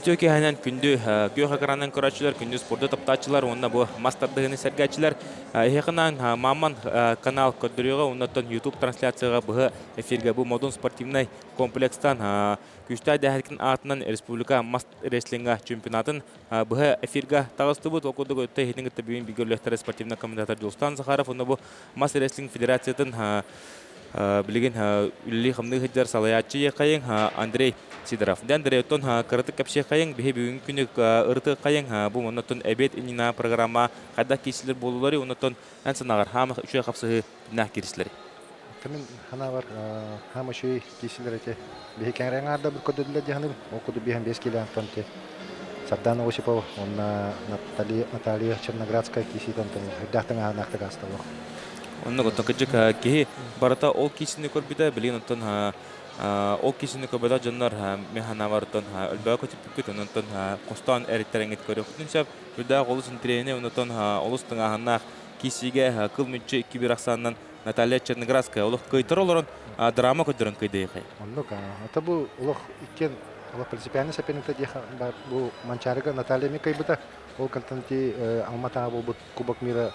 Үтүө киэһэнэн күндү күөх экранынан көрөөччүлэр, күндү спорду таптааччылар уонна бу мас тардыһыыны сэргээччилэр эһиэхэ Мамман канал көрдөрүүгэ уонна YouTube трансляцияҕа быһа эфиргэ бу Модун спортивнай комплекстан күүстээх дэһэркин аатынан республика мас рестлинга чемпионатын быһа эфиргэ таҕыстыбыт. Ол курдук өттө иһитин кытта бүгүн бииргэ үлэхтэрэ спортивный комментатор Дьулустан Захаров уонна бу мас рестлинг федерациятын билигин үлэлии-хамныы сылдьар салайааччы иэхэйиҥ Андрей Сидоров. Дьэ, Андрей, оттон кыратык кэпсиэхэйиҥ, биһи бүгүҥҥү күнү ырытыаххайыҥ, бу оннуттан эбиэт иннинэ программа хайдах киирсилэр буолуларый, оннуттан эн санаҕар хаама үчүгэй хапсыһыы түннээх киирсилэри? Мин санаабар хаама үчүгэй киирсилэр эти. Биһи кэҥрэҥ аарда бір көрдөдүлэр дьаһаныбын. Ол курдук биһэн бес килэ Антон ти Сардана Осипова уонна Наталья, Наталья Черноградская киисиитэ онтон үрдээх тыҥааһынаахтык аасталлар. Оннук оттон кырдьык киһи барыта ол киисини көрбүтэ, билигин оттон ол киисини көрбөтөх дьоннор мин санаабар оттон өлбөҕө көтүппүккүт, онон хостоон эриттэреңҥит көрүөххүтүн сөп. Үрдээх олус интэриэһинэй, онтон олус тыҥааһыннаах киисиигэ кыл мүччү икки биир ахсаанынан Наталья Черноградская олох кыайтара олорон драма көрдөрөн кыйдыйхай. Оннук, ата бу олох иккиэн олох принципиальный соперникта диэх бу Манчаарыга Наталья эмиэ кыайбыта. Ол Константин Алматаҕа буолбут Кубок мира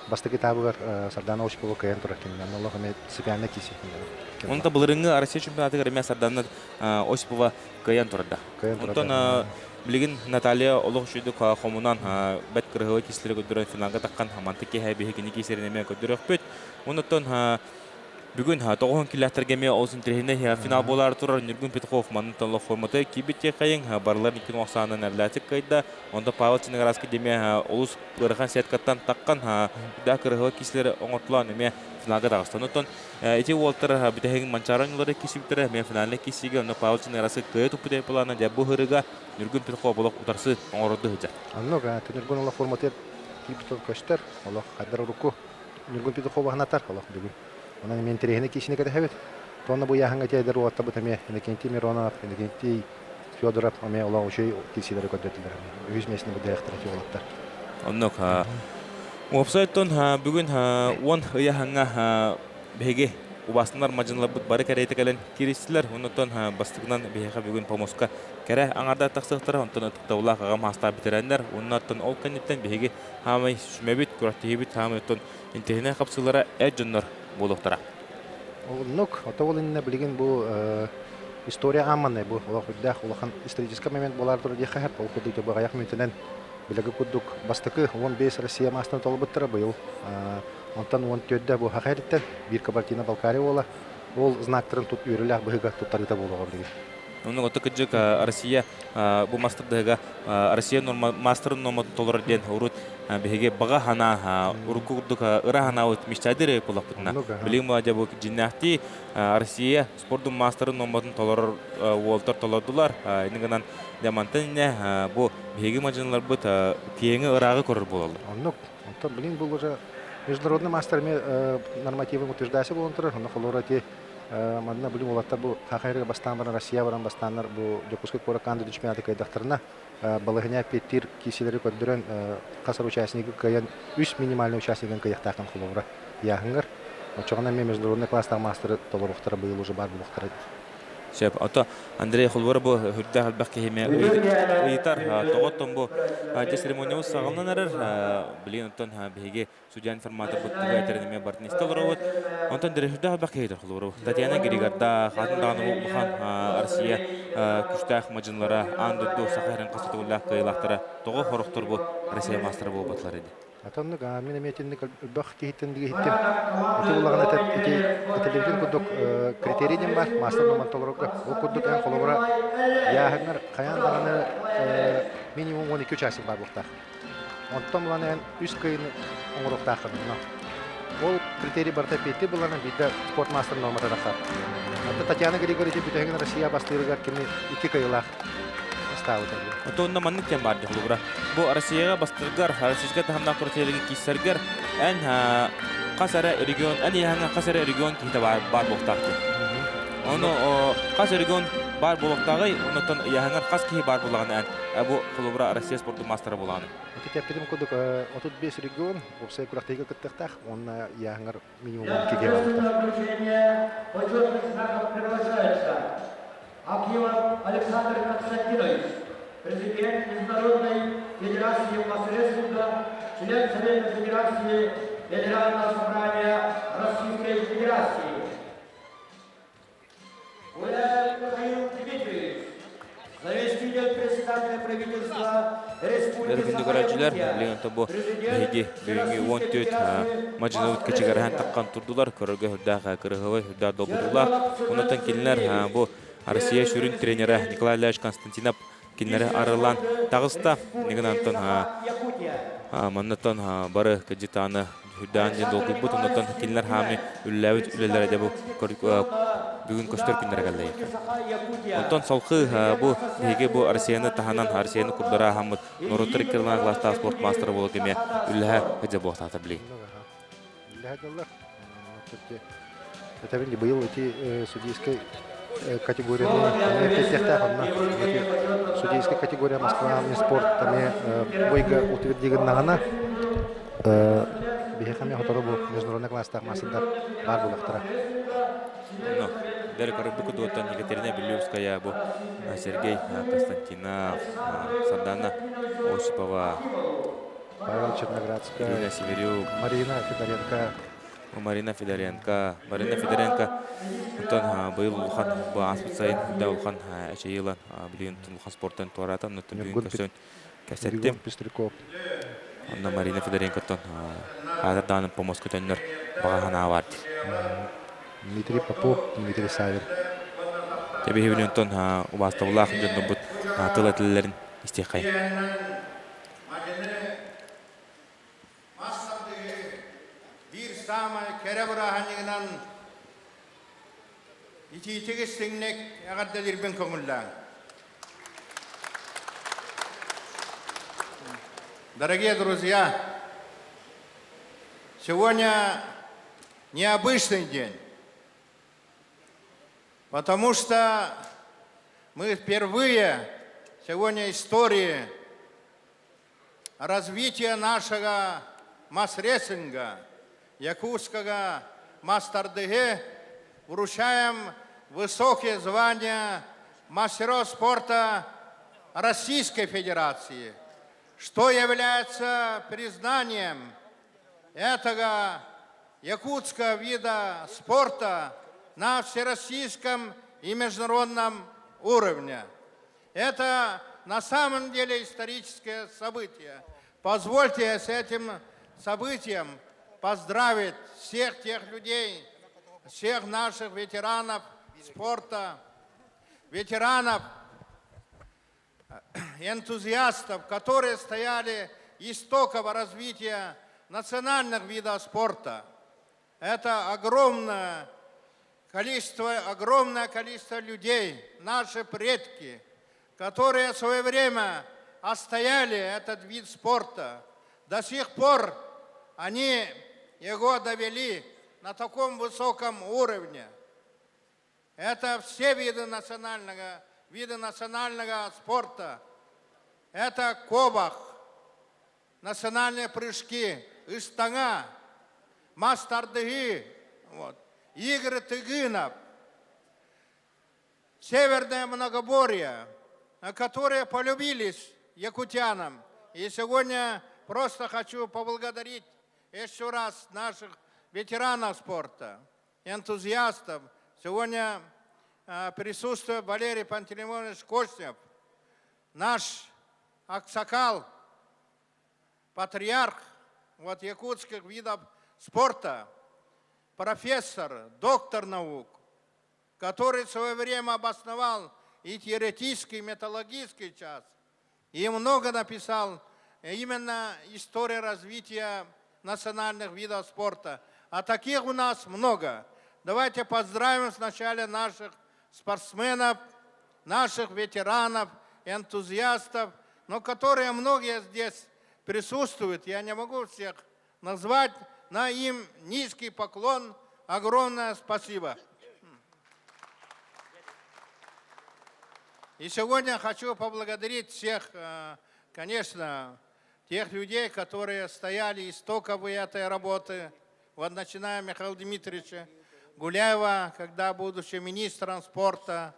бастакы этабыгар Сардана Осипова кыайан турар кининэн олох эмиэ принципиальный киси. Онто былырыҥҥы Россия чемпионатыгар эмиэ Сардана Осипова кыайан турарда. Онтон билигин Наталья олох үчүгдүк хомунан бэт кырыһыба киислэри көрдөрөн финалга таххан мантык киэһэ биһигини киисэрин эмиэ көрдөрүөхпүт. Онтон бүгүн тоҕуһун киллэхтэргэ эмиэ олус интэриэһинэй финал буолаары турар Ньургун Петухов маннытан олох формата киирбит тиэхэйиҥ барыларын икки охсаанан эрлээтик кыайда. Онтон Павел Чиноградский эмиэ олус ыарахан сеткаттан таххан да кырыһыба киислэри оҥортулаан эмиэ финалга таҕыста. Онтон ити уолтар бүтэһигин Манчаары оонньуулары киирсибиттэрэ эмиэ финальнай киирсиигэ онно Павел Чиноградский кыайа туппут плана дьэ бу һырыга Ньургун Петухов олох утарсы оҥорорду сылдьар. Оннук, Ньургун олох форматыгар киирбит көстөр, олох хайдар урукку Ньургун Петухов аһынатар олох бүгүн. Онон эмиэ интэриэһинэй киисини кэтэһэбит. Тонна бу ыйааһыҥҥа тиэйдэр уолаттарбыт эмиэ Иннокентий Миронов, Иннокентий Федоров эмиэ олох үчүгэй киирсиилэри көрдөрдүлэр. Үһүс миэстэни быдыахтара ити уолаттар. Оннук. Уопсай оттон бүгүн 10 ыйааһыҥҥа биһиги убаастанар мадьыныларбыт бары кэриэтэ кэлэн кииристилэр. Оннуттан бастакынан биһиэхэ бүгүн помоска кэрэ аҥардар тахсыахтара. Онтон ытыктабыллаах аҕам аастаах бэтэрээннэр. Уонна оттон ол кэнниттэн биһиги хаамай сүмэбит, күрэхтэһиибит хаамай оттон интэриэһинэй хапсыылара эр дьоннор буолуохтара. Оннук, ото ол иннинэ билигин бу история аамманнай бу олох үрдээх улахан историческай момент буолаар турар диэххэ сөп. Ол курдук бу аҕыйах мүнүүтэнэн билэги курдук бастакы 15 Россия маастарын толорбуттара быйыл. Онтон 14-дө бу Саха сириттэн биир Кабардино-Балкария уола ол знактарын тут үөрүүлээх быһыыга туттарыыта буолуоҕа билигин. Оннук ото кырдьык Россия бу мастардыһыга Россия маастарын нуорматын толорор диэн урут биһиги баҕа санаа урукку курдук ыра санаабыт мечтайдыр буоллахпытына билигин бу бу дьиннээхтии Россия спордун маастарын нуорматын толорор уолтар толордулар ини гынан дьэ мантан иннэ бу биһиги мадьыныларбыт киэҥи ырааҕы көрөр буолаллар. Оннук. Онтон билигин бу уже международный мастер эмиэ нормативын утверждайся буолан турар. Онно холобура ити манна билим уолаттар бу ХХР бастаан баран Россия баран бастааннар бу Дьокуускай куоракка аан дойду чемпионаты кыайдахтарына балаһыня эппиэттиир киисилэри көрдөрөн хас участнигы кыайан үс минимальный участнигын кыайыахтаахтан холобура ыйааһыҥҥар оччоҕуна эмиэ международный класстаах маастары толоруохтара быйыл уже баар буолуохтара. Сөп. Ото Андрей холобура бу үрдээх элбэх киһи эмиэ ыйытар. Тоҕоттон бу дьэ церемониябыт саҕаланан эрэр. Билигин оттон биһиги судья информатор буттуга этэрин эмиэ бартын истэ олоробут. Онтон дөрөһүрдээх элбэх киһи холобура Татьяна Григордаах, атын даҕаны улахан Россия күштээх мадьынлара, аан дойду саха сирин хас тутуллаах кыайыылаахтара тоҕо хорохтор бу Россия маастара буолбатылар ини. Атоннук мин эмиэ итинник элбэх киһиттэн иһиттим. Ити буллаҕына ити этиллибитин курдук критерий диэн баар маастар нуорман толорорго. Ол курдук эн холобура яаһыҥҥар хайаан даҕаны минимум 12 участник баар буолуохтаах. Онтон булан эн үс кыйыны оҥоруохтааххын. Ол критерий барыта эппиэттиир булларына биирдэ спорт маастар нуормата тахсар. Оттон Татьяна Григорьевич бүтэһигин Россия бастыырыгар кини икки кыйылаах ыстаабыта. Оттон онно маннык кэм баар холобура. Бу Россияҕа бастыыргар, российскай таһымнаах күрэхтэһиилэргэ киирсэргэр эн хас эрэ регион, эн иһэҥҥэ хас эрэ регион киһитэ баар, баар буолуохтаах диэн. Ону хас регион баар буолуохтааҕый, оннуттан ыйааһыҥар хас киһи баар буоллаҕына эн бу холобура Россия спордун маастара буолаҕыный? Ити тэппитим курдук 35 регион уопсай күрэхтэһиигэ кыттыахтаах уонна ыйааһыҥар минимум 12 киһи буолуохтаах. Почетных знаков приглашаются Акимов Александр Константинович, президент. член Совета Федерации Федерального собрания Российской Федерации. Гуляев Михаил Дмитриевич, заместитель председателя правительства Бары Республики күндү көрөөччүлэр, Саха-Якутия, билигин бу президент биһиги бүгүҥҥү Всероссийской 14 Федерации мадьыныбыт мас кэчигэрэһэн рестлинга. таххан турдулар. Көрөргө үрдээх кырыһыбай, үрдээх долгутуулаах. Чернилов Онтон Семен кинилэр Сергеевич, бу Россия первый сүрүн тренерэ заместитель Николай Ильич Константинов кинилэри министра арыллан спорта таҕыста. Нигин Республики Антон Саха-Якутия. маннаттан бары кыдьытааны үрдээн диэн Александр долгуйбут, оннуттан Николаевич кинилэр Дмитриев, хаамы үлэлээбит үлэлэрэ председатель дьэ бу Конституционного бүгүн көстөр Суда күннэрэ кэллэ. Республики Саха-Якутия, Онтон салхыы президент бу биһиги Ассоциации бу Россияны таһынан национальных видов Россияны спорта курдара аһаммыт и норуоттар Единого иккилаах народа класстаах спорт Якутии маастара буолар кэмэ Сахата үллэһэ спорт. хыдьа буолтаата били. Үллэһэ дьаллар. Этэбин ди быйыл ити судейскай категорияны Слово для эмиэ приветствия эппиэттиэхтээх онно. и Эти вручения почетных судейскай грамот категория Москва мастер спорт спорта эмиэ первой бойга утвердигыннаҕына председатель биһиэхэ эмиэ сотору бу международный класстаах маастардар Международной баар Федерации буолуохтара. мас-рестлинга, член Но Совета бері Федерации көрбүк дуоттан Федерации Екатерина Белюбская бу Российской Сергей Федерации Константинов, Александру Сардана Константиновичу Осипова, Акимову. Павел Пожалуйста. Черноградскай, Ирина Северюк, Марина Федоренко. Марина Федоренко, Марина Федоренко онтон быйыл улахан бу ааспыт сайын да улахан эчэйиилан билигин улахан спортан туораатан оттон бүгүн Ньургун көрсөн Ньургун кэпсэттим. Пестряков. Онно Марина Федоренкоттон хаатар даҕаны помос көтөннөр баҕа санаа баар дии. Дмитрий Попов, Дмитрий Савин. Тэбиһибин онтон убаастабыллаах дьоннорбут тыл этэллэрин истиэххэйин. Мас тардыһыы биир саамай кэрэ бырааһынньыгынан итиитик истиҥник эҕэрдэлиирбин көҥүллээҥ. Дорогие друзья, сегодня необычный день, потому что мы впервые сегодня истории развития нашего мас-рестлинга, якутского мас-тардыһыы, вручаем высокие звания мастеров спорта Российской Федерации, что является признанием этого якутского вида спорта на всероссийском и международном уровне. Это на самом деле историческое событие. Позвольте с этим событием поздравить всех тех людей, всех наших ветеранов спорта, ветеранов, энтузиастов, которые стояли истоков развития национальных видов спорта. Это огромное количество людей, наши предки, которые в свое время отстояли этот вид спорта. До сих пор они его довели на таком высоком уровне. Это все виды национального спорта. Это куобах, национальные прыжки, ыстаҥа, мас тардыһыы, вот, игры тыгынов, северное многоборье, которые полюбились якутянам. И сегодня просто хочу поблагодарить еще раз наших ветеранов спорта, энтузиастов. Сегодня присутствует Валерий Пантелеймонович Костнев, наш аксакал, патриарх вот, якутских видов спорта, профессор, доктор наук, который в свое время обосновал и теоретический, и методологический час, и много написал именно история развития национальных видов спорта. А таких у нас много. Давайте поздравим сначала наших спортсменов, наших ветеранов, энтузиастов, но которые многие здесь присутствуют. Я не могу всех назвать, но им низкий поклон, огромное спасибо. И сегодня хочу поблагодарить всех, конечно, тех людей, которые стояли истоков этой работы. Вот начиная Михаила Дмитриевича Гуляева, когда будучи министром спорта,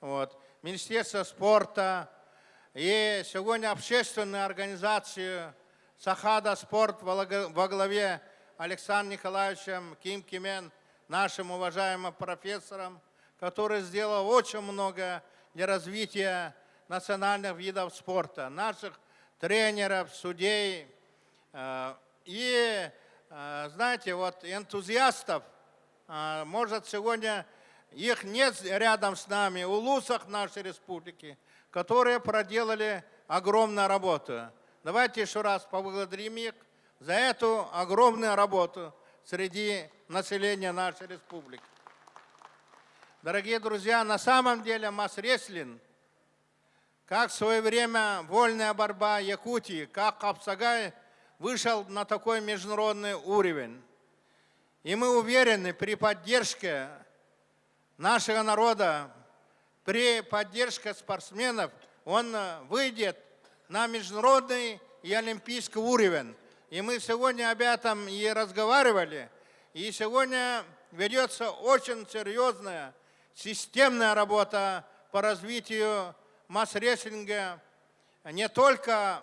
вот, Министерство спорта, и сегодня общественную организацию Сахада спорт во главе Александром Николаевичем Ким Кимен, нашим уважаемым профессором, который сделал очень много для развития национальных видов спорта, наших тренеров, судей и, знаете, вот энтузиастов, может, сегодня их нет рядом с нами, в улусах нашей республики, которые проделали огромную работу. Давайте еще раз поблагодарим их за эту огромную работу среди населения нашей республики. Дорогие друзья, на самом деле мас-рестлинг, как в свое время вольная борьба Якутии, как Хапсагай вышел на такой международный уровень. И мы уверены, при поддержке нашего народа, при поддержке спортсменов, он выйдет на международный и олимпийский уровень. И мы сегодня об этом и разговаривали. И сегодня ведется очень серьезная, системная работа по развитию мас-рестлинга не только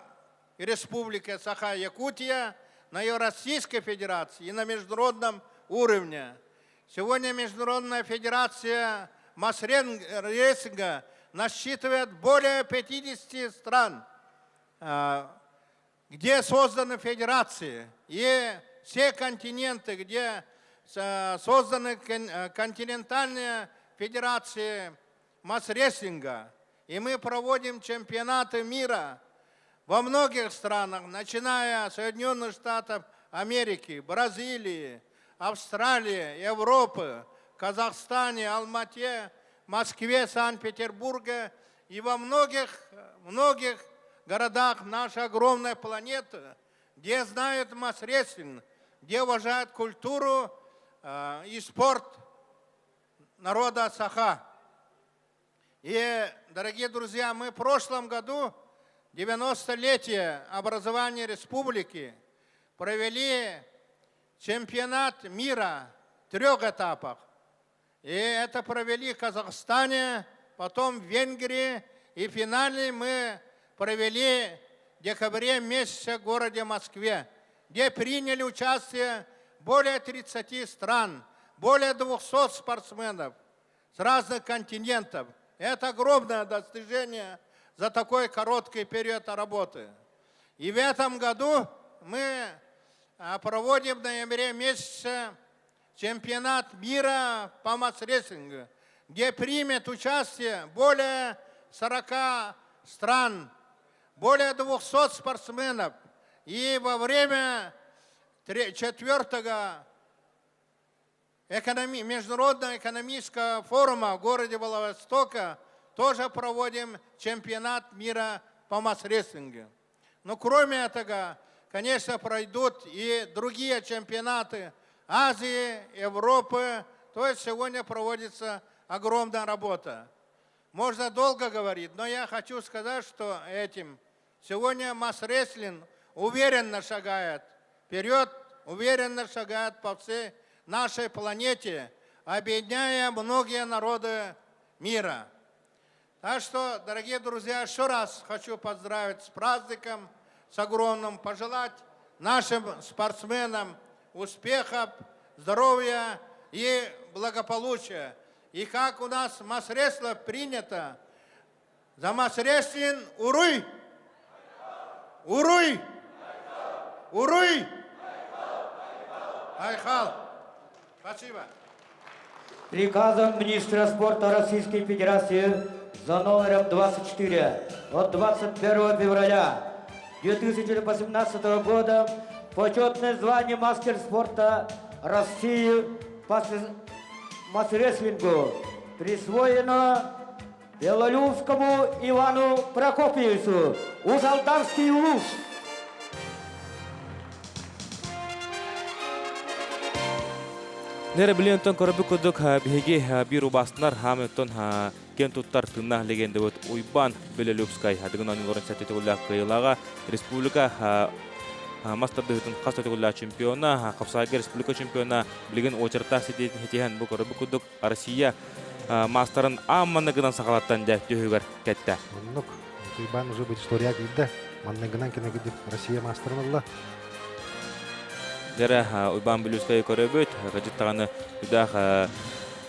в Республике Саха-Якутия, но и в Российской Федерации, и на международном уровне. Сегодня Международная федерация мас-рестлинга насчитывает более 50 стран, где созданы федерации. И все континенты, где созданы континентальные федерации мас-рестлинга. И мы проводим чемпионаты мира во многих странах, начиная с Соединенных Штатов Америки, Бразилии, Австралии, Европы, Казахстане, Алмате, Москве, Санкт-Петербурге и во многих, многих городах нашей огромной планеты, где знают мас-рестлинг, где уважают культуру и спорт народа Саха. И, дорогие друзья, мы в прошлом году 90-летие образования республики провели чемпионат мира в трех этапах. И это провели в Казахстане, потом в Венгрии, и финальный мы провели в декабре месяце в городе Москве, где приняли участие более 30 стран, более 200 спортсменов с разных континентов. Это огромное достижение за такой короткий период работы. И в этом году мы проводим в ноябре месяце чемпионат мира по мас-рестлингу, где примет участие более 40 стран, более 200 спортсменов. И во время четвертого Международного экономического форума в городе Владивостока тоже проводим чемпионат мира по мас-рестлингу. Но кроме этого, конечно, пройдут и другие чемпионаты Азии, Европы. То есть сегодня проводится огромная работа. Можно долго говорить, но я хочу сказать, что этим сегодня мас-рестлинг уверенно шагает вперед, уверенно шагает по всей нашей планете, объединяя многие народы мира. Так что, дорогие друзья, еще раз хочу поздравить с праздником, с огромным, пожелать нашим спортсменам успехов, здоровья и благополучия. И как у нас мас-рестлинг принято, за мас-рестлинг уруй! Уруй! Уруй! Айхал! Спасибо. Приказом министра спорта Российской Федерации за номером 24 от 21 февраля 2018 года почетное звание мастер спорта России по мас-рестлингу присвоено Белолюбскому Ивану Прокопьевичу, Уус-Алданский улуус. Нere билиэнтэн көрөбүт курдук биһиги биир убаастынар хаамыттан киэн туттар тыыннаах легендабыт Уйбаан Белолюбскай Дыгын оонньууларын сэттэ төгүллээх кыайыылааҕа республика мас тардыһыытын хас да төгүллээх чемпиона, хапсаайга республика чемпиона билигин уочараттаах ситиһэн бу көрөбүт курдук Россия маастарын аан маҥнайгынан сахалартан дьэ түһүгэр кэттэ. Оннук. Уйбаан уже будет история киирдэ. Манныгынан кини Россия маастарын ылла. Дьэрэ Уйбаан Бүлүүскэй көрөбүт. Кадьыттаҕаны үдээх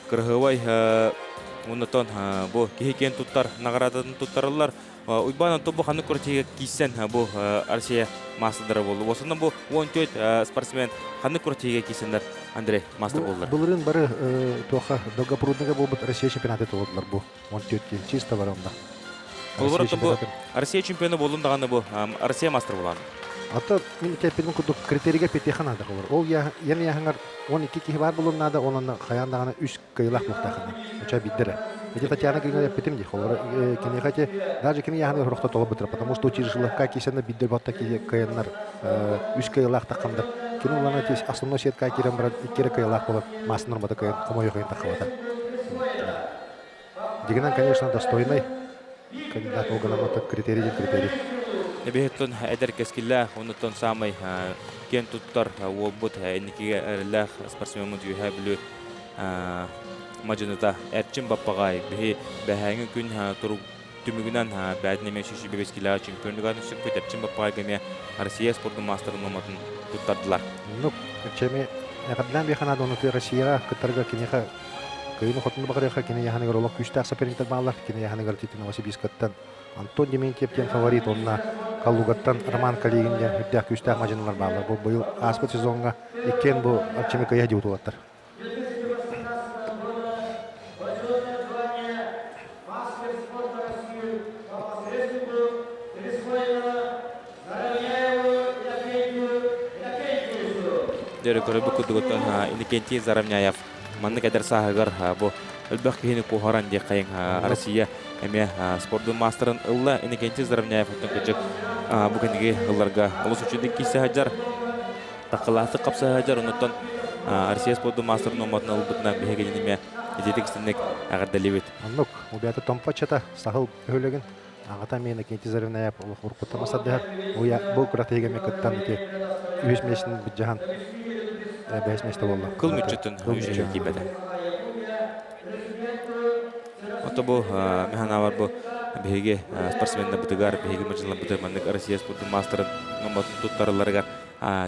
кырыһыбай оннотон бу киһи киэн туттар наҕараадатын туттарыллар. Уйбаан онтон бу ханнык күрэхтэһиигэ киирсэн бу Россия маастардара буолла. Осонно бу 14 спортсмен ханнык күрэхтэһиигэ киирсэннэр Андрей маастар буоллар. Былырыын бары туохха Долгопрудныйга буолбут Россия чемпионаты толордулар бу 14 киһи чисто бары онно. Холобур бу Россия чемпиона буоллун даҕаны бу Россия мастер буолан. Ата мин кэппитим курдук критерийгэ петиха наада холор. Ол ян яһыңар 12 киһи бар булун наада, онон хайаан даҕаны үс кыйылаах буолтаахына. Уча биддere. Эти Татьяна Григорьевна эппитим ди холор киниэхэ те даже кини яһаны хорохто толо бытыр, потому что училищелыкка кисена биддер батта ки кыйыннар үс кыйылаах таххандар. Кини улана те основной сетка кирен баран иккере кыйылаах болот масын нормата кыйын хомойо кыйын таххабата. Дигинен, конечно, достойный кандидат ол гынан критерий диэн критерий. Эбиһиттон эдэр кэскиллээх, оннуттан саамай киэн туттар уолбут инникигэ эрэллээх спортсмеммут Үөһээ Бүлүү мадьыныта Эрчим Баппаҕай биһи бэһээҥи күн турук түмүгүнэн бээтин эмиэ сүүс бэбэскилээх чемпионугар сүкпүт Эрчим Баппаҕайга эмиэ Россия спордун маастарын нуоматын туттардылар. Ну, Эрчими эҕэрдэлээн биэхэ наада, оны Россияҕа кыттарга киниэхэ кыайыны хотуну баҕарыаха кини яһаныгар олох күүстээх соперниктар бааллар. Кини яһаныгар тити Новосибирскаттан Антон Дементьев диэн фаворит, онна Калугаттан Роман Калигин диэн үрдээх күүстээх мадьынылар бааллар. Бу быйыл ааспыт сезоҥҥа иккиэн бу Арчими кыайа дии утулаттар. Дьөрү көрөбүт курдугуттан Иннокентий Заровняев маннык эдэр сааһыгар бу элбэх киһини куоһаран диэххэйиҥ Россия эмиэ спордун маастарын ылла. Иннокентий Заровняев оттон кырдьык бу кэнниги ылларга олус үчүгэй киирсэ сылдьар, таххылаахтык хапса сылдьар. Оннуттан Россия спордун маастарын нуоматын ылбытынан биһиги эмиэ ититик истинник эҕэрдэлиибит. Оннук, убята Томпочета саһыл бөһүлэгин аҕата эмиэ Иннокентий Заровняев олох уруккуттан масардыһар. Бу күрэхтэһиигэ эмиэ кыттан ити үһүс миэстэтин былдьаһан бэһис миэстэ буолла. Кыл мүччүтүн үчүгэй киирбэтэ. Ото бу механавар бу биһиги спортсменнарбытыгар, биһиги мадьыларбытыгар маннык Россия спордун маастарын номотун туттаралларыгар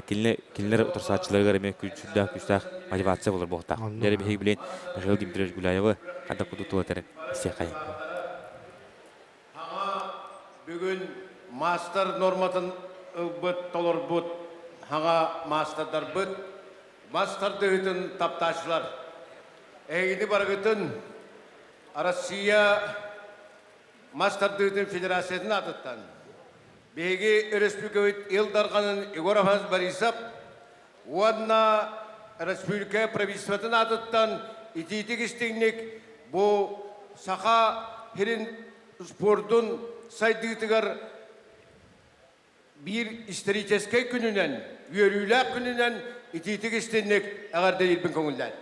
кинилэр утарсааччыларыгар эмиэ сүрдээх күүстээх мотивация болар буолтаах. Дьэ биһиги билин Михаил Дмитриевич Гуляевы ханна курдук тыл этэрин истиэххэйин. Хаҥа бүгүн маастар норматын ылбыт, толорбут хаҥа маастардарбыт, мас тардыһыытын таптааччылар. Эһигини барыгытын Россия мас тардыһыытын федерациятын аатыттан биһиги өрөспүүбүлүкэбит Ил Дарханын Егор Афанасьевич Борисов уонна республика правительствотын аатыттан итиитик истиҥник бу Саха сирин спордун сайдыытыгар биир историческай күнүнэн, үөрүүлээх күнүнэн итиитик истинник эҕэрдэлиирбин көҥүллээн.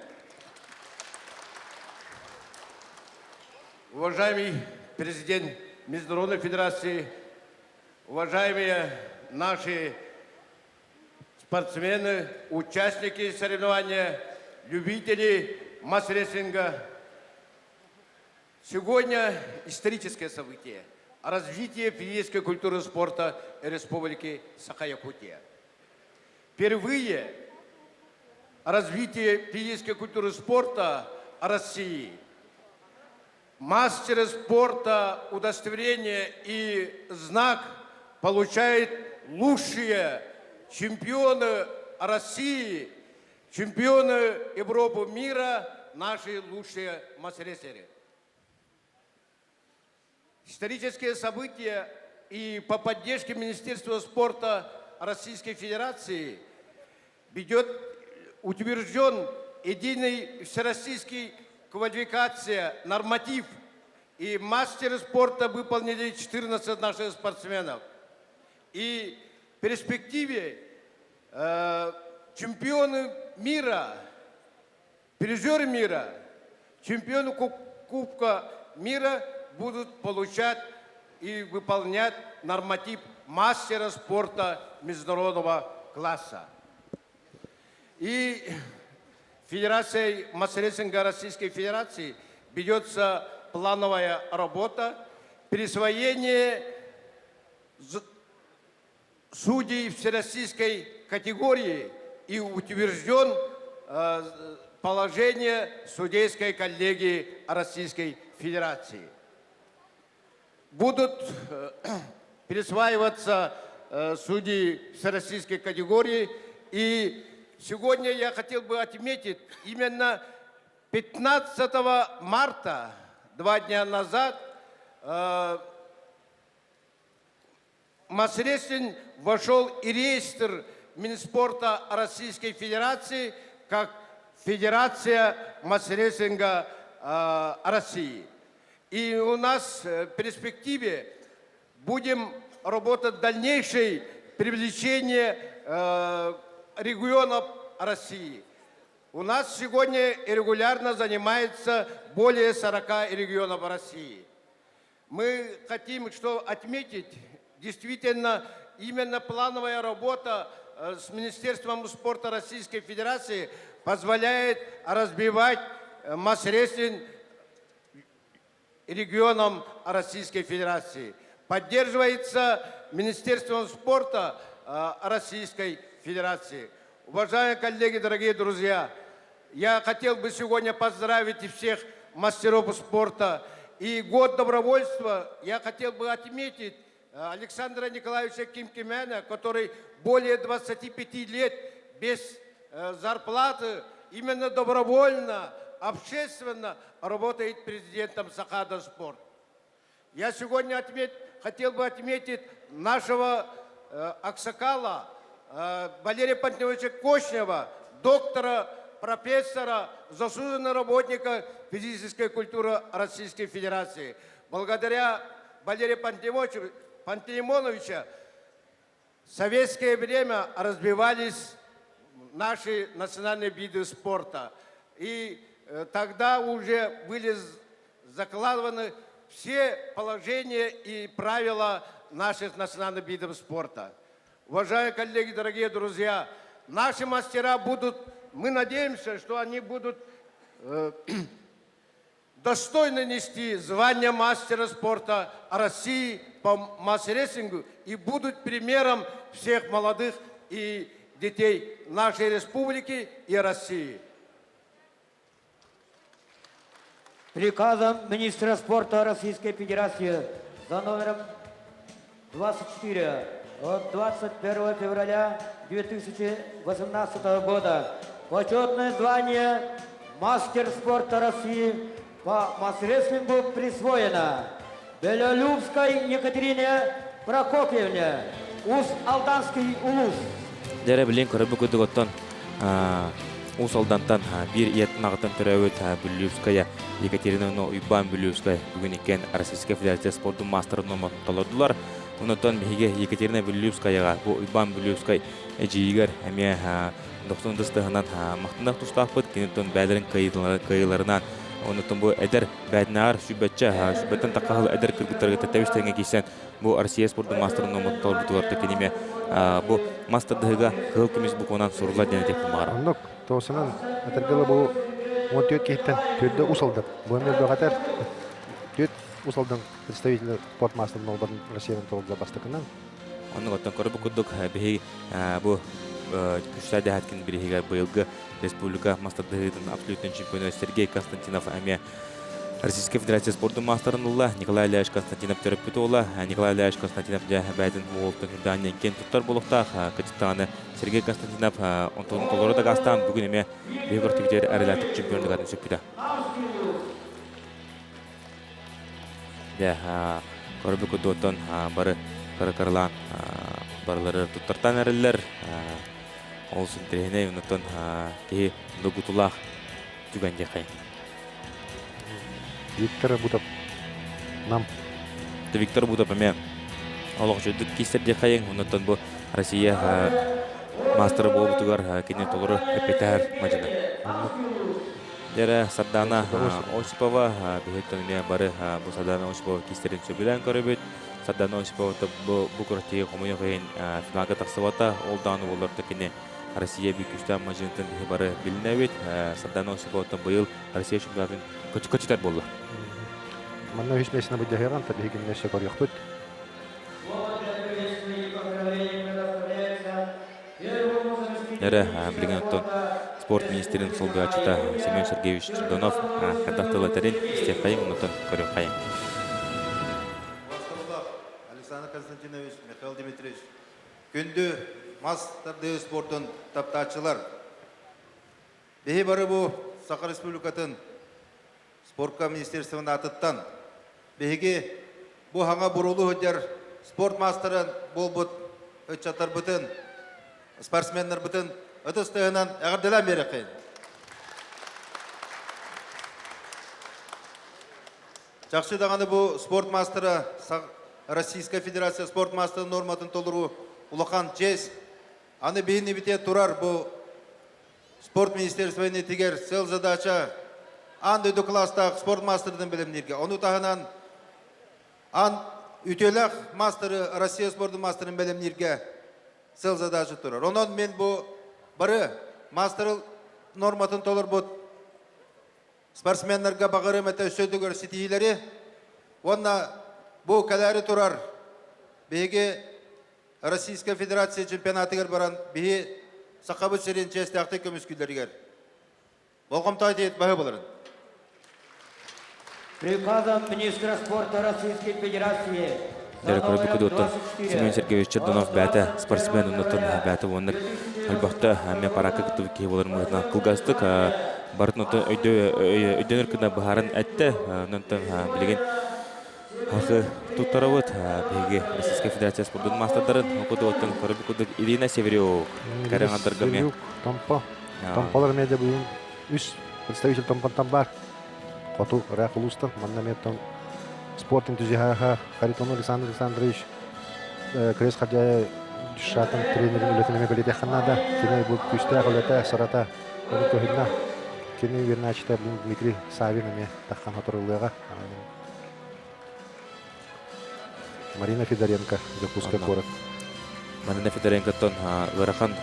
Уважаемый президент Международной Федерации, уважаемые наши спортсмены, участники соревнования, любители масс-рестлинга. Сегодня историческое событие – развитие физической культуры спорта Республики Саха-Якутия. Впервые развитие физической культуры спорта России мастера спорта удостоверение и знак получает лучшие чемпионы России, чемпионы Европы мира, наши лучшие мас-рестлеры. Исторические события и по поддержке Министерства спорта Российской Федерации ведет утвержден единый всероссийский квалификация, норматив. И мастер спорта выполнили 14 наших спортсменов. И в перспективе чемпионы мира, призеры мира, чемпионы Кубка мира будут получать и выполнять норматив мастера спорта международного класса. И Федерацией мас-рестлинга Российской Федерации ведется плановая работа, присвоение судей всероссийской категории и утвержден положение судейской коллегии Российской Федерации. Будут присваиваться судьи всероссийской категории. И сегодня я хотел бы отметить именно 15 марта, 2 дня назад, Мас-рестлинг вошел и реестр Минспорта Российской Федерации как Федерация мас-рестлинга России. И у нас в перспективе будем работать дальнейшее привлечение регионов России. У нас сегодня регулярно занимается более 40 регионов России. Мы хотим что отметить, действительно, именно плановая работа с Министерством спорта Российской Федерации позволяет разбивать мас-рестлинг регионам Российской Федерации. Поддерживается Министерством спорта Российской Федерации. Уважаемые коллеги, дорогие друзья, я хотел бы сегодня поздравить всех мастеров спорта. И год добровольства я хотел бы отметить Александра Николаевича Кимкимяна, который более 25 лет без зарплаты, именно добровольно, общественно работает президентом Сахада Спорт. Я сегодня хотел бы отметить нашего Аксакала Валерия Пантелеевича Кочнева, доктора, профессора, заслуженного работника физической культуры Российской Федерации. Благодаря Валерию Пантелеймоновичу в советское время развивались наши национальные виды спорта. И тогда уже были закладываны все положения и правила наших национальных видов спорта. Уважаемые коллеги, дорогие друзья, наши мастера будут, мы надеемся, что они будут достойно нести звание мастера спорта России по мас-рестлингу и будут примером всех молодых и детей нашей республики и России. Приказом министра спорта Российской Федерации за номером 24 от 21 февраля 2018 года почетное звание мастер спорта России по мас-рестлингу присвоено Белолюбской Екатерине Прокопьевне, Уус-Алданский улус. Дьэ билин көрөбүт курдук Уус Алдантан биир ийэттэн аҕаттан төрөөбүт Бүллүүская Екатерина Уйбаан Бүллүүскай бүгүн иккиэн Российскай Федерация спордун маастарын толордулар. Онтон биһиги Екатерина Бүллүүскаяҕа бу Уйбаан Бүллүүскай эдьиийигэр эмиэ дохсун ытыстыһынан махтанах тустаахпыт. Киниттэн бэйэлэрин кыайыыларынан онтон бу эдэр бээтинээҕэр сүүрбэччэ сүүрбэттэн тахха эдэр кыргыттарга тэбис тэҥҥэ киирсэн бу Россия спордун маастарын толорбутугар киниме бу мас тардыһыга кыһыл көмүс букванан суруллар диэн этиэхпин баҕарабын. Оннук тоосунан этэргэ бу 14 киһиттэн төрдө Уус Алдан. Бу эмиэ бөҕөтөр түөрт Уус Алдан представитель спорт маастарын олбатын Россиянан толордулар бастакынан. Оннук оттон көрбүт курдук биһи бу күшсэ дэһэткин бириһигэр быйылгы республика мас тардыһыытын абсолютный чемпиона Сергей Константинов эмиэ Российская Федерация спордун маастарын ылла. Николай Ильич Константинов төрөппүт уола. Николай Ильич Константинов дьэ бэйэтин уолтун үрдээн киэн туттар буолуохтаах. Кычыттаҕаны Сергей Константинов онтон толору дакаастаан бүгүн эмиэ биһиги көртүбүтүгэр эрэлээхтик чемпиондугатын сүкпүтэ. Дьэ, көрбүт курдуктан бары кыры-кырылаан барылары туттартан эрэллэр. Ол интэриэһинэй, онтон киһи долгутуулаах түгэн диэххэй. Виктор Бутов нам. Виктор Бутов эмиэ олох үчүгдүк киистэр диэххэйиҥ. Онтон бу Россия маастара буолбутугар кини толору эппиэттэһэр мадьыны. Дьэрэ Сардана Осипова биһиттэн эмиэ бары бу Сардана Осипова киистэрин сөбүлээн көрөбүт. Сардана Осипова бу бу күрэхтэһии хомойуох иһин финалга тахсыбата. Ол даҕаны буоллар да кини Россия биир күүстээх мадьынытын биһи бары билинэбит. Сардана Осиповаттан быйыл Россия чемпионатын көчүтэр буолла. Манна үһүс миэстэни былдьаһыаҕын, биһиги өссө көрүөхпүт. тренерэ, билигин оттон спорт министрин солбуйааччыта Семен Сергеевич Чердонов хайдах тыл этэрин истиэххэйиҥ, онтон көрүөххэйиҥ. Александр Константинович, Михаил Дмитриевич, күндү мас тардыы спордун таптааччылар, биһи бары бу Саха Республикатын спортка министерствотын аатыттан биһиги бу хаҥа буруулуу сылдьар спорт маастарын буолбут ыччаттарбытын, спортсменнарбытын ытыс тыаһынан эҕэрдэлээн биэрэххин. Чахчы даҕаны бу спорт маастара Российская Федерация спорт маастарын норматын толоруу улахан честь. Аны биһини турар бу спорт министерствотын итигэр сыл задача аан дойду класстаах спорт маастарын бэлэмнииргэ. Ону таһынан аан үтүөлээх маастары Россия спордун маастарын бэлэмнииргэ сыл задача турар. Онон мен бу бары маастар норматын толорбут спортсменнарга баҕарым этэ өссө төгүл ситиһиилэри уонна бу кэлээри турар биһиги Российская Федерация чемпионатыгар баран биһи Сахабыт сирин чиэстээхтик көмүскүүллэригэр болҕомто этиэт баһы боларын. Приказом министра спорта Российской Федерации Дәрі көрбүкүдуоттан Семен Сергеевич Чердонов бэйэтэ спортсмен оннуттан бэйэтэ уонна элбэхтэ эмиэ параакка кыттыбыт киһи буоларын быһыытынан кылгастык барытын өйдөнөр гына быһааран эттэ. Онтон билигин Хахы туттарабыт биһиги Российская Федерация спордун маастардарын окудуоттан көрбүт курдук Ирина Северюк кэрэҥ Северюк Томпо Томполор медиа бүгүн үс представитель Томпонтан бар хоту ыраах улуустан манна эмиэ спорт энтузиаһа Харитонов Александр Александрович Крест Хадьайа Дюшатын тренерин үлэтин эмиэ бэлиэтиэххэ наада. Кини бу күүстээх үлэтэ, сырата ону көһүннэ. Кини үөрэнээччитэ Дмитрий Савин эмиэ таххан хоторуллуоҕа. Марина Федоренко, Дьокуускай куорат. Марина Федоренкоттон ыарахан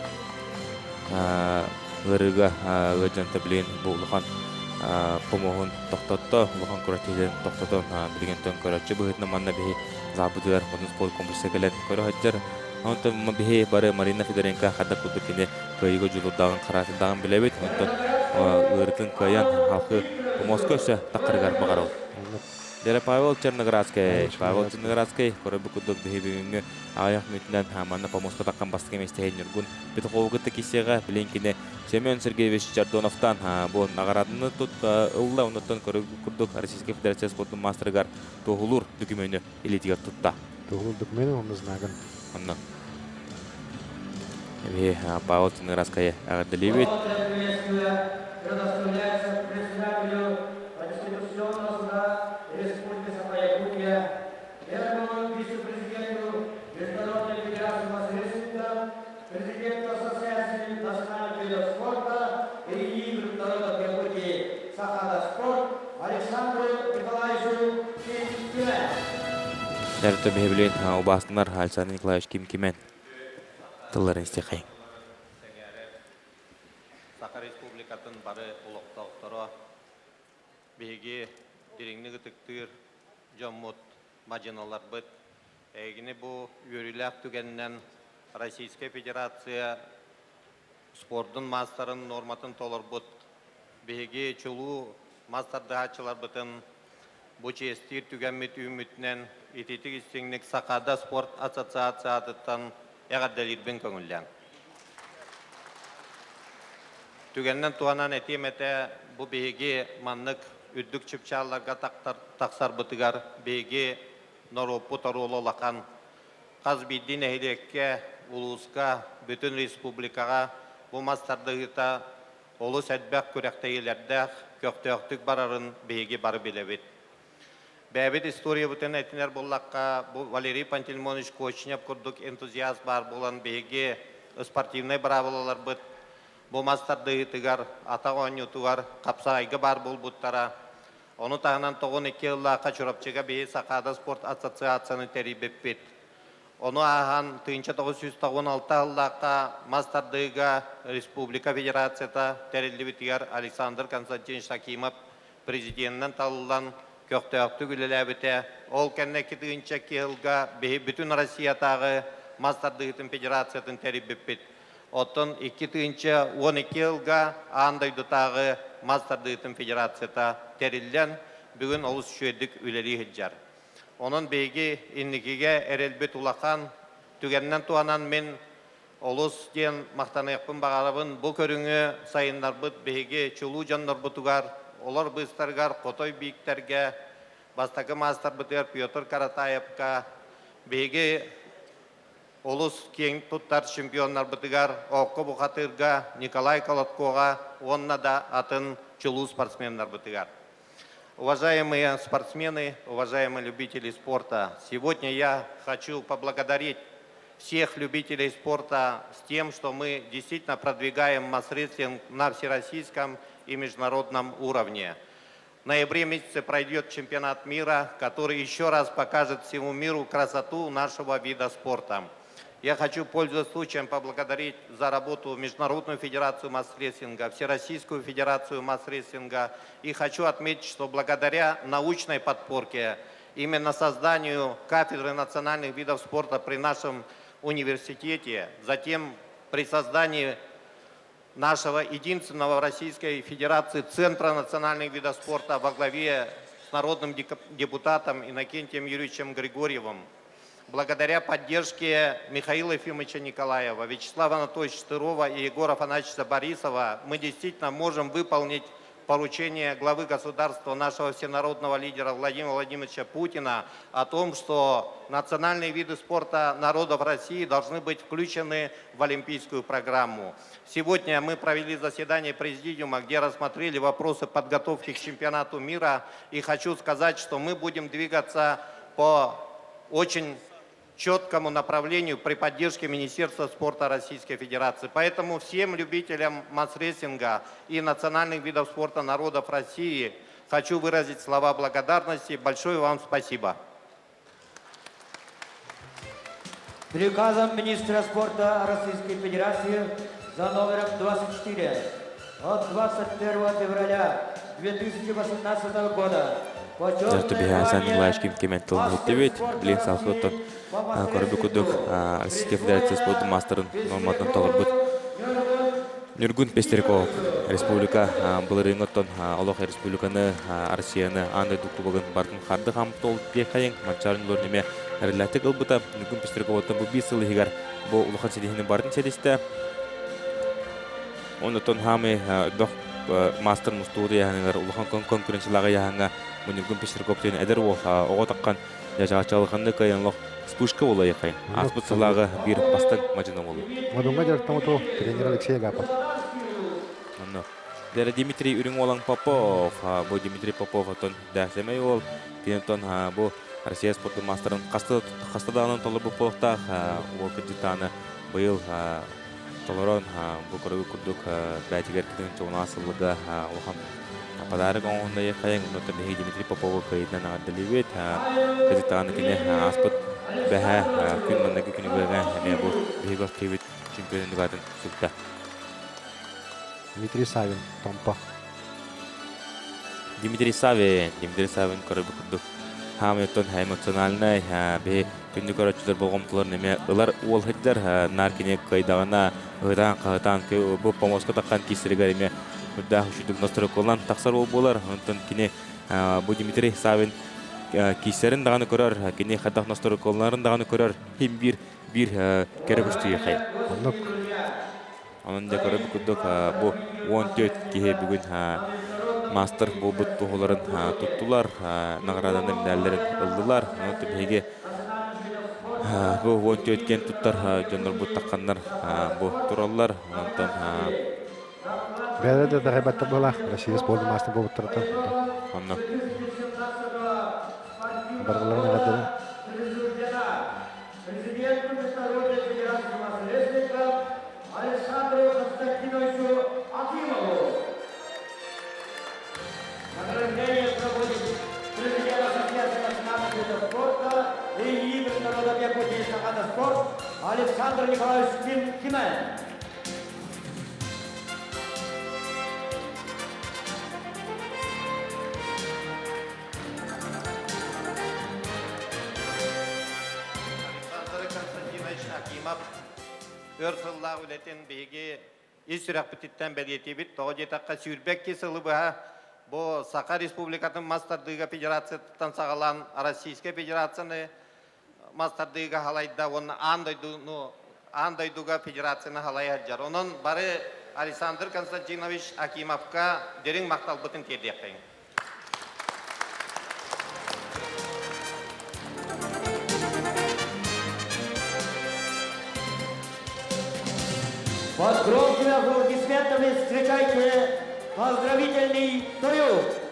ыарыыга ыалдьан билигин бу улахан помоһун тохтотто, улахан күрэхтэһиилэрин тохтотон билигин көрөөччү быһыытынан манна биһи заабытыгар модун спорт комплекса кэлэн көрө сылдьар. Онтон биһи бары Марина Федоренко хайдах курдук кини кыайыыга дьулуурдааҕын, хараатырдааҕын билэбит. Онтон ыарытын кыайан халқы помоска өссө таххарыгар баҕарабыт. Дьэ Павел Черноградскай, Павел Черноградскай көрөбүт курдук биһи бүгүҥҥү аҕыйах мүнүүтүнэн манна помоска таххан бастакы миэстэһин Ньургун Петухову кытта киссиэҕэ билин кини Семен Сергеевич Чардоновтан бу наҕарааданы тут ылла оннуттан көрөбүт курдук Российскай Федерация спордун маастарыгар туоһулуур докумену илиитигэр тутта. Туоһулуур докумену онно знагын. Онно. Эбии Павел Черноградскайы эҕэрдэлиибит. Предоставляется председателю Конституционного суда Республики Саха-Якутия, первому вице-президенту Международной Федерации мас-рестлинга, президенту Ассоциации национальных видов спорта и игр народов Якутии Сахада спорт Александру Николаевичу Ким-Кимен. Дәрті биһиблин убаастынар Александр Николаевич Ким-Кимен тылларын истиэхэйиҥ. Саха Республикатын бары олохтоохторо биһиги дириҥник ытыктыыр дьоммут, мадьыналарбыт эһигини бу үөрүүлээх түгэнинэн Российскай Федерация спордун маастарын нуорматын толорбут биһиги чулуу мас тардыһааччыларбытын бу чиэстиир түгэммит үүммүтүнэн ититик истиҥник Сахаада спорт ассоциациятыттан эҕэрдэлиирбин көҥүллээҥ. Түгэнинэн туһанан этиэм этэ, бу биһиги маннык үрдүк чыпчаалларга тахсарбытыгар биһиги норуоппут оруола улахан. Хас биирдии нэһилиэккэ, улууска, бүтүн республикаҕа бу мас тардыһыыта олус элбэх күрэхтэһиилэрдээх, көхтөөхтүк барарын биһиги бары билэбит. Бэйэбит историябытын этинэр буоллахха, бу Валерий Пантелеймонович Кочнев курдук энтузиаст баар буолан биһиги спортивнай быраабылаларбыт бу мас тардыһыытыгар, атах оонньуутугар, хапсаҕайга баар буолбуттара. Ону таһынан 92 сыллаахха Чурапчыга биһи Сахаада спорт ассоциацияны тэрийбиппит. Ону ааһан 1996 сыллаахха мас тардыыга республика федерацията тэриллибитигэр Александр Константинович Акимов президенинэн талыллан көхтөөхтүк үлэлээбитэ. Ол кэннэ 2002 сылга биһи бүтүн Россиятааҕы мас тардыһыытын федерациятын тэрийбиппит. Оттон 2012 сылга аан дойдутааҕы мас тардыытын федерацията тэриллэн, бүгүн олус үчүгэйдик үлэлии сылдьар. Онон биһиги инникигэ эрэлбит улахан. Түгэнинэн туһанан мин олус диэн махтаныахпын баҕарабын. Бу көрүҥү сайыннарбыт биһиги чулуу дьоннорбутугар, олор быыстарыгар Хотой Бииктэргэ, бастакы маастарбытыгар Петр Каратаевка, биһиги олус киэҥ туттар чемпионнарбытыгар Оокко Бухатыырга, Николай Колоткоҕа уонна да атын чулуу спортсменнарбытыгар. Уважаемые спортсмены, уважаемые любители спорта, сегодня я хочу поблагодарить всех любителей спорта с тем, что мы действительно продвигаем масс-рестлинг на всероссийском и международном уровне. В ноябре месяце пройдет чемпионат мира, который еще раз покажет всему миру красоту нашего вида спорта. Я хочу, пользуясь случаем, поблагодарить за работу Международную федерацию масс-рестлинга, Всероссийскую федерацию масс-рестлинга. И хочу отметить, что благодаря научной подпорке, именно созданию кафедры национальных видов спорта при нашем университете, затем при создании нашего единственного в Российской Федерации Центра национальных видов спорта во главе с народным депутатом Иннокентием Юрьевичем Григорьевым, благодаря поддержке Михаила Ефимовича Николаева, Вячеслава Анатольевича Штырова и Егора Афанасьевича Борисова, мы действительно можем выполнить поручение главы государства нашего всенародного лидера Владимира Владимировича Путина о том, что национальные виды спорта народов России должны быть включены в олимпийскую программу. Сегодня мы провели заседание президиума, где рассмотрели вопросы подготовки к чемпионату мира. И хочу сказать, что мы будем двигаться по очень четкому направлению при поддержке Министерства спорта Российской Федерации. Поэтому всем любителям масс-рестлинга и национальных видов спорта народов России хочу выразить слова благодарности. Большое вам спасибо. Приказом министра спорта Российской Федерации за номером 24 от 21 февраля 2018 года Дьэ, биһиэхэ Николаевич Ким кимэн тылын иһиттибит. Билигин салгыы көрбүт курдук Российская Федерация спордун маастарын норматын толорбут Ньургун Пестеряков республика былырыыҥҥы оттон олох республиканы Россияны аан дойду кубогын бартын харды хамтол диэххэйин Манчаарын улар неме эрэллээхтик ылбыта. Ньургун Пестеряков оттон бу биир сыл иһигэр бу улахан ситиһиини бартын ситистэ. Онтон хаамый бөх маастар мустубут ыйааһыныгар улахан конкуренциялаах ыйааһыҥҥа Мунньургун Пестряков диэн эдэр уол оҕо таххан дьачаачалханны кыайан олох вспышка буола ыйахайын. Ааспыт сылааҕы биир бастыҥ мадьына буолу. Модуҥҥа дьарыктаммыт тренер Алексей Агапов. Онно. Дэрэ Дмитрий Үрүҥ Уолан Попов, бу Дмитрий Попов отон дээсэмэй уол, киниттон бу Россия спортун маастарын хаста хаста даҕаны толорбут буолуохтаах уол кырдьыктааны быйыл толорон бу көрүгү курдук бээтигэр кытын чугунаа сыллыга улахан подарок оҥоһунна хайаҥ оннуттан биһиги Дмитрий Попову кыайыытынан эҕэрдэлиибит кырдьыктаҕына кини ааспыт бэһэ күн манныгы күнүгүрэ эмиэ бу биһиги киһибит чемпионун аатын сүктэ. Дмитрий Савин, Томпо. Дмитрий Савин, Дмитрий Савин көрөбүт курдук хаамыйтон эмоциональнай биһи күндү көрөөччүлэр болҕомтолорун эмиэ ылар уол сылдьар наар кини кыайдаҕына ыһытаан хаһытаан бу помоска таххан киирсэригэр эмиэ үрдээх үчүгдүк настройкаланан тахсар уол буолар онтон кини бу Дмитрий Савин киирсэрин даҕаны көрөр кини хайдах настройкаланарын даҕаны көрөр хим биир биир кэрэ көстүү Оннук. Онон дьэ көрөбүт курдук бу 14 киһи бүгүн маастар буолбут туоһуларын туттулар, наҕарааданы медалларын ыллылар. Онон биһиги бу 14 киэн туттар дьоннорбут тахханнар бу тураллар. Онтон Бэйэлэрэ да даҕайбаттар быһалаах Россия спордун маастар буолбуттарыттан. Онно. Барыларын эҕэрдэлэр. Президенту Международной Федерации мас-рестлинга Александру Константиновичу Акимову. Награждение проводит президент Ассоциации национальных видов спорта и игр народов Якутии Сахата спорт Александр Николаевич Ким Кимен. Александр Константинович Акимов. өр сыллаах үлэтин биһиги ис сүрэхпититтэн бэлиэтиибит. Тоҕо диэтэххэ, 22 сылы быһа бу Саха Республикатын мас тардыыга федерациятыттан саҕалаан Российскай Федерацияны мас тардыыга халайда уонна аан дойдуну аан дойдуга федерацияны халайа сылдьар. Онон бары Александр Константинович Акимовка дириҥ махталбытын тиэрдиэххэйиҥ. Под громкими аплодисментами встречайте поздравительный триумф!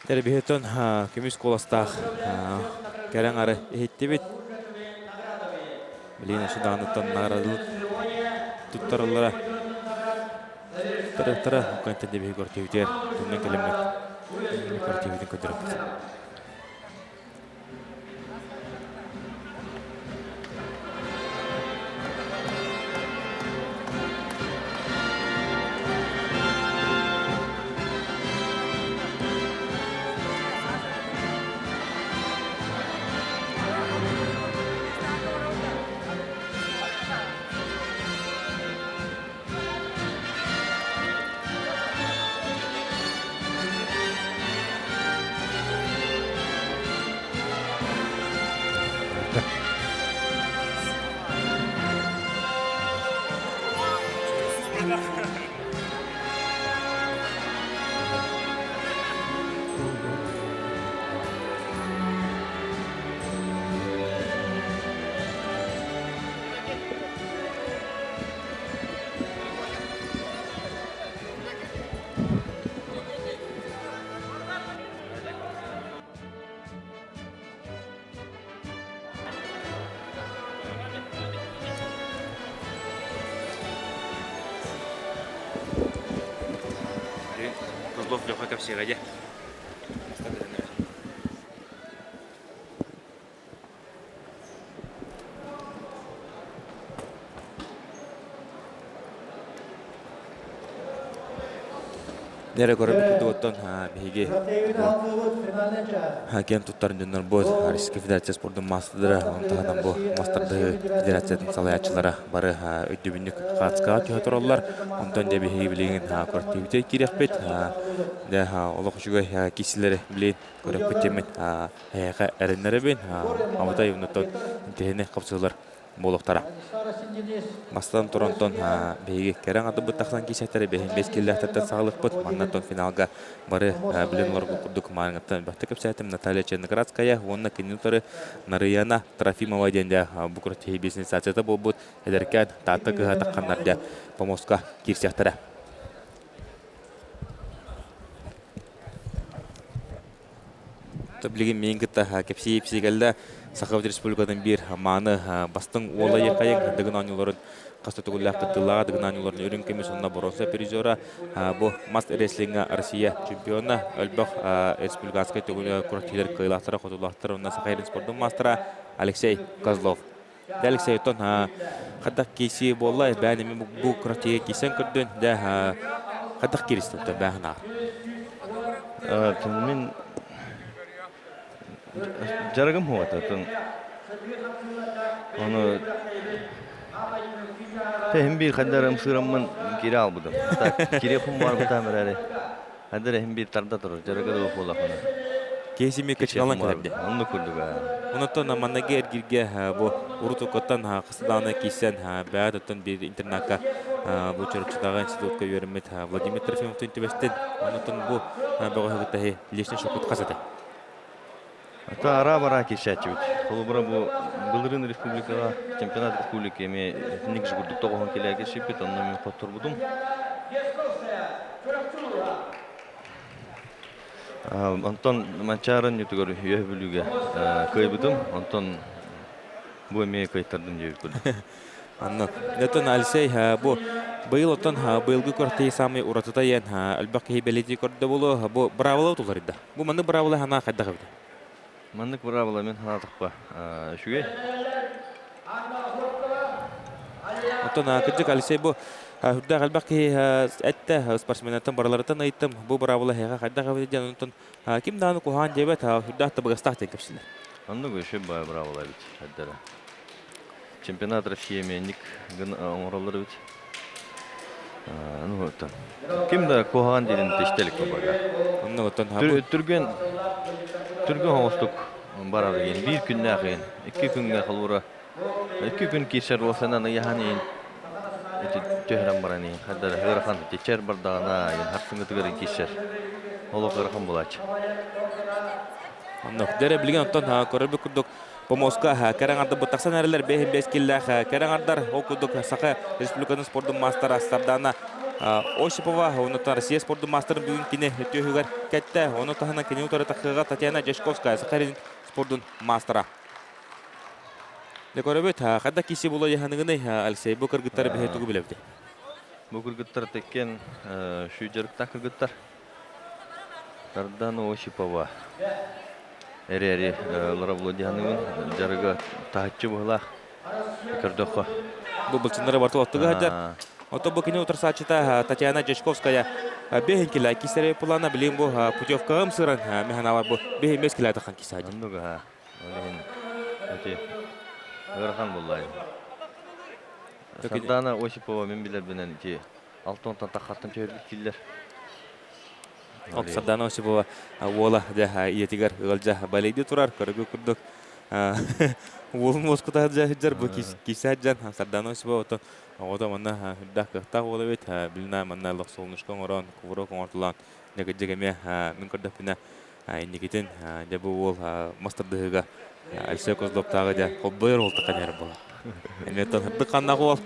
Тэрбиһитон көмүс куоластаах кэлэн ары иһиттибит. Билигин Суданыттан наградылык туттарыллара тара уккантан дебиһи көртүбүтүгэр туннан кэлэммит көртүбүтүн көрдөрөппүт. Козлов Леха кэпсиэҕэ дьэ. Нэрэ көрөбүт курдук биһиги киэн туттар дьоннор бу Российскай Федерация спордун маастардара, ону таһынан бу маастардыы федерациятын салайааччылара бары өйдөбүнньүк хаацкаҕа түһэ тураллар. Онтон дьэ биһиги билигин көртүүбүтэ киириэхпит. Дьэ олох үчүгэй киисилэри билигин көрөппүт диэммит эһиэхэ эрэннэрэбин. Абытай оннуттан интэриэһинэй хапсыһыылар буолуохтара. Бастатан туран биһиги кэрэ аҥардыбыт тахсан киисэттэри бэһин бэс киллээхтэртэн саҕалыахпыт. Манна финалга бары билэн олорбут курдук мааныҥыттан элбэхтик кэпсээтим. Наталья Черноградская уонна кинини утары Нарыяна Трофимова диэн дьэ бу күрэхтэһии бизнесацията буолбут эдэркээн Таатта кыыһа тахханнар дьэ помоска киирсиэхтэрэ. Билигин миин кытта кэпсии кэллэ. Саха Республикатын биир мааны бастыҥ уола Якайык Дыгын оонньууларын Хас да төгүллээх кыттыылааҕа Дыгынаан Ньуларын үрүҥ көмүс уонна боруонса призера, бу мас рестлиҥҥэ Россия чемпиона, өлбөх республиканскай төгүл күрэхтэһиилэр кыайыылаахтара, хотуулаахтара уонна Саха сирин спордун маастара Алексей Козлов. Дэ Алексей, оттон хайдах киирсии буолла? Бээн эми бу күрэхтэһиигэ киирсэн көрдүн. Дэ хайдах кииристин бээн аҕар? Мин дьарыгым хуата Ону Тэһин биир хайдар ымсыыраммын киирэ албытым. Кире хум барбытам эрээри. Хайдар эһин биир тарда турар, дьарыга да буоллахына. Киһи кычыналан кэлэрде. Оннук курдук. Онотон маннаги эргирге бу урут укоттан хасыдааны киирсэн бэйэт оттон биир интернакка бу Чурапчытааҕы институтка үөрэммит Владимир Трофимовтын түбэстин. Онотон бу бөҕөһүгүттаһи личный шокут хасаты. Ата араа-бараа киирсээччибит. Холобура бу былырыын республикаҕа чемпионат республики эмиэ итинник же курдук тоҕуһун килээгэ сиппит, онно мин хотторбутум. Онтон Манчаары онньутугар Үөһэ Бүлүүгэ кыайбытым, онтон бу эмиэ кыайтардым диэбит курдук. Анна, оттон Алексей бу быйыл оттон быйылгы күрэхтэһии саамай уратыта диэн элбэх киһи бэлиэтии көрдө буолуо. Бу быраабыла туларыйда. Бу маннык быраабыла санаа хайдах эбит? Маннык быраабыла мин санаатахпа үчүгэй. Оттон кырдьык Алексей бу үрдээх элбэх киһи эттэ спортсменнартан барыларыттан ыйыттым. Бу быраабыла эһиэхэ хайдах эбит диэн онтон ким даҕаны куһаҕан диэбэт, үрдээх табыгастаах диэн кэпсииллэр. Оннук үчүгэй быраабыла эбит хайдара. Чемпионат России эмиэнник оҥороллор эбит. Ну, оттон ким да куһаҕан диирин истэ илик баҕа. Оннук оттон Түргэн түргэн оҥостук барар диэн биир күннээх иһин, икки күҥҥэ холуура икки күн киирсэр уосанан ыйаһан иһин ити түһэрэн баран иһин хайдара ыарахан тичэр бардаҕына иһин харсыҥҥытыгар киирсэр олох ыарахан булааччы. Оннук. Дэрэ билигин оттон көрөрбүт курдук Помоска кэрэ аҥардар тахсан эрэллэр 5 киллээх кэрэ аҥардар ол курдук Саха Республикатын спордун маастара Сардана Осипова онуттан Россия спордун маастарын бүгүн кини түөһүгэр кэттэ. Ону таһынан кини утары тахыыга Татьяна Дьячковская Саха спордун маастара. Дьэ көрөбүт, хайда киси була яһаныгыный Алексей бу кыргыттары биһи тугу билэбит? Бу кыргыттар теккен шүй дьарыктаах кыргыттар. Сардана Осипова эрээри Лара дьарыга таһыччы быһылаах көрдөххө. Бу былчыннары барты оттуга сылдьар. Ото бу кини утарсааччыта Татьяна Дьячковская бэһин килэ кисэри пулана билин бу путевкаҕым сыран механалар бу бэһин бэс килэ тахан кисаадьы. Оннуга ол иһин эти ыарахан буллай. Сардана Осипова мен билэрбинэн ити Алтонтон таххаттан түһэрбит дииллэр. Ол Сардана Осипова уола дьэ ийэтигэр ыалдьа балейдыы турар көрөгү курдук уолун уоскута сылдьар бу киисэ дьан Сардана Осипова оттон оҕото манна үрдээх кыахтаах уол эбит билина манна лох солнышко оҥорон кувырок оҥортулаан дьэ эмиэ мин көрдөхпүнэ инникитин дьэ бу уол мас тардыһыыга Алексей Козловтааҕы дьэ холбойор уол таханьар буола эмиэ тон ханнаах уол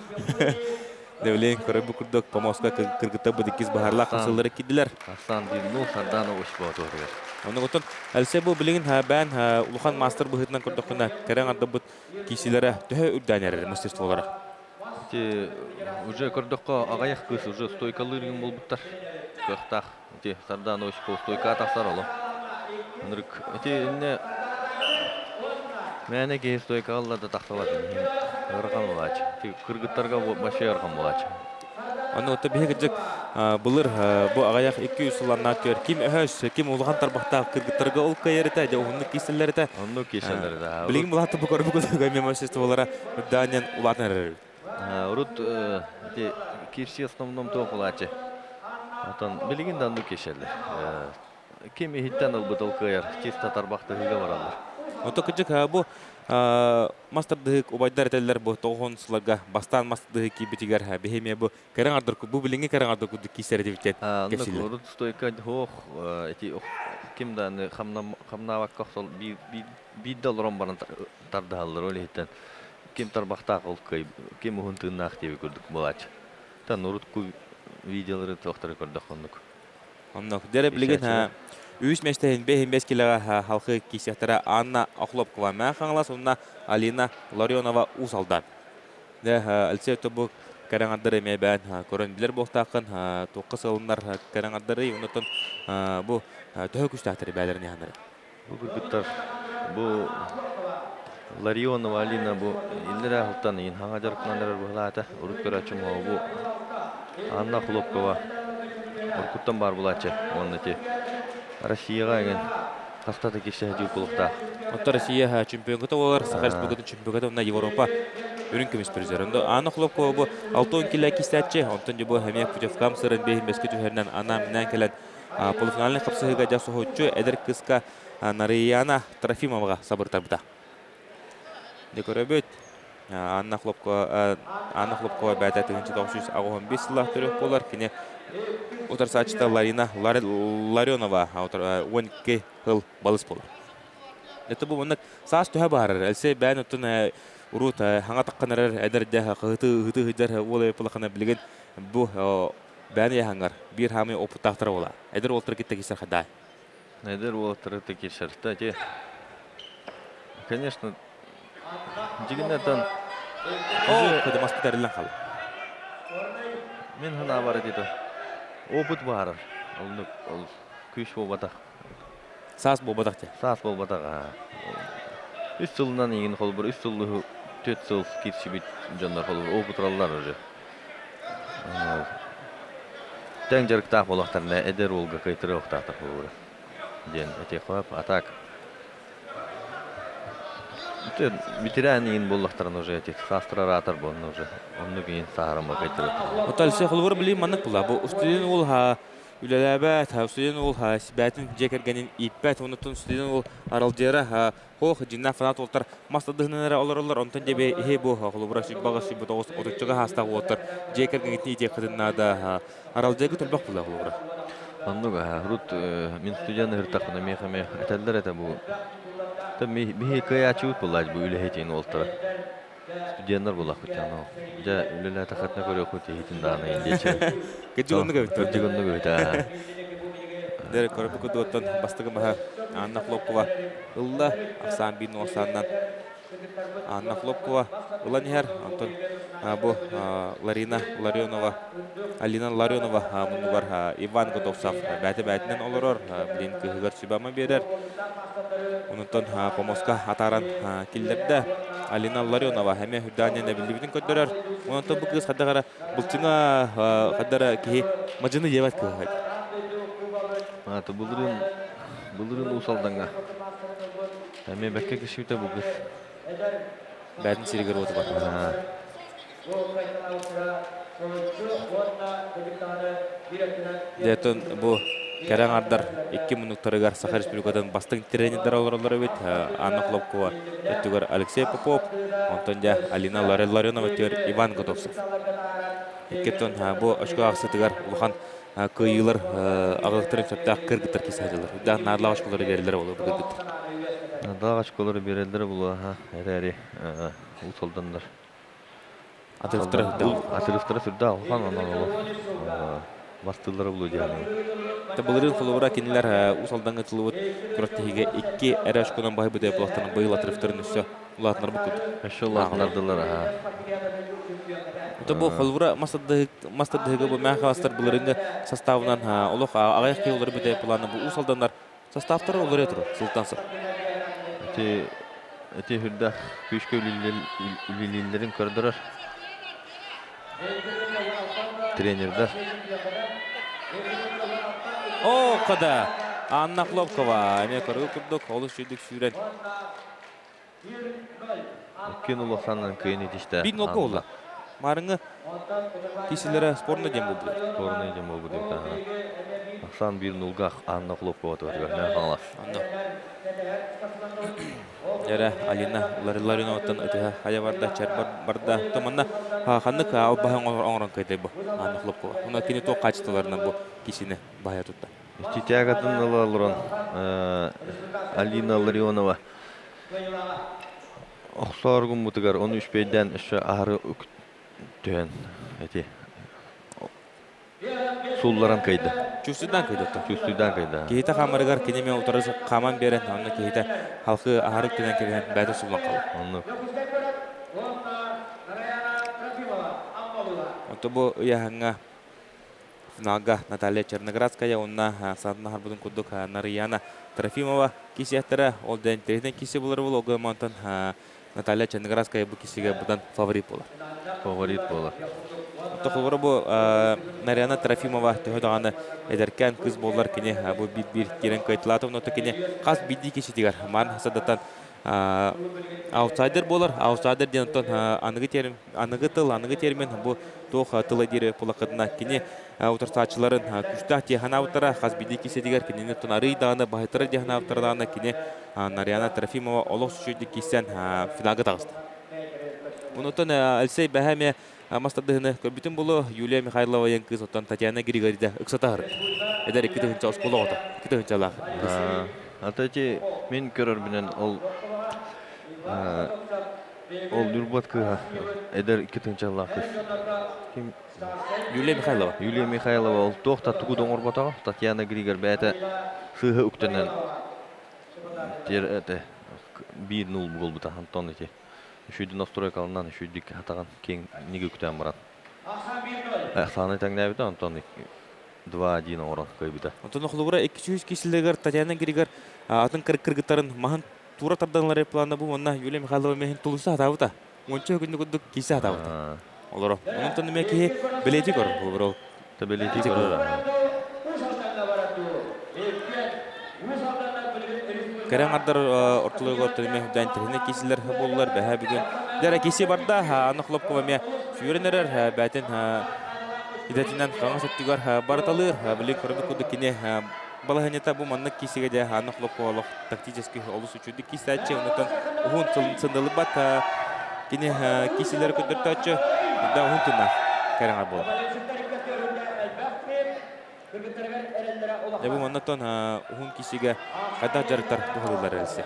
Девлен көрөр курдук помоска кыргыттар бу иккис баһарлаах хасыллары киирдилэр. Асан дирну Сардана Осипова туһугар. Онно оттон Алексей бу билигин бээн улахан мастер быһыытынан көрдөххүнэ кэрэ аҥардабыт киисилэрэ төһө үрдээн эрэр мастерстволара? Ити уже көрдөххө аҕыйах кыыс уже стойкалыыр гын буолбуттар. Кыахтаах. Ити Сардана Осипова стойка тахсар оло. Ынырык ити инне мээнэ киһи стойкаҕа ылла да тахсыбат ыарахан буолааччы. Ити кыргыттарга вообще ыарахан буолааччы. Онно отто биһи кырдьык былыр бу аҕыйах 200 сылланнаах көр ким өһөс, ким улахан тарбахтаах кыргыттарга ол кыайар этэ, дьэ уһуннук киирсэллэр этэ. Оннук киирсэллэр этэ. Билигин булааты бу көрбүт курдук мастерстволара үрдээнэн улаатан эрэр. Урут ити киирсии основном туох буолааччы. Отон билигин да оннук киирсэллэр. Ким иһиттэн ылбыт ол кыайар, чисто тарбахтаһыыга бараллар. Ото кырдьык бу мас тардыһык убайдар этэллэр бу тоҕуһун сылларга бастаан мас тардыһык киирбитигэр биһи эмиэ бу кэрэ аҥардар бу билиҥҥи кэрэ аҥардар курдук киирсэр этибит диэн кэпсииллэр. Урут стойка хоох ити ким да хамнаабакка охсол биир да олорон баран тардыһаллар ол иһиттэн ким тарбахтаах ол кыай ким уһун тыыннаах диэби курдук буолааччы. Тан урут видеолары туохтары көрдөх оннук. Оннук. Дьэ билигин үс миэстэһин бэһин бэс килэҕэ халхы киисиэхтэрэ Анна Охлопкова Мэҥэ Хаҥалас уонна Алина Ларионова Уус Алдан. Дьэ, Алексей бу кэрэҥардары эмиэ бээн көрөн билэр буолтааххын, туохха сыалыннар кэрэҥардары, оннуттан бу төһө күстээхтэри бээлэрин яһаннары. Бу кыргыттар бу Ларионова Алина бу иллэрээ сылтан ыйын хаҥа дьарыктанан эрэр быһылаата. Урут көрөөччүм бу Анна Хлопкова уруккуттан баар булааччы уонна ити Россияҕа эҥин хаста да киирсэ сылдьыбыт буолуохтаах. Оттон Россия чемпионката буолар, Саха Республикатын чемпионката уонна Европа үрүҥ көмүс призер. Онно Анна Хлопкова бу 60 килэ кистээччи, онтон дьэ бу эмиэ путевкам сырын бэһин бэскэ түһэринэн анаан-минээн кэлэн полуфинальнай хапсыһыыга дьэ соһуччу эдэр кыска Нарыйана Трофимоваҕа сабыртарбыта. Дьэ көрөбүт. Анна Хлопкова Анна Хлопкова бэйэтэ 1985 сыллаах төрүөх буолар. Кини утарсааччыта Ларина Ларионова 12 сыл балыс буолар. Это бу маннык саас төһө баарар. Әлсей бэйэн оттон урут хаҥа таххан эрэр эдэрдэ ыһыты ыһыты ыһыдьар уол эпылахана билигин бу бэйэн яһаңар биир хаамый опыттаахтара буола. Эдэр уолтар китте кисер хадай. Эдэр уолаттары кытта киирсэртэ ити. Конечно, дьигиннэртэн Оо, кыдымаспыт эриллэн хаалла. Мин санаабар ити опыт баарар. Оннук ол күүс буолбатах. Саас буолбатах дии. Саас буолбатах. Үс сылынан игин холбур үс сыллыһы төрт сыл киирсибит дьоннор холбур опыт уже. Тэҥ дьарыктаах буоллахтарына эдэр уолга кыайтарыахтаахтар буолуо диэн этиэххэ а так ветеран иин буоллахтарына уже этих саастара ыраатар буолна уже оннук иин сааһырама кыайтарыахтара. Оттон Алексей холобура билигин маннык буолла. Бу устудьуон уол үлэлээбэт, устудьуон уол бэйэтин дьиэ кэргэнин ииппэт, оннуттан устудьуон уол аралдьыйара Хоох, дьиҥнээх фанат уолтар мас тардыһынан эрэ олороллор, онтон дьэбэ иһи бу холобура сүүрбэҕэ 29 отуччуга хаастаах уолаттар дьиэ кэргэҥҥитин иитиэххитин наада. Аралдьайгыт элбэх буолла холобура. Оннук урут мин студент ыһыртахпына миэхэ эмиэ этэллэр этэ бу биһи кыайааччыбыт буоллач бу үлэһитин уолтара студеннар буоллахпыт дьэ дьэ үлэлээтэххитинэ көрүөххүт иһитин даҕаны диэчи Кырдьык оннук эбит кырдьык оннук эбит аа Дэр көрбүт кудуоттан бастакы маһа Анна Хлопкова ылла. Ахсаан биир нуосааннан Анна Хлопкова ылан иһэр. Онтон бу Ларина Ларионова, Алина Ларионова муннугар Иван Готовцев бээтэ-бээтинэн олорор. Билин кыыһыгар сүбэ-ама биэрэр. Онтон помоска атааран киллэрдэ. Алина Ларионова эмиэ үрдээнинэн эбиллибитин көрдөрөр. Онтон бу кыыс хайдах эрэ былчыҥа хайдах эрэ киһи мадьыны диэбэт кыыһа. Аата былырыын былырыын Уус Алдаҥҥа эмиэ бэккэ кишибитэ бу кыс. Бээтин сиригэр уоту бар. Дьэ, бу кэрэ аҥардар икки муннуктарыгар Саха Республикатын бастыҥ тренердэр олороллор эбит. Анна Хлопкова өттүгэр Алексей Попов, онтон дьэ Алина Ларионова өттүгэр Иван Готовцев. Иккиттэн бу очко ахсытыгар улахан кыайыылар аҕылыктарын сөптөөх кыргыттар кисаадьылар. Үрдээх наадалаах очколары биэрэллэрэ буолуо бу кыргыттар. Наадалаах очколары биэрэллэрэ буолуо аха эрээри Уус Алданнар Атырыхтара сүрдээх. Атырыхтара сүрдээх улахан онон олох бастыыллара буолуо дии саныыбын. Былырыын холобура кинилэр Уус Алдаҥҥа тылыбыт күрэхтэһиигэ икки эрэ очконан баһыйбыт буоллахтарына быйыл атырыхтарын өссө улаатыннарбыт курдук. Өссө улаатыннардылар аха. Это бу холобура мас тардыһыга бу мээн хаастар былырыыҥҥы составынан олох аҕыйах киһи олорбут планы бу Уус Алданнар составтара олоро турар сылтан сыл. Ити ити үрдэх күүскэ үлэлииллэрин көрдөрөр тренердэр. О, када! Анна Хлопкова эмиэ көрүү курдук олус сүүрдүк сүүрэн Иккин улаханынан кыйын итистэ. Биир нолго буолла. Маарыҥҥы киисилэрэ спорный диэн буолбут. Спорный диэн буолбут Ахсаан биир нулга Анна Хлопкова туһатыгар Мэҥэ Хаҥалас. Онно. Эрэ Алина Лариноваттан ытыһа хайа барда, чэр барда. То манна ханнык албаһы оҥорон кыйдай бу Анна Хлопкова. Уна кини туох хаачыстыбаларынан бу кисини баһайа тутта. Ити тягатын ыла олорон Алина Ларионова Охсоор гыммытыгар ону үспүйэйдээн өссө аһары түһэн ити суулларан кыайда. Чувствуйдаан кыайда оттон. Чувствуйдаан кыайда. Киһитэ хаамарыгар кини эмиэ утары хааман биэрэн, онно киһитэ халкы аһары үктэнэн кэбиһэн бэйэтэ сууллан хаалар. Оннук. Онто бу ыйааһыҥҥа финалга Наталья Черноградская уонна саатына харбытын курдук Нарыяна Трофимова кисиэхтэрэ. Ол да интэриэһинэй киси булар был огы онтон Наталья Черноградская бу кисигэ быдан фаворит буолар. Фаворит буолар. Тохолоро бу Нарьяна Трофимова төһө даҕаны эдэркээн кыз буоллар кини бу биир-биир киирэн кыайталаата онно кини хас биирдии кишитигэр маан садатан аутсайдер буолар. Аутсайдер диэн оттон аныгы термин, аныгы тыл, аныгы термин бу туох тыла диэри булакытына кини утарсааччыларын күүстээх дии хас биирдии киисэтигэр кинини оттон арый даҕаны баһыйтарар дии санаабыттара даҕаны кини Нарьяна Трофимова олох сүчүйдүк киирсэн финалга таҕыста. Онуттан Алексей бэһэ эмиэ мас тардыһыны көрбүтүн булу Юлия Михайлова диэн кыыс оттон Татьяна Григорьевна ыксата Эдэр 2 тыһыынча оскуола оҕото, 2 тыһыынчалаах кыыс. Ата ити мин көрөрбүнэн ол ол Ньурбат кыыһа эдэр 2 тыһыынчалаах кыыс. Ким? Юлия Михайлова. Юлия Михайлова ол туох да тугу да оҥорботоҕо. Татьяна Григорь бэйэтэ сыыһа үктэнэн это 1-0 буолбута Антон ити. Үчүйдүн настройкалынан үчүйдүк хатаҕын киэҥ ниги үктээн баран. Ахсааны тэҥнээбитэ Антон 2-1 оҥорон кыайбыта. Онтон холобура 200 киһилэригэр Татьяна Григор атын кыргыттарын маһын тура тарданылар плана бу уонна Юлия Михайлова меһин тулуса хатаабыта. Онча күннү курдук кисе хатаабыта. Олоро. Онтон эмэ киһи билети көр холобура. Билети көрөр. Кэрэ аҥардар ортолоругар төмө үрдээн тиһинэ киисилэр буоллар бэһэ бүгүн дьара киси барда Анна Хлопкова эмиэ сүүрэн эрэр бээтин идэтинэн хаҥас өттүгэр барыталыыр били көрбүт курдук кини балаһыанньата бу маннык киисигэ дьэ Анна Хлопкова олох тактически олус үчүгдүк киисээччи онтон уһун сындалыбат кини киисилэри көрдөртөөччү да уһун тыыннаах кэрэ аҥар буолар. Дьэ бу маннаттан уһун кисигэ хайдах дьарыктар туһалыыллар эрэлсе.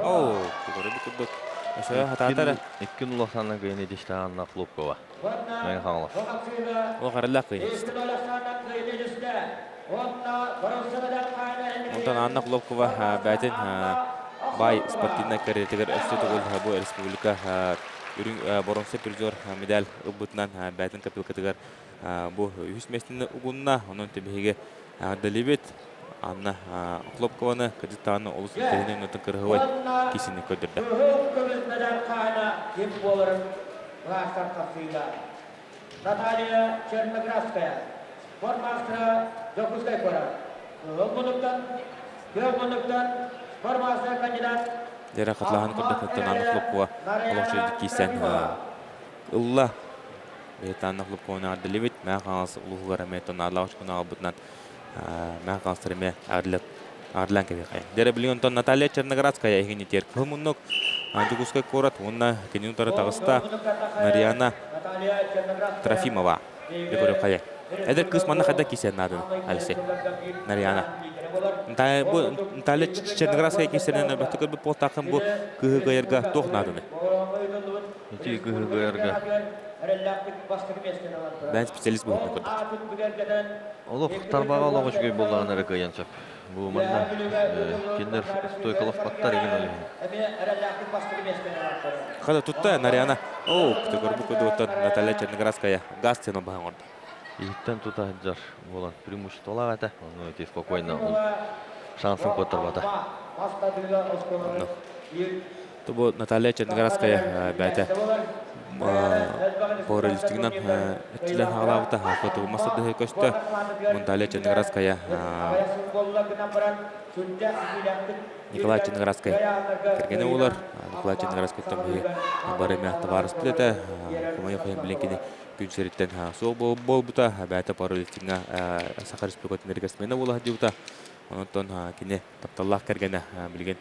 Оо, тугары бу курдук. Өсө хатаатар. Иккин улаханна кыйын идиште Анна Хлопкова. Мен хаҥалас. Ол хараллах кыйын Онтон Анна Хлопкова бээтин бай спортивнай карьератыгар өссө төгүл бу республика үрүҥ боронса призер медаль ылбытынан бээтин копилкатыгар Бу үһүс миэстэни угунна. Онон биһиги эҕэрдэлиибит. Анна Хлопкованы кырдьыктаҕына олус интэриэһинэй оннуттан кырыһыбай кисини көрдөрдө. Кыһыл көмүс медаль хаһана ким буоларын быһаарсар хапсыыга. Наталья Черноградская, спорт маастара Дьокуускай куорат. Кыһыл муннуктан, күөх муннуктан спорт маастара кандидат Дьэрэ хатылаһан көрдөхөттөн Анна Хлопкова олох үчүгэйдик киирсэн ылла. Бэйэтаанна Хлопкованы эҕэрдэлиибит. Мэҥэ Хаҥалас улууһугар эмиэ тоннаалаах очкону аҕалбытынан Мэҥэ Хаҥаластар эмиэ эҕэрдэлээн кэбиһиэххэйиҥ. Дьэ билигин онтон Наталья Черноградская эһигини тиэр кыһыл муннук Дьокуускай куорат уонна кинини утары таҕыста Нарьяна Трофимова. Дьэ көрүөххэйэ. Эдэр кыыс манна хайдах киирсэр нааданы, Алексей? Нарьяна. Бу Наталья Черноградская киирсэринэн элбэхтик көрбүт буолтааххын бу кыыһы кыайарга туох нааданы? Ити кыһыгыарга Бэйэн специалист быһыытынан көрдөх. Олох тарбаҕа олох үчүгэй буоллаҕына эрэ кыайан сөп. Бу манна кинилэр стойкаласпаттар игин ол иһин. Хада тутта Нарьяна. Оо, көрбүт курдук Наталья Черноградская газ цена баһан оҥордо. Иһиттэн тута сылдьар буолан преимуществолаах этэ. Ону ити спокойно ол шансын куоттарбата. Онно. Бу Наталья Черноградская бэйэтэ пауэрлифтингынан өттүлэн хаалаабыта фото мас көстө. Наталья Черноградская Николай Черноградскай кэргэнэ буолар. Николай Черноградскайтан биһи бары эмэ табаарыспыт этэ. Хомойуох иһин билин кини күн сириттэн суох буолбута. Бэйэтэ пауэрлифтиҥҥа Саха Республикатын рекордсмена буола сылдьыбыта. Онон кини тапталлаах кэргэнэ билигин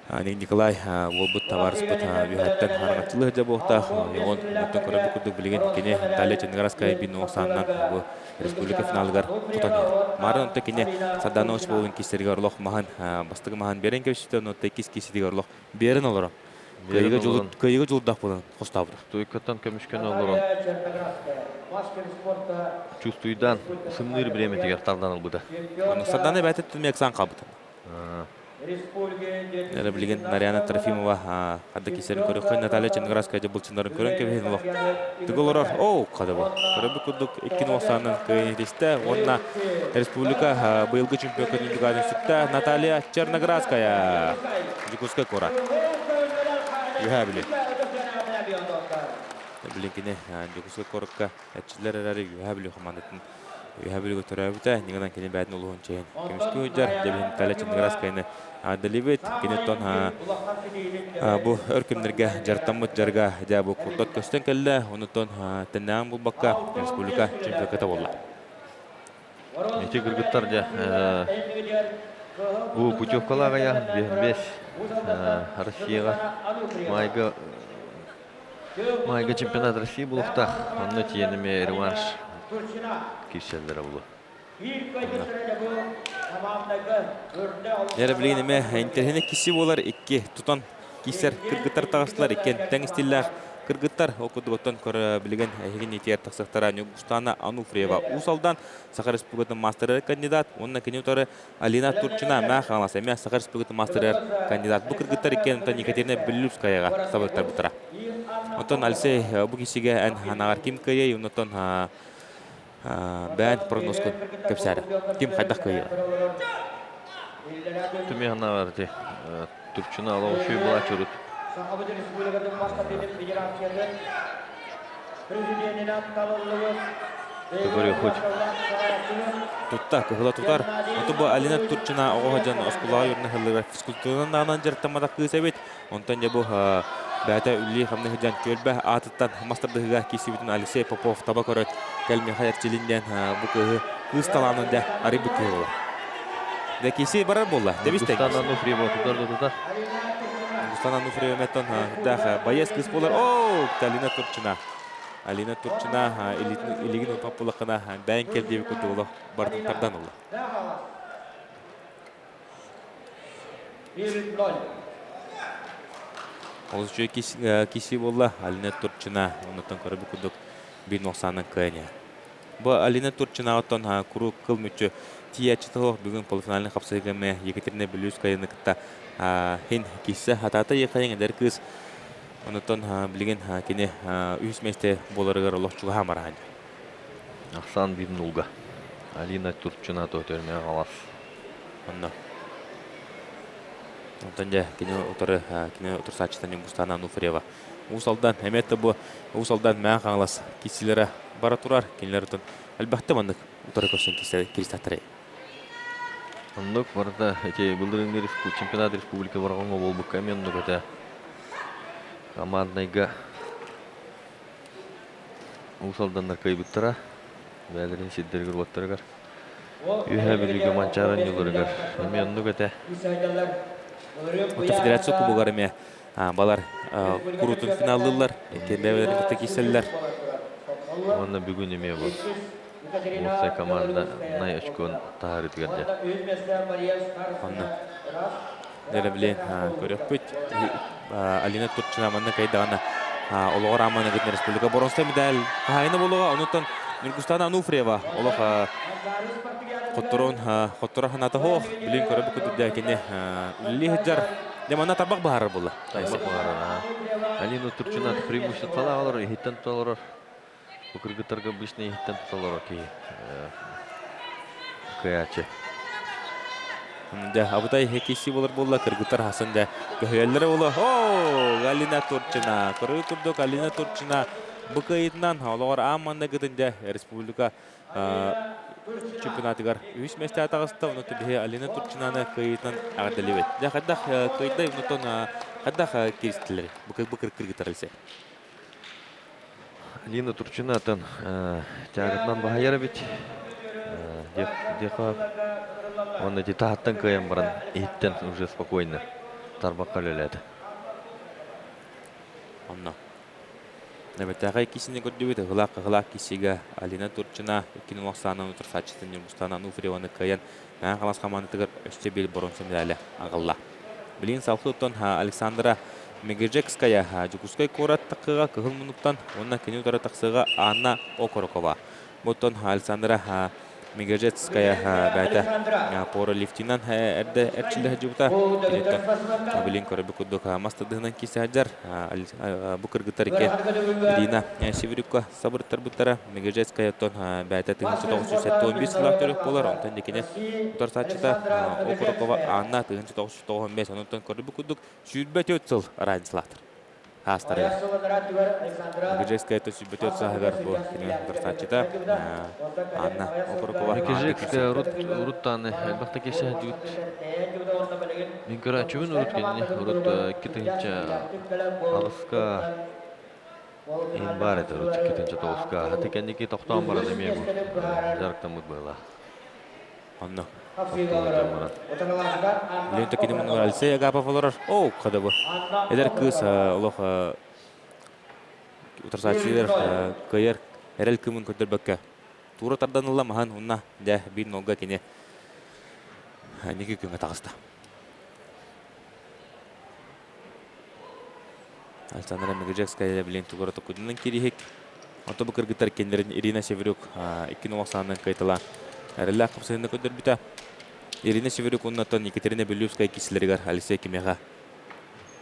Николай уолбут табаарыспыт үөһэттэн араҥаччылыы сылдьар буолуохтаах. Оҕон оттон көрөрбүт курдук билигин кини Наталья Черноградская биир нуосаанынан бу республика финалыгар хотон иһэр. Марын онто кини Сардана Осиповын киисэригэр олох маһын бастакы маһын биэрэн кэбиспитэ, онно иккис кииситигэр олох биэрэн олорон. Кыайыга жулут кыайыга жулдах буолан хостообута. Стойкаттан көмүскэн олорон чувствуйдан сымныыр бириэмэтигэр тардан ылбыта. Сардана бэйэтэ түмэк сан хаалбыта. Эрэ билигин Нарьяна Трофимова хадда кисэрин көрөххө Наталья Ченградская дьабылчыннарын көрөн кэбиһин олох тыгыл олорор. Оу, хада бу. Көрөбүт курдук иккин уохсаанын кыайын итистэ. Уонна республика быйылгы чемпион көтүндүк сүктэ Наталья Черноградская. Дьокуускай куорат. Үһэ били. Билин кини Дьокуускай куоракка эрчиллэр эрэри Үһэ били командатын Үһэ Бүлүүгэ төрөөбүтэ, ньыгынан кини бэйэтин улууһун чиэһин көмүскүү сылдьар. Дьэбиһин Наталья Черноградскаяны аадалыбыт. Кини оттон бу өр күннэргэ дьарыктаммыт дьарыга дьэ бу курдат көстөн кэллэ. Онуттан тэннээҕин булбакка республика чемпионата буолла. Ити кыргыттар дьэ уу путевкалаах ыйааһын биэс Россияҕа майга Майга чемпионат России булуохтаах. Онно тиийэн эмиэ реванш киирсэллэрэ буолуо. Эрэ билигин эмэ интэриэһинэй киси буолар икки тутан киисэр кыргыттар таҕыстылар иккиэн тэҥ стиллээх кыргыттар ол курдук оттон көрө билигин эһигин итиэр тахсыахтара Ньургустаана Ануфриева Уус Алдан Саха Республикатын маастарыгар кандидат уонна кини утары Алина Турчина Маа Хаҥалас эмиэ Саха Республикатын маастарыгар кандидат. Бу кыргыттар иккиэн онтон Екатерина Беллюбскаяҕа сабыттарбыттара. Оттон Алексей бу киһигэ эн ханаҕар ким кыайыай, оннуттан бээн прогнозкун кэпсээрэ. Ким хайдах кыайыа? Түмэ ханаҕар ити Турчина олох үчүгэй буолааччы урут. Көбөрүөххүт. Тутта, кыһыла тутар. Оту бу Алина Турчина оҕо сылдьан оскуолаҕа үөрэнэ сыллыгар физкультуранан даҕанан дьарыктамматах кыыс эбит. Онтон дьэ бу бэйэтэ үлэлии-хамныы сылдьан түөлбэ аатыттан мас тардыһыыга киирсибитин Алексей Попов таба көрөн кэл миэхэ эрчилин диэн бу кыыһы кыыс талаанын дьэ арыйбыт киһи буолар. Дэ киси барар буолла. Тэбис тэҥ. Густан Ануфриева тутар да тутар. Густан Ануфриева меттон даах байыас кыыс буолар. Оо, Алина Турчина. Алина Турчина илигин упап булахына бэйэн кэл диэбит курдук олох бардын тардан ылла. Олус үчүгэй киси буолла Алина Турчина. Оннуттан көрөбүт курдук биир нохсаанан кыайан Бу Алина Турчинаҕыттан куруук кыл мүччү тиийээччи суох бүгүн полуфинальнай хапсыһыыга эмиэ Екатерина Белюскаяны кытта хин киирсэ сатаата Ехайын эдэр кыыс. Онтон билигин кини үһүс миэстэ буоларыгар олох чугаһаан бараһан. Ахсаан биир нулга. Алина Турчина төтөрмө алас. Онно. Онтон дьэ кини утары кини утарсааччытан Ньургустаана Ануфриева Уус Алдан эмиэ да бу Уус Алдан Мэҥэ Хаҥалас киирсиилэрэ бара турар. Кинилэр отон элбэхтэ маннык утары көрсөн киирсэхтэрэй. Оннук барыта ити былырыыҥҥы чемпионат республика Бороҕоҥҥо буолбукка эмиэ оннук этэ. Команднайга Уус Алданнар кыайбыттара. Бэйэлэрин сирдэригэр-уоттарыгар. Үөһээ Бүлүүгэ Манчаары оонньууларыгар эмиэ оннук этэ. Оттон федерация кубогар эмиэ балар куруутун финаллыыллар, иккиэн кытта киирсэллэр. Уонна бүгүн эмиэ бу уопсай команда най очкон таһаарыытыгар дьэ. Онно Дьэ билин көрүөхпүт. Алина Турчина манна кайдаҕына олоҕор аамана гытын республика боронса медаль хаһайына буолуоҕа. Онуттан Ньургустана Ануфриева олох хотторон хотторо ханата хоох билин көрөбүт курдук кини үлэлии сылдьар. Дьэ манна тарбах баһарар буолла. Тарбах баһарар. Алина Турчина преимущество олорор, иһиттэн толорор. Бу кыргыттарга обычно иһиттэн толорор киһи. Кыайааччы. Дьэ, абытай киси болар буолла, кыргыттар хасан дьэ көһүйэллэрэ буолла. О, Галина Турчина. Көрүү курдук Алина Турчина бу кыайыытынан олоҕор аан манныгытын дьэ республика чемпионатыгар үһүс миэстэҕэ таҕыста. Онон биһи Алина Турчинаны кыайыытынан эҕэрдэлиибит. Дьэ, хайдах кыайдай, онтон хайдах киристилэр? Бу кыргыттар Алексей. Алина Турчинатын тяготынан баһыйар эбит. Диэхэ уонна ити таһыттан кыайан баран иһиттэн уже спокойно тарбахха үлэлээтэ. Онно. Нэбэтээхэй кисини көрдүбүт ыһылаах ыһылаах кисигэ Алина Турчина иккини улахсаанан утарсааччытын Ньургустаана Ануфриеваны кыайан Мэҥэ Хаҥалас хамаандатыгар өссө биир боруонса медали аҕалла. Билигин салгыы оттон Александра Мегежекская Дьокуускай куорат тахсыыга Кыһыл Муннуктан уонна кини утары тахсыыга Анна Окорокова. Бу оттон Александра Мегежецкая бэйэтэ пауэрлифтинан эрдэ эрчиллэ сылдьыбыта. Киниттэн билин көрөбүт курдук мас тардыһынан киирсэ сылдьар. Бу кыргыттар икки Ирина Северюкка сабырыттарбыттара. Мегежецкая оттон бэйэтэ 1975 сыллаах төрүт буолар. Онтон дикини утарсааччыта Окорокова Анна 1995 онтон көрбүт курдук 24 сыл разницалаахтар. Хаастарыгар. Мегежекская 124 сааһыгар бу кини утарсааччыта Анна Окорокова. Мегежекская урут уруттааны элбэх да киһи сылдьыбыт. Мин көрөөччүбүн урут кинини урут 2008-ка иһин баар этэ урут 2009-ка. Хата кэнники тохтоон баран эмиэ бу дьарыктаммыт быһыылаах. Онно. Лента кини муннугар Алексей Агапов олорор. Оо, хада бу. Эдэр кыыс олох утарсааччылар кыайар эрэл кымын көрдөрбөккө туура тардан ылла маһан уонна дьэ биир нолга кини ники күҥҥэ таҕыста. Александра Мегежекская билин тугура токудунан кириһик. Онто бу кыргыттар кинилэрин Ирина Северюк 2-0 саанынан кыайталаан эрэллээх хапсыһыыны көрдөрбүтэ. Ирина Северюк уонна Екатерина Белюбская киселеригэр Алексей кимиэхэ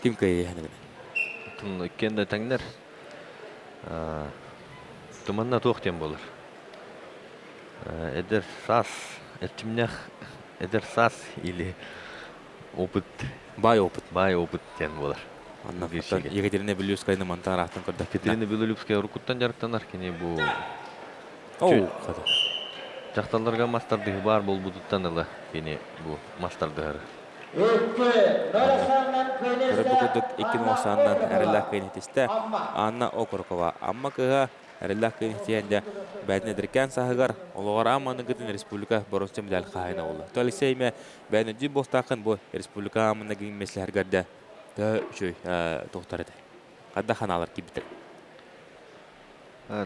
ким кыайыаһын Иккиэн да тэҥнэр. Туманна туох диэн буолар. Эдэр саас, эрчимнээх эдэр саас или опыт Баай опыт. Баай опыт диэн буолар. Онно Екатерина Белюбскаяны мантан араахтан көрдөхпүтүнэ. Екатерина Белолюбская уруккуттан дьарыктанар кини бу Оу, хата. Дьахталларга мас тардыһыы баар буолбутуттан ыла кини бу мас тардыһары. Көрөр курдук икки нуосааннан эрэллээх кыайын этистэ. Анна Окорокова Амма кыһа Эрэллээх кыайын тиийэн бэйэтин эдэркээн сааһыгар олоҕор ааманыгытын республика боруонса медаль хаһаайына буолла. То Алексей эмэ бэйэтин буолтааххын бу республика ааманыгын меслэһэргэр да төһө үчүгэй туохтар этэ. Хадда ханаалар киирбиттэр.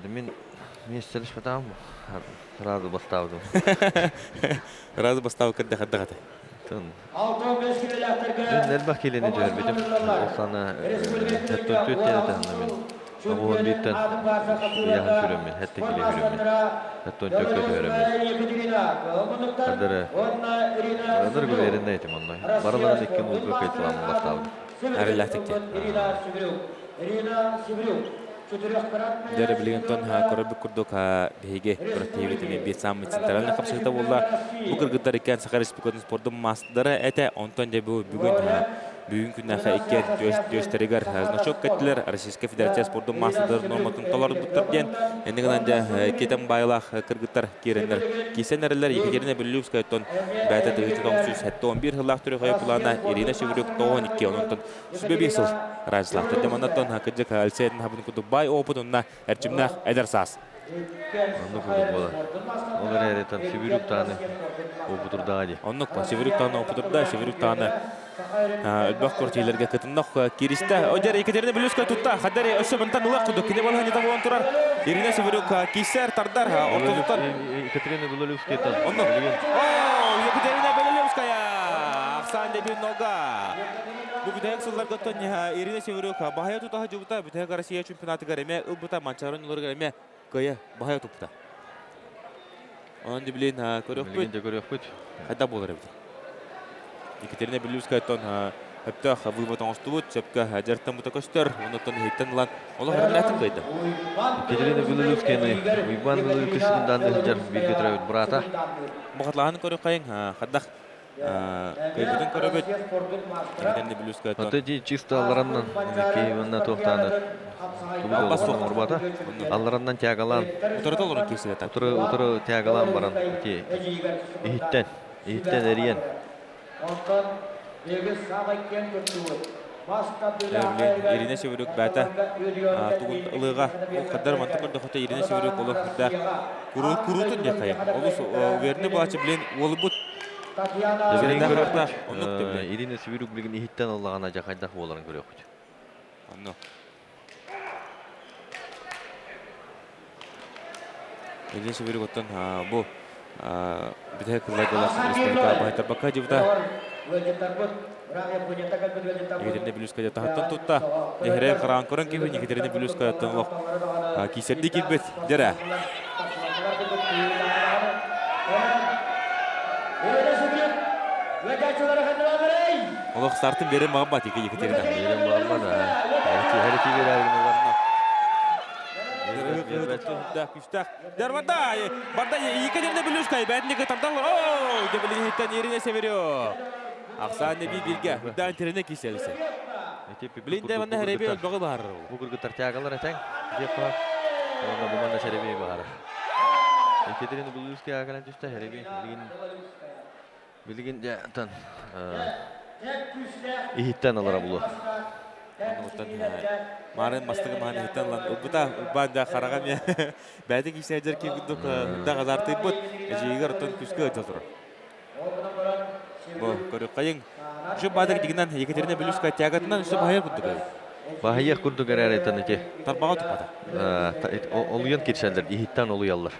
Мин миэстэлэспэтаҕым сразу бастаабытым. Сразу бастаабы кырда хадда хата. Мин элбэх киилэни түһэрбитим. Ол сана хэттон түөт диэн этэ мин. Оҕуһун бииртэн ыйаһын сүрэммин, хэттэ киле сүрэммин. Хэттон төккө түһэрэммин. Хадары Хадары уверенный этим онно. Барыларын икки нулга кайталамын бастаабытым. Арыллаахтык Дьэ, билигин тон көрөрбүт курдук биһиги күрэхтэһиибит эмиэ биир саамай центральный хапсыһыыта буолла. Бу кыргыттар иккиэн Саха Республикатын спордун маастардара этэ. Онтон дьэ бу бүгүн бүгүн күннээхэ иккиэн түөстэригэр значок кэттилэр. Российская Федерация спордун маастардарын норматын толорбуттар диэн. Иннигинэн гынан дьэ иккитэн баайылаах кыргыттар киирэннэр киирсэн эрэллэр. Екатерина Белюбская оттон бэйэтэ 1971 сыллаах төрүхөйө плана Ирина Севрюк 92 онтон Сүбэ биир сыл разлаахтар. Дьэ маннаттан кырдьык Алексей хабын курдук баай опыт онно эрчимнээх эдэр саас. Оннук курдук буолар. Ол эрээри там Сибирюк тааны опутурдаҕа дии. Оннук Сибирюк тааны опутурда, Сибирюк тааны элбэх квартираларга кытыннах киристэ. Одер Екатерина Белюская тутта. Хаддари өссө мантан ылах курдук. Кини балаһа буолан турар. Ирина Сибирюк киссер тардар. Ортотуттан. Екатерина Белолюбская. Оннук. О, Екатерина Белолюбская. Ахсаан дебил нога. Бу бүтэһик сылларга оттон Ирина Северюк баһайа тута сылдьыбыта, бүтэһик Россия чемпионатыгар эмиэ ылбыта, Манчаарын уларыгар эмиэ кыайа баһайа туппута. Онон билин көрүөхпүт. Билигин дьэ көрүөхпүт. Хайдах буолар эбит. Екатерина Белюская сөптөөх вывод оҥостубут, сөпкө дьарыктаммыта көстөр. Онуттан иһиттэн ылан олох эрэллээхтик кыайда. Екатерина Белолюбскаяны Уйбаан Белолюбскай секундаанды сылдьар бииргэ төрөөбүт быраата. Мухатлааһын көрүөххэйиҥ, хайдах Кыайбытын көрөбүт. Кимитэн Блюзка Аты дии чисто аллараннан Киеванна туохтааны Албас суох. оҥорбата. Аллараннан тягалаан Утарыта олорон киирсибэтэ. утары утары тягалаан баран ити иһиттэн иһиттэн эрийэн Ирина Северюк бэйэтэ тугун ылыыга ол хаддар мантан көрдөхөтө Ирина Северюк олох үрдээх куруутун диэххайын. Олус уверенный буолааччы билин уолубут Ирина Сибирюк билигин иһиттэн ыллаҕына дьэ хайдах буоларын көрүөхпүт. Онно. Ирина Сибирюк оттон бу бүтэһик кылларга республика баһайтарбакка дьыбыта Екатерина Белюская таһыттан тутта. Дьэһэрэ хараан көрөн киһи Екатерина Белюскаяттан олох киисэрдии киирбит. Дьэрэ. Олох стартын берен бағабат Екатерина. Берен бағабат, Хәрити берәргін олар. Күстәк. Дәрбарда, барда Екатерина Белюшка, бәтіне тардал. О, дебілігіттен Ирина Северё. Ақсан би билге, үддан тирене киселсе. Билин де манна хәребе өлбөҕү баһар. Бу кыргыттар тягалар этең. Деп бар. Онна бу манна хәребе баһар. Екатерина Белюшка кэлэн түстэ хәребе. Билигин билигин дьэ тан иһиттэн алара булу. Оннуттан марын мастыгы маһын иһиттэн ылан ылбыта ылбаан да хараҕа эмиэ бэйэтин киисээдьэр киһи курдук үрдэх азартыйбыт эдьиийигэр оттон күскэ ыдьа турар. Бу көрүккайыҥ. Үчү баадык дигинэн Екатерина Белюшка тягатынан үсө баһайар курдук эбит. Баһайыах курдук эрээри тан ити. Тарбаҕа туппата. Олуйан кирсэллэр, иһиттэн олуйаллар.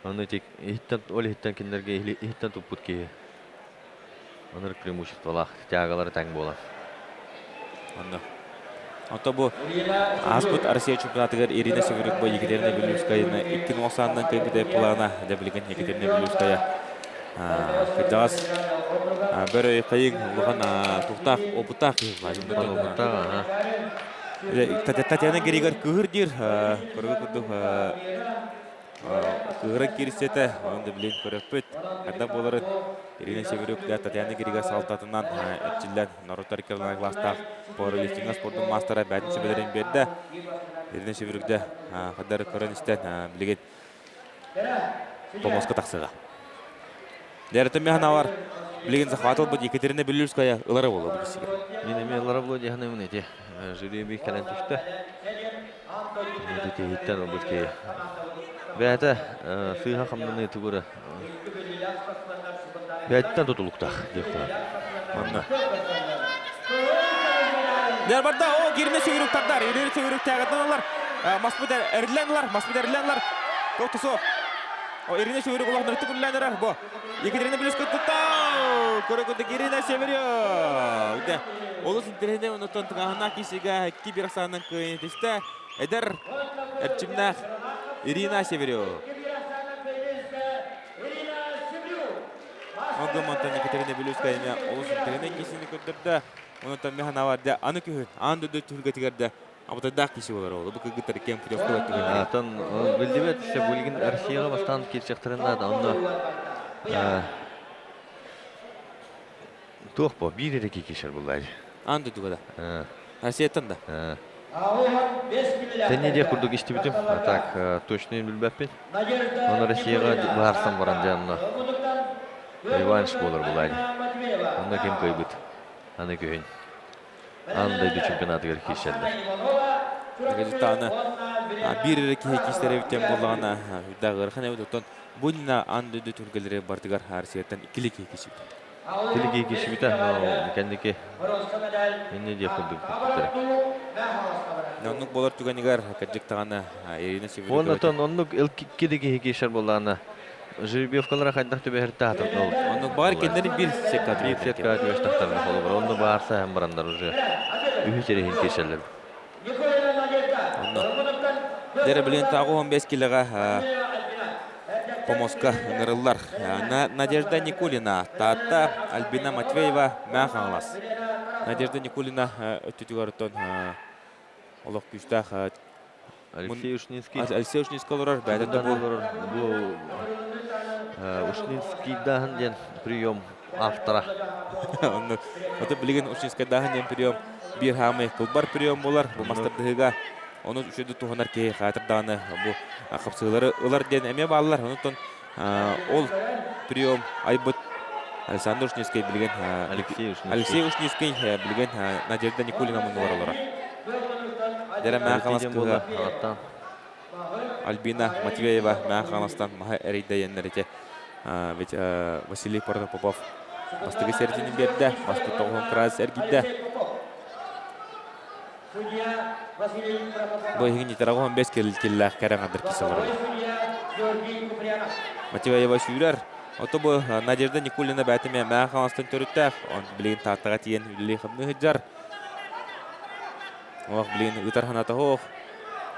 Аны ити иһиттэн, ол иһиттэн кинилэргэ иһиттэн туппут киһи. Онор преимуществолаах тягалары тэҥ буолар. Онно. Онто бу ааспыт Россия чемпионатыгар Ирина Северюк бу Екатерина Белюскаяны 2-90-нан кыайбыта плана дьэ билигин Екатерина Белюская кырдьаҕас бөрө хайыҥ улахан туохтаах опыттаах киһи Опыттаах, аха. Татьяна Григор кыһыр диир көргө курдук Кыыһыран киирсиэтэ, онон да билин көрөппүт. Хайдах буоларын Ирина Северюк да Татьяна Грига салалтатынан эрчиллэн норуоттар икки класстаах пауэрлифтинга спордун маастара бэйэтин сүбэлэрин биэрдэ. Ирина Северюк да хадары көрөн истэн билигин помоска тахсыга. Дәрэтэ механавар билигин захватыл бут Екатерина Белюрская ылара боло бу кисиге. Мен эми ылара боло деханымын эти. Жюри кэлэн түстэ. Итиһиттэн ылбыт киһи. Бэйэтэ сыыһа хамнаныы тугура бэйэтиттэн тутулуктаах диэх курдук. Манна. Дербарда о кирне сөгүрүк тардар, ирини сөгүрүк тягатан алар. Маспыт эрилен ылар, маспыт эрилен ылар. Токтусу. О ирини сөгүрүк улах нырты күллән эрер бу. Екатерина Плюс кыттыта. Көрө Ирина Северё. Үдэ. Олус интэриэһинэй оннуттан тыҥааһыннаах киисигэ 2-1 ахсаанынан кыайан түстэ. Эдэр эрчимнээх Ирина Северё. Онтон мантан Екатерина Белюская эмиэ олус интэриэһинэй киисини көрдөрдө. Онтон механавар дэ аны күһүн аан дойду түһүлгэтигэр да абытайдаах киси болар ол. Бу кыргыттар кэм путевка түгэннэри. Атын биллибэт все билигин Россияга бастаан киирсиэхтэрин наада. Онно туох бу биир эрэ киирсэр буллаай. Аан дойдуга да. Россияттан да. Тэнни диэх курдук истибитим. А так точно билбэппин. Оны Россияга баарсан баран дьэ онно реванш буолар булаай. Онно ким кыайбыт? Аны күһүн. Аан дойду чемпионатыгар киирсэллэр. Аны биир эрэ киһи киирсэр эбит диэн буоллаҕына үрдээх ыарахан эбит. Оттон бу иннинэ аан дойду түһүлгэлэри барытыгар Россияттан иккили киһи киирсибит. Иккили киһи киирсибитэ, но кэнники инньэ диэх курдук бүппүттэрэ. Оннук буолар түгэнигэр кырдьык даҕаны Ирина Северюкова Уонна оттон оннук икки киһи киирсэр буоллаҕына Жеребьевкалара хайдах түбэһэр таһатын ол. Оннук баар кинилэри биир сетка Биир сетка түбэстэхтэринэ холобур онно баарса иһэн бараннар уже үһүс эриһин киирсэллэр. Онно. Дэрэ билин тааҕы 15 килоҕа помоска ыҥырыллар. Надежда Никулина, Таатта, Альбина Матвеева, Мэҥэ Хаҥалас. Надежда Никулина өттүтүгэр оттон олох күүстээх Алексей Ушницкий. Алексей Ушницкий олорор, бэйэтэ да бу олорор. Бу Ушницкийдааһын диэн прием автора. Оннук. Ото билигин Ушницкийдааһын диэн прием биир хаамай кылбар прием буолар. Бу мастардыһыга ону үчүгэй туһанар киһи хаатырдааны бу хапсыылары ылар диэн эмиэ бааллар. Онтон ол прием айбыт Александр Ушницкий билигин Алексей Ушницкий. Алексей Ушницкий билигин Надежда Никулина муннулар олорор. Дэрэ Мэҥэ Хаҥалас кыыһа Альбина Матвеева Мэҥэ Хаҥаластан маһы эрэйдэйэннэр ити ведь Василий Протопопов бастакы сэрдини биэрдэ, бастакы тоҕуһун кыраас эргийдэ. Бу иһигин итара 15 киллээх кэрэ аҥардар кисе олороллор. Матвеева сүүрэр. Ото бу Надежда Никулина бээтимэ Мэҥэ Хаҥаластан төрүттээх. Он билигин Тааттаҕа тиийэн үлэлии-хамныы сылдьар. Ох, блин, ытар ханата ох.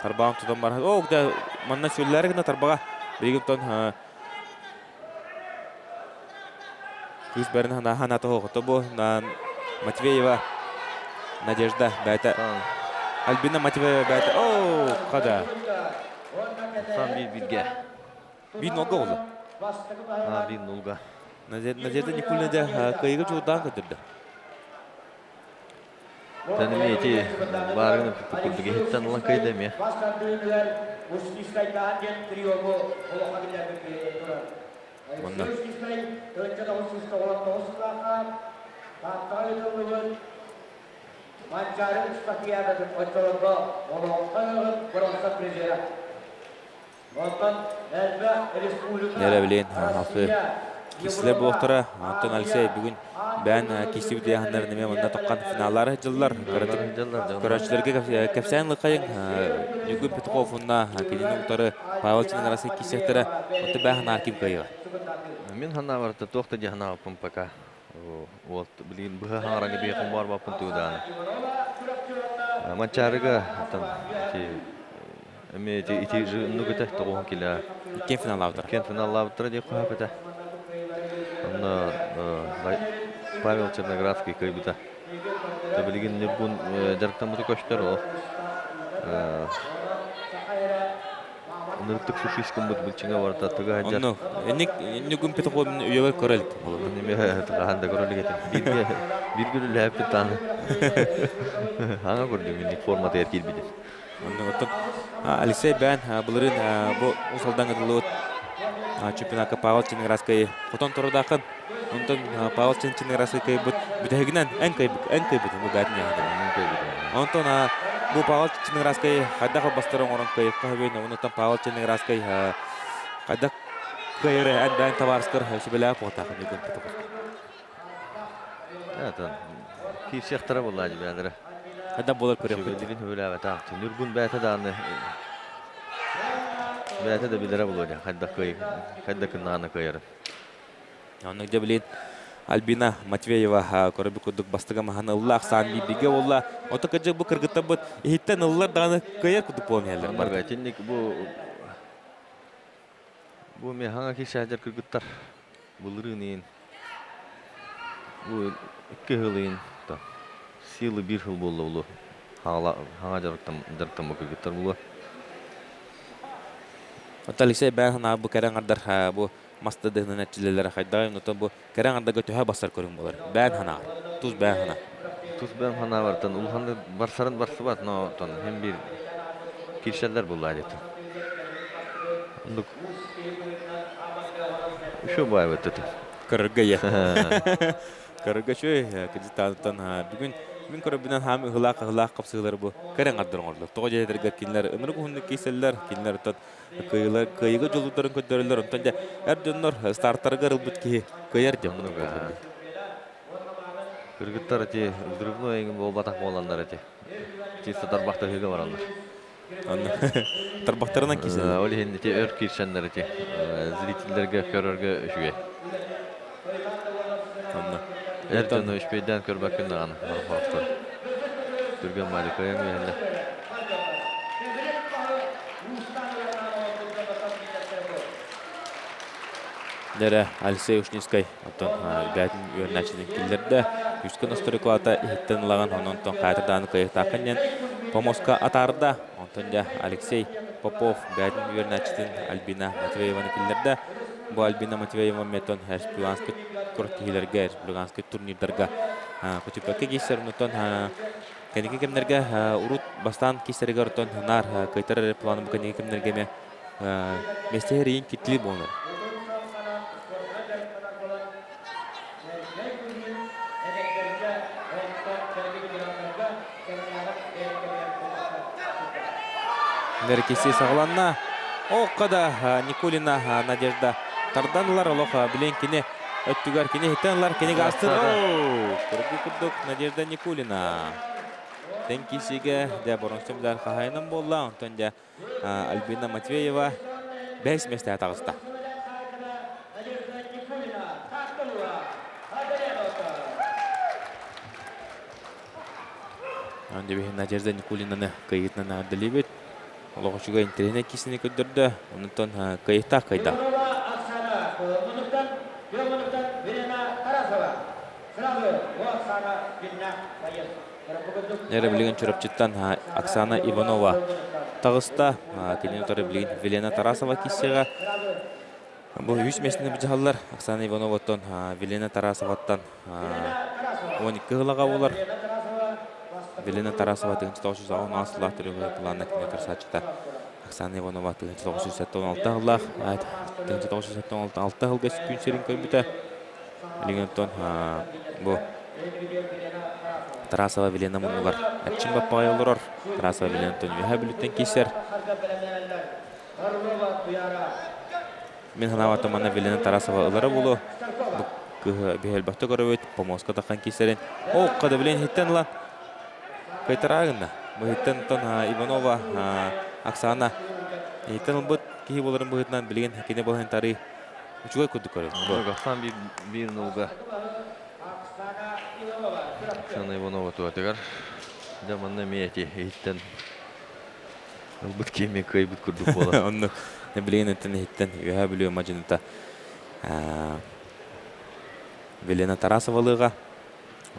Тарбаҕын тутан баран, ох, да, манна сүллээри гына тарбаҕа. Билигин тон кыыс бэрин ханата ох. То бу Матвеева Надежда бэйэтэ Альбина Матвеева бэйэтэ оо хада Сан биир бирге. Биир нолга болду. А, биир нолга. Надежда Никулина дьэ кыайыыга дьулурдаан көрдөрдө. Тэн эмиэ ити баарыгын курдук иһиттэн ылан кыайда эмиэ. Онно. Манчаары Спартакиадатын оччолорго олоҥхо ыһыаҕын бронза призера. Нэрэ билин алсы киислэр буолтара. Антон Алексей бүгүн бээн киисибит ыйааһыннар неме манна тоққан финаллары дьыллар. Көрөөччүлэргэ кэпсээн лыкайын Ньургун Петухов уонна кинини утары Павел Чингарасы киисиэхтэрэ. Отто бээн ханаар ким кыайыга? Мин ханаа туох да дии ханаабыппын пока. Вот, билигин быһа хаҥараҥы биэхин баар баппын тугудааны. Манчаарыга там ити эми ити ити жыннугута тоҕуһун килэ. Иккен финаллаабыттара. Иккен финаллаабыттара диэх хаапыта. Онно Павел Черноградский кыайбыта. Та билигин Ньургун дьарыктаммыта көстөр ол. Ынырыктык сушис гыммыт былчыҥа барыта тыга сылдьар. Онно инник Ньургун Петухов үйэбэр көрө илик. Неме хаһан да көрө илик этим. Бииргэ бииргэ үлэлээбиппит даҕаны. Хаҥа көрдүм инник форматыгар киирбитин. Онно оттон Алексей Бээн былырыын бу Уус Алдаҥҥа ыытыллыбыт чемпионакка Павел Чинградскай хотон турудаахын. Онтон Павел Чинградскай кыайбыт бүтэһигинэн эн кыайбыт эн кыайбыт бу бээтин яһын. Онтон бу Павел Чинградскай хайдах албастары оҥорон кыайыкка хөбөйн онуттан Павел Чинградскай хайдах кыайары эн бээн табаарыскар сүбэлээх буотаахын бүгүн Атын киирсиэхтэрэ буоллаа дьибээлэрэ. Хайдах буолар көрүөхпүт. Сүбэлиирин сөбүлээбэтэх. Ньургун бэйэтэ даҕаны бэйэтэ да билэрэ буолуо дьэ хайдах кыай хайдах гыннаҕына кыайарын. Оннук дьэ билин Альбина Матвеева көрөбүт курдук бастыга маһан ылла, ахсаан бииргэ буолла. Ото кырдьык бу кыргыттарбыт иһиттэн ыллар даҕаны кыайар курдук буолан иһэллэр. Оннук итинник бу бу мен хаҥа киирсээдэр кыргыттар былырыын иин бу икки сыл иин силы биир сыл буолла булу хаҥа дьарыктаммыт кыргыттар булуо. Оттон Алексей бэйэн санаа бу кэрэ аҥардар бу мас тардыһынан эрчиллэллэрэ хайдаҕый онтон бу кэрэ аҥардарга төһө бассар көрүҥ буолар бэйэн санааҕар тус бэйэн санаа. Тус бэйэм санаабартан улаханнык барсарын барсыбат но оттон син биир киирсэллэр буоллаа диэтим. Оннук еще баайбыт это. Көрөргө ийэ. Көрөргө үчүгэй кредитаныттан бүгүн мин көрөрбүнэн хаам ыһылаах ыһылаах хапсыылары бу кэрэ аҥардар оҥордулар. Тоҕо дьиэтэргэ кинилэр ынырык уһуннук киирсэллэр, кинилэр оттон кыайыылар кыайыыга дьулуурдарын көрдөрөллөр. Онтон дьэ эр дьоннор стартарыгар ылбыт киһи кыайар диэн Оннук Кыргыттар ити взрывной эҥин буолбатах буоланнар ити. Чисто тарбахтаһыыга бараллар. Онно тарбахтарынан киирсэллэр. Ол иһин ити өр киирсэннэр ити зрителлэргэ көрөргө үчүгэй. Онно. Эр дьону үчүгэйдээн көрбөккүн даҕаны барахоохтор. Түргэн маалыкайан үөһэллэр. Дэрэ Алексей Ушницкай оттон бээтин үөрэнээччитин киллэрдэ. Күүскэ носторукулата иһиттэн ылаҕын, онон хаайтардааны кыайыахтааххын диэн помоска атаарда. Онтон дьэ Алексей Попов бээтин үөрэнээччитин Альбина Матвееваны киллэрдэ. Бу Альбина Матвеева метон республиканскай күрэхтэһиилэргэ, республиканскай турнирдарга көтүппэккэ киирсэр. Онтон кэнники кэмнэргэ урут бастаан киирсэригэр оттон наар кыайтар эрэ планы бу кэнники кэмнэргэ эмиэ миэстэһэр иин китлии буолар. Нэркиси саҕаланна. Окко да Никулина Надежда тардан ылар олох билен кини өттүгэр кини иһиттэн ылар кини гаастын. Курдук курдук Надежда Никулина. Тэн киисигэ дьэ боронсум дьар хаһайынан буолла. Онтон дьэ Альбина Матвеева бэһис миэстэҕэ таҕыста. Дебиһин Надежда Никулинаны кыайыытынан эҕэрдэлиибит. Олох үчүгэй интэриэһинэй киисини көрдөрдө. Онтон кыайыктаах кыайда. Эрэ билигин Чурапчыттан Оксана Иванова таҕыста. Кинини утары билигин Велена Тарасова киссиэҕэ. Бу үс миэстэни быдьаһаллар. Оксана Ивановаттан Велена Тарасоваттан 12 сылаҕа буолар. Велена Тарасова 1916 сыллаах төрүөҕү былаанна кинини утарсааччыта. Оксана Иванова 1976 сыллаах 1976 сылга күн сирин көрбүтэ. Билигин оттон бу Тарасова Велена муннугар Эрчим Баппаҕай олорор. Тарасова Велена оттон Үөһээ Бүлүүттэн киирсэр. Мин санаабатым манна Велена Тарасова ылара буолуо. Бу кыһы биһэлбэхтэ көрөбүт, помоска таххан киирсэрин. О, када билен иһиттэн ылан кайтараа гынна. Бу иһиттэн оттон Иванова Оксана иһиттэн ылбыт киһи буоларын быһыытынан билигин кини болһын тарыы Үчүгэй курдук көрөбүн. Оксана биир, биир нулга. Оксана Иванова туһатыгар. Дьэ манна эмиэ эти иһиттэн ылбыт киэми кыайбыт курдук буолар. Оннук. Билигин иттэн иһиттэн Үөһээ Бүлүү мадьыныта Велена Тарасовалыыга.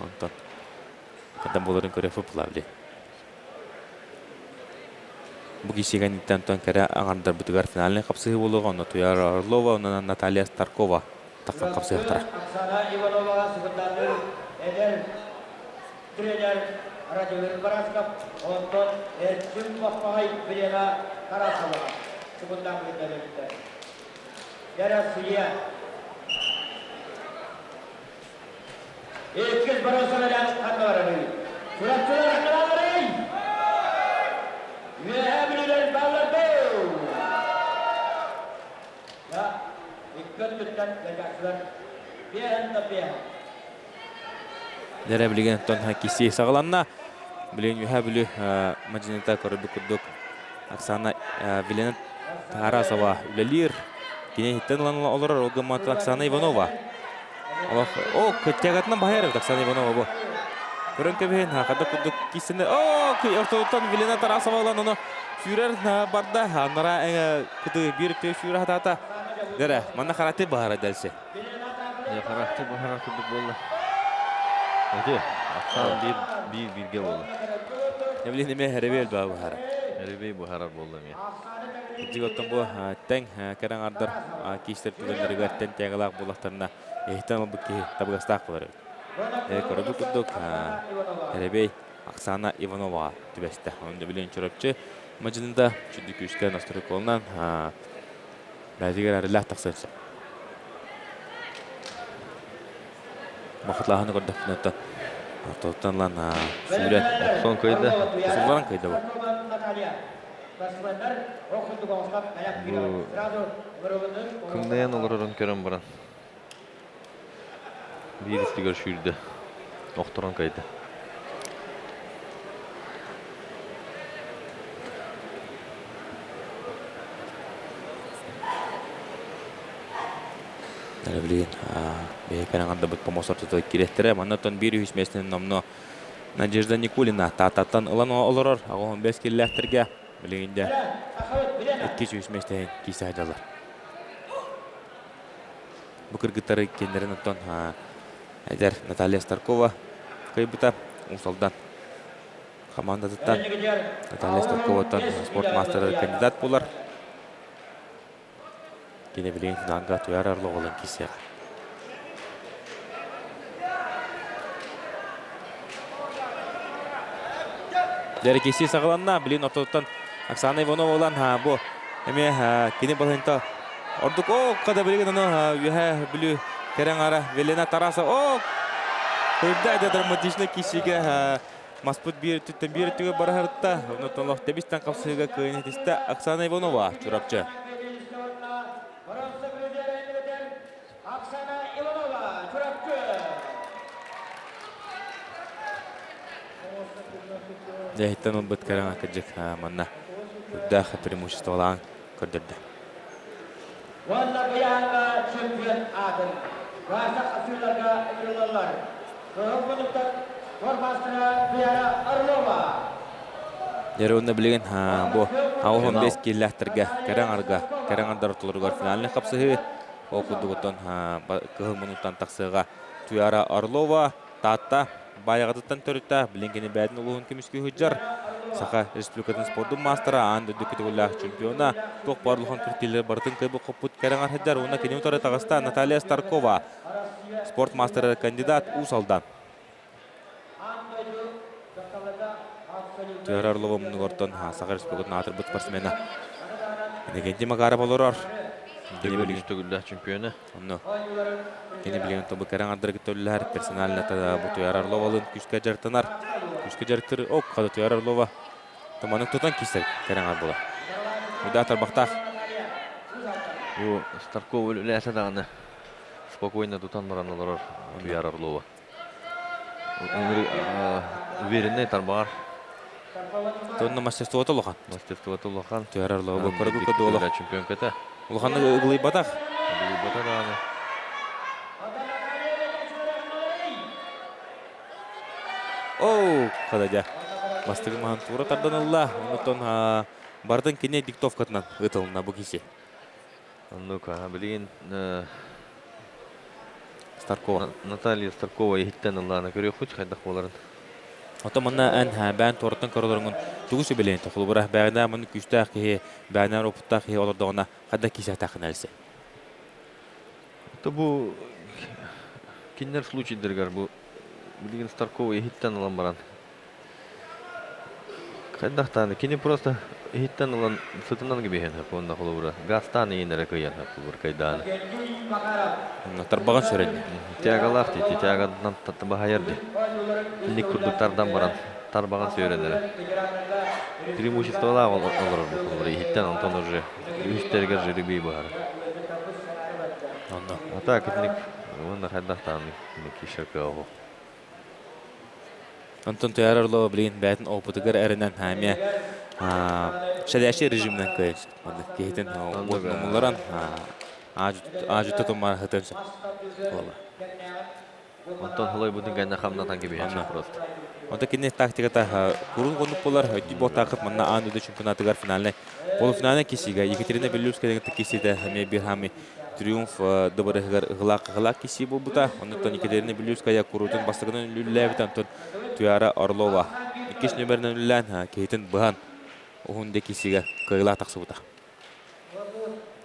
Онтон хандан буоларын көрө фуплавли. Бу киирсиигэ онтон кэрэ аҥардарбытыгар финальнай хапсыһыы буолуоҕа, онно Туяра Орлова уонна Наталья Старкова тахсан хапсыһыахтара. Оксана Иванова сыгыннардыр эдэр тренер Радимир Барашков, онтон Эрчим Баппаҕай Елена Тарасова сыгыннарбыттар эбиттэр. Россия Иккис боруосаларынан ханна барарый? Чурапчылар ханна баалларый? Үөһээ Бүлүүлэр бааллар дуу? Да, икки өттүттэн дьадьааччылар биэһэн да биэһэн. Дэрэ билигин оттон киси саҕаланна. Билигин Үөһээ Бүлүү мадьыныта көрөрбүт курдук Оксана Вилена Тарасова үлэлиир. Кини иһиттэн ылан олорор ол гыммат Оксана Иванова. Олох, о, кыттыгатынан баһайар эбит Оксана Иванова бу. Көрөн кэбиһин, хата курдук киссини, о, ортотуттан Вилена Тарасова ылан ону сүүрэр барда. Аннара кыты биир өттүгэр сүүрэ хатаата. Дэрэ, манна хараты баһара дальше. Дьэ, харахты баһара курдук буолла. Эти, Оксана биир биир бииргэ буолла. Эблин эмиэ Эребей элбэҕи быһара. Эребей быһарар буолла эмиэ. Кырдьык оттон бу тэҥ кэрэ аҥардар киистэр түгэннэригэр тэн тээгэлээх буоллахтарына иһиттэн ылбыт киһи табыгастаах буолар эбит. Көрөрбүт курдук Эребей Оксана Ивановаҕа түбэстэ. Онон билин Чурапчы мадьыныта чүдү күүскэ настройкаланан бэйэтигэр арылаах тахсан сөп. Бахытлааһыны көрдөхпүнэ оттон ортотуттан ылан сүүрэн Охсон кыйда. Сулларан кыйда бу. Бу кымнайан олорорун көрөн баран биир истигэр сүүрдэ. Охторон кайда. Билигин биһи кэлэн ардабыт помос ортотугар киирэттэрэ. Манна оттон биир үһүс миэстэни номнуо Надежда Никулина Тааттаттан ылан олорор. 85 киллээхтэргэ билигин дьэ 2-3 миэстэни киирсэ сылдьаллар. Бу кыргыттары кинилэрин оттон эдэр Наталья Старкова кыайбыта. Уус Алдан хамаандатыттан Наталья Старковаттан спорт маастара кандидат буолар. Кини билигин финалга Туяр Орловалыын киирсиэҕэ. Дьэ, киирсии саҕаланна. Билигин ортотуттан Оксана Иванова ылан бу эмиэ кини балыһынта ордук о када билигин ону үөһээ Бүлүү кэрэ аҥаара Велена Тарасова о кырда да драматичный киирсиигэ маспыт биир өттүттэн биир өттүгэр бараһарытта. Онон олох тэбистэн хапсыһыыга кыайан этистэ Оксана Иванова Чурапчы. Оксана Иванова, Чурапчы. Дьэһиттэн ылбыт кэрэҥ кырдьык манна үрдээх преимуществолаан көрдөрдө. Уонна быйааҥҥа чемпион аатын Вася Хасыыларга ыҥырыллаллар. Кыһыл муннуктан формастара Вера Орлова. Дьэ уонна билигин бу 85 кииллээхтэргэ кэрэ аҥарга кэрэ аҥардар ортолоругар финальнай хапсыһыы ол курдугуттан кыһыл муннуктан тахсыаҕа. Туяра Орлова Таатта Баайаҕатыттан төрүттээх, билин кини бэйэтин улууһун көмүскүү сылдьар. Саха Республикатын спордун маастара, аан дойду көтөҕүллээх чемпиона, туох баар улахан күрэхтэһиилэр барытын кыайбыт хоппут кэрэҥ сылдьар уонна кини утары таҕыста Наталья Старкова, спорт маастара кандидат Уус Алдан. Туяра Орлова муннугартан Саха Республикатын аатырбыт спортсмена Иннокентий Макаров олорор. Кини төгүллээх чемпиона. Онно кини билигин тобу кэрэ аҥардары кытта үлэлэһэр персонально бу Туяра Орловалыын күүскэ дьарыктанар. Күүскэ дьарыктыр ок хата Туяра Орлова туманын тутан киирсэр кэрэ аҥар буолар. Уйдаа тарбахтаах. Бу Старков үлэлээсэ даҕаны спокойно тутан баран олорор Туяра Орлова. Уверенный тарбаҕар. Тонна мастерствота улахан. Мастерствота улахан. Туяра Орлова бу көрөгү көдү Чемпионката. Улаханнык ыгылыйбатах. Ыгылыйбата даҕаны. Оу, хададьа. Бастакы маһын тура тардан ылла. Онтон бардын кини диктовкатынан ытылына бу киси. Оннук, билигин Старкова. Наталья Старкова иһиттэн ыллаана көрүөхпүт хайдах буоларын. Оттон манна эн бээн туораттан көрөлөрүҥүн тугу сүбэлиэн холобура бэҕэнээ маны күүстээх киһи бэҕэнээр опыттаах киһи олордоҕуна хайдах киисэхтэххин әлсе? То бу кинилэр случайдарыгар бу билигин Старкова иһиттэн ылан баран Хайдахтааны кини просто иһиттэн ылан сытынан кэбиһэн сөп уонна холобура газтаан иһин эрэ кыайан сөп холобура кайдааны. Тарбаҕын сүрэн. Тягалаах дии тяганан баһайар дии. Инник курдук тардан баран тарбаҕын сүөрэн эрэ. Преимуществолаах олорор бу холобура иһиттэн онтон уже үһүстэригэр жеребий баһара. Онно. А так итинник уонна хайдахтааны кишер кыаҕа Онтон Туйаара Орлова билигин бэйэтин опытыгар эрэнэн эмиэ щадящий режиминэн кыайан сөп. Маннык киһитин умулларан аадьутта туммара сытыан сөп. Буолла. Онтон холойбутун кэннэ хамнатан кэбиһэн сөп просто. Онто кини тактиката курун конук болар, өйдүү буолтаахыт манна аан дойду чемпионатыгар финальнай полуфинальнай кисигэ Екатерина Беллюская кисиде эмиэ биир хаамый Триумф дыбарыһыгар ыһылаах-ыһылаах киирсии буолбута. Оннуттан Екатерина Белюская куруутун бастакынан үллээбит, онтон Туяра Орлова иккис нүөмэринэн үллээн киһитин быһан уһун диэки киирсиигэ кыайыылаах тахсыбыта.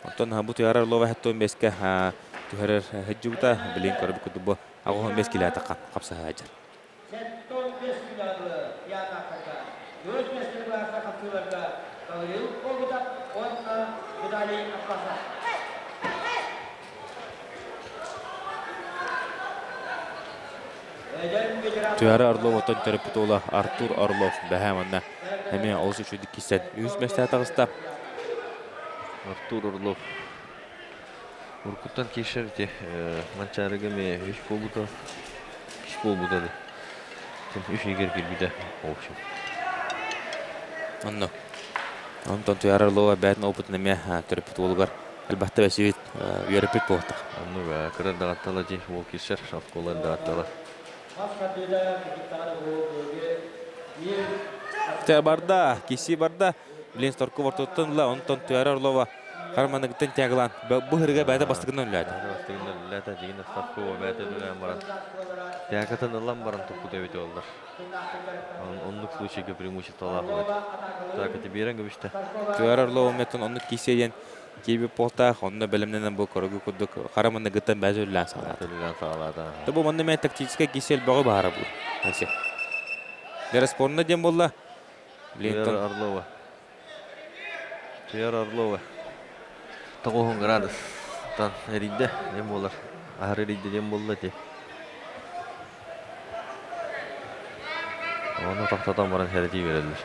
Оттон бу Туяра Орлова 75-кэ түһэрэр сылдьыбыта. Билигин көрбүт курдук бу 85 километрга хапсаһааччы. 75 километры пьянаахтарга, өс мастер-класса хапсыыларга Гаврил Колбутов уонна Виталий Атласов. Туяра Орлов оттон төрөппүт уола Артур Орлов бэһээ манна эмиэ олус үчүгүйдүк киирсэн үһүс миэстэҕэ таҕыста. Артур Орлов Уруккуттан киирсэр ити Манчаарыга эмиэ үс буолбута, үс буолбута да. Үс ыйыгар киирбитэ, в общем. Онно. Онтон Туйаара Орлова бэйэтин опытын эмиэ төрөппүт уолугар элбэхтэ бэсибит, үөрэппит буолта. Оннук кыра даҕаттала дии уол киирсэр, оскуола даҕаттала. Тэ барда, киси барда. Блин, Старков ортотуттан ыла, онтон Туйаара Орлова Харманыгыттан тягалаан бу һырыга бэйэтэ бастакынан үлэлээтэ. Бастакынан үлэлээтэ, дьигин Старкова бэйэтэ үлэлээн баран тягатын ылан баран туппута эбит оллар. Оннук случайга преимуществолаах болот. Так, эти биэрэн көбүстэ. Туйаара Орлова меттон оннук кисе диэн кииби полтаах, онно бэлэмнэнэн бу көрөгү курдук хараманыгыттан бэйэтэ үлэлээн саҕалаата. Үлэлээн саҕалаата. Бу манна мен тактическай кисе элбэҕи баара бу. Дереспорна диэн буолла. Туйаара Орлова. Туйаара Орлова тоҕуһун градустан эрийдэ диэн буолар. Аһары эрийдэ диэн буолла ити. Ону тохтотон баран сэрэтии биэрэллэр.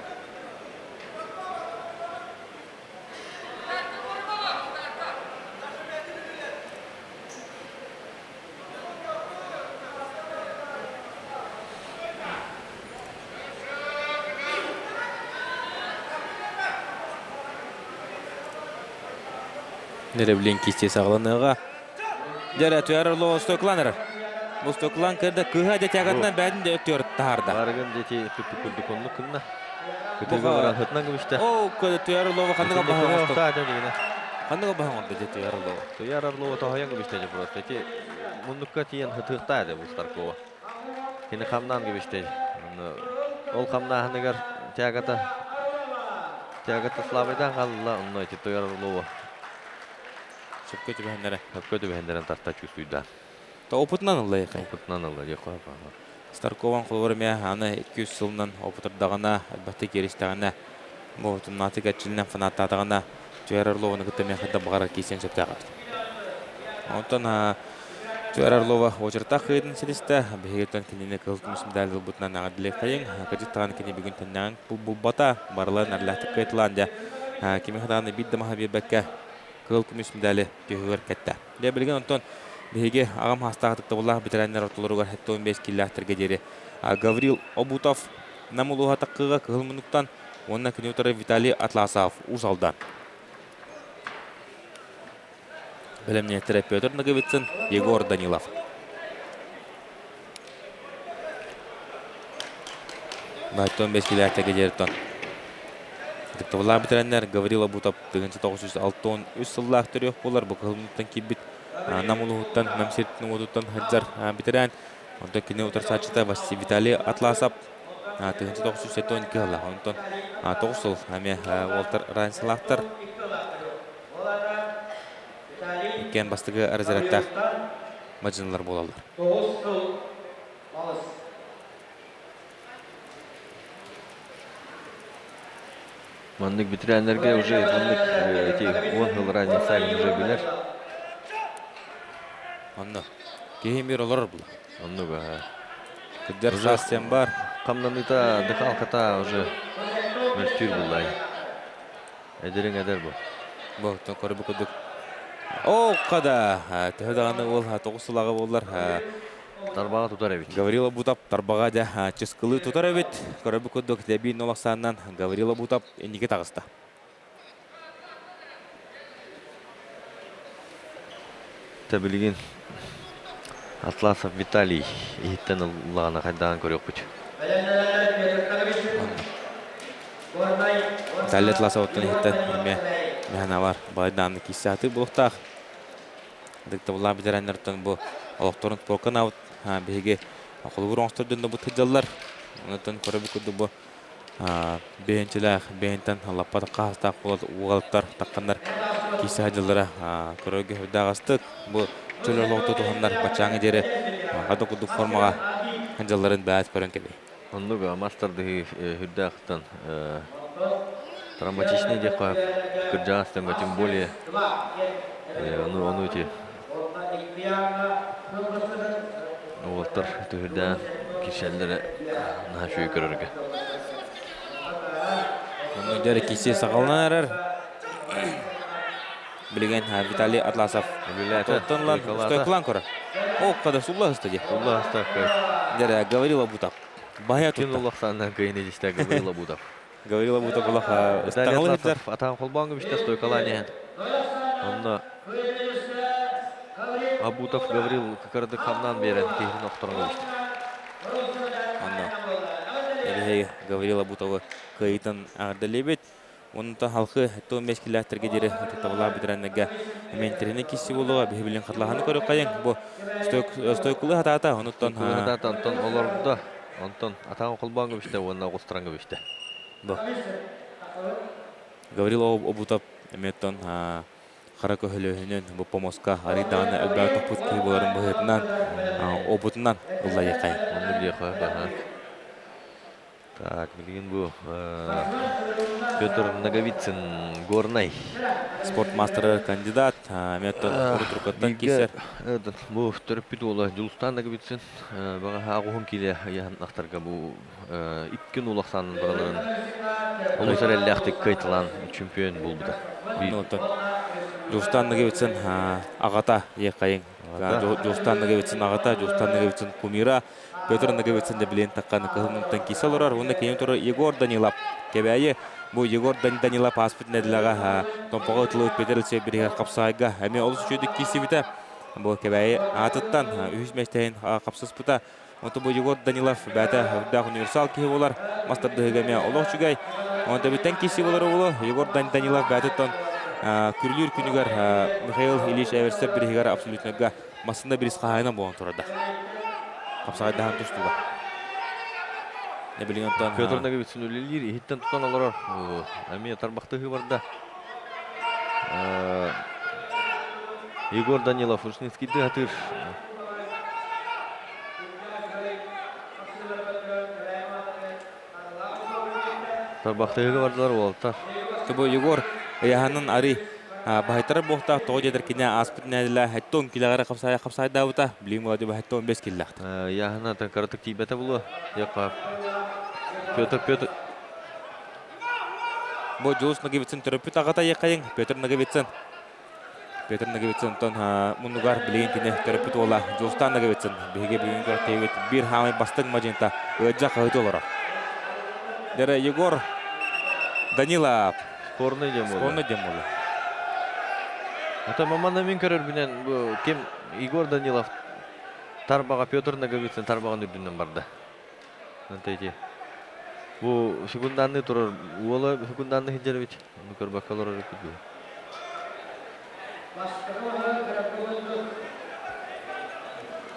Неревлин кисти саҕаланыаҕа. Дьэрэ Туйар Орлова стойкалаан эрэр. Бу стойкалаан кырда кыыһа дьэ тягатынан бэйэтин да өттүгэр таһаарда. Барыгын диэки түппүт курдук оннук гынна. Кытыыга баран сытынан көбүстэ. Оо, Туйар Орлова ханныга баһан оҥордо. Ханныга баһан оҥордо дьэ Туйар Орлова. Туйар Орлова тоһойон көбүстэ дьэ просто. Ити муннукка тиийэн хытыахтаа этэ бу Старкова. Кини хамнаан кэбистэ. Ол хамнааһыныгар тягата тягата слабайдаан хаалла, онно ити Туйар Орлова Сөпкө түбэһиннэрэ. Сөпкө түбэһиннэрэн тарта чувствуйдаан. То опытынан ылла якай. Опытынан ылла диэххэ Старкован холобура эмиэ аны 200 сылынан опытырдаҕына, элбэхтик кииристэҕинэ, бу тумнаатык эрчилинэн фанаттаатаҕына, Туйар Орлованы кытта эмиэ хайдах баҕарар киирсиэн сөптөөх эбит. Онтон Туйар Орлова очередтаах кыайыытын ситистэ. Биһигиттэн кинини кыһыл көмүс медаль ылбытынан эҕэрдэлиэххэйиҥ. Кырдьык даҕаны кини бүгүн тэннэҕин булбата. Барыларын эрлээхтик кыайталаан дьэ кими даҕаны биир да маһы биэрбэккэ кыһыл көмүс медали түһүгэр кэттэ. Дьэ билигин онтон биһиги аҕам хаастаах ытыктабыллаах бэтэрээннэр ортолоругар 75 киилээхтэргэ диэри Гаврил Обутов Нам улууһа таккыга кыһыл муннуктан уонна кини утары Виталий Атласов Уус Алдан. Бэлэмниэттэрэ Петр Ноговицын, Егор Данилов. Байтон 5 килээхтэргэ диэри Ытыктабыллаах бэтэрээннэр Гаврил Абутов 1963 сыллаах төрүөх буолар бу кыһылмыттан киирбит Нам улууһуттан, Нам сиртин уотуттан сылдьар бэтэрээн. Онтон кини утарсааччыта Василий Виталий Атласов 1972 сыллаах. Онтон 9 сыл эмиэ уолтар разницалаахтар. Иккиэн бастакы разрядтаах мадьынылар буолаллар. 9 сыл балыс. Маннык бэтэрээннэргэ уже маннык эти уон сыл разница уже билэр. Онно киһи мир олорор була. Оннук аха. Кырдьар саас диэн бар. Хамнаныыта дыхалката уже мөлтүүр буллай. Эдэриҥ эдэр бу. Бу көрбүт курдук. Оо, хада! Төһө даҕаны уол тоҕус сылаҕа буоллар Тарбаҕа тутар эбит. Гаврила Бутов тарбаҕа дьэ чыскылыы тутар эбит. Көрөбүт курдук Дебин Олохсаанынан Гаврила Бутов инники таҕыста. Тэ билигин Атласов Виталий иһиттэн ыллаҕына хайдаҕын көрүөхпүт. Виталий Атласовтан иһиттэн эмиэ мэхэнэ байдааны киссааты буолуохтаах. Ытыктабыллаах бэтэрээннэртэн бу олохторун спорка анаабыт биһиги холобур оҥостор дьоннорбут сылдьаллар. Онтон көрөбүт курдук бу бэйэнчилээх бэйэнтэн лаппа хаастаах уолаттар тахханнар киирсэ сылдьаллара көрөргө сүрдээх Бу чөл олоҕу тутуһаннар баччааҥҥа диэри хата курдук формаҕа сылдьалларын бэйэт көрөн кэлии. Оннук мас тардыһыы сүрдээхтэн травматичный диэххэ кырдьаҕас дьоҥҥо тем более ону ону ити уолаттар түһүрдээн кирсэллэрэ наһаа үчүгэй көрөргө. Онно дьэ киирсии саҕаланан эрэр. Билигин Виталий Атласов Тоттон ылан стойкалаан көрөр. О, когда сулла сыста дии. Сулла сыста. Дьэ, Гаврила Бутов. Баһа тутта. Ким улахсааннан кыйын идистэ Гаврила Бутов. Гаврила Бутов улах ыстаҥалы сылдьар. Атаан холбооҥҥа биште стойкалаан иһэн. Онно Абутов Гаврил кыкырдык хамнаан биэрэн киһитин охторон кэбистэ. Онно Эбиһэй Гаврила Бутовы кыайыытын эҕэрдэлиибит. Онтон халқы 15 килээхтэргэ диэри ытыктабыллаах бэтэрээннэргэ эмиэнтэрини кисси буолуоҕа биһи билин хатылаһаны көрүөххэйиҥ. Бу стойкулуу хатаата, онуттан хатаата, онтон олордо, онтон атаҕын холбоон кэбистэ уонна оҕустаран кэбистэ. Бу. Гаврил Обутов эмиэттэн хара көһөлөһүнэн бу помоска арый даҕаны элбэҕи топпут киһи буоларын быһыытынан обутунан ыллайыаххайын. Оннук диэххэ Так, билигин бу Петр Ноговицын Горнай. Спорт маастара кандидат, эмиэ урутуркаттан киирсэр. Бу төрөппүт уола Дьулустаан Ноговицын баҕаһа аҕуһун киилэ ыйаһын ахтарга бу икки нул ахсаанын бараларын олус эрэллээхтик кыайталаан чемпион буолбута. Дьулустаан Ноговицын аҕата Ехайын. Дьулустаан Ноговицын аҕата, Дьулустаан Ноговицын кумира Петр Ноговицын да билиэн таххан кыһылмыттан киирсэ олорор. Уонна кини турар Егор Данилов. Кэбээйи бу Егор Данилов ааспыт нэдилэҕэ Томпоҕо ытылыбыт Петр Алексеев бириһэр хапсаайга эмиэ олус үчүгэйдик киирсибитэ. Бу Кэбээйи аатыттан үһүс миэстэһин хапсыспыта. Онтон бу Егор Данилов бэйэтэ үрдээх универсал киһи буолар. Мас тардыһыыга эмиэ олох үчүгэй. Онтон бүттэн киирсии буолар уолу Егор Данилов бэйэтиттэн күрүлүүр күнүгэр Михаил Ильич Эверсев бириһигэр абсолютнайга массыына бирис хаһаайына буолан турарда. Хапсаҕайдаһан тустууга. Не билигин онтон Петр Ноговицын үлэлиир, иһиттэн тутан олорор. Эмиэ тарбахтыһыы барда. Егор Данилов Ушницкийды хатыыр. Тарбахтыһыыга бардылар уолаттар. Бу Егор ыйаһанын арый баһайтара буохтаах тоҕо диэтэр кинэ ааспыт нэдилэ 70 килэҕэрэ хапсаайа хапсаайдаабыта билигин Владимир 75 киллэхтэр. Ыйааһына кыратык тиийбэтэ булуо. Петр Петр Бу Дьулус Ноговицын төрөппүт аҕата Ехайын Петр Ноговицын Петр Ноговицын онтон муннугар билигин кини төрөппүт уола Дьулустаан Ноговицын биһиги бүгүн күрэхтэһиибит биир хаамай бастыҥ мадьынта ыалдьа хаһыты олорор. Дэрэ Егор Данилов. Спорный диэн буолла. Спорный диэн буолла. Ата мамана мин көрөрбүнэн бу ким Егор Данилов тарбаҕа Петр Ноговицын тарбаҕын үрдүнэн барда. Ити бу секунданныы турар уола секунданныы сылдьар эбит. Ону көрбөккө олорор эбиппит бу.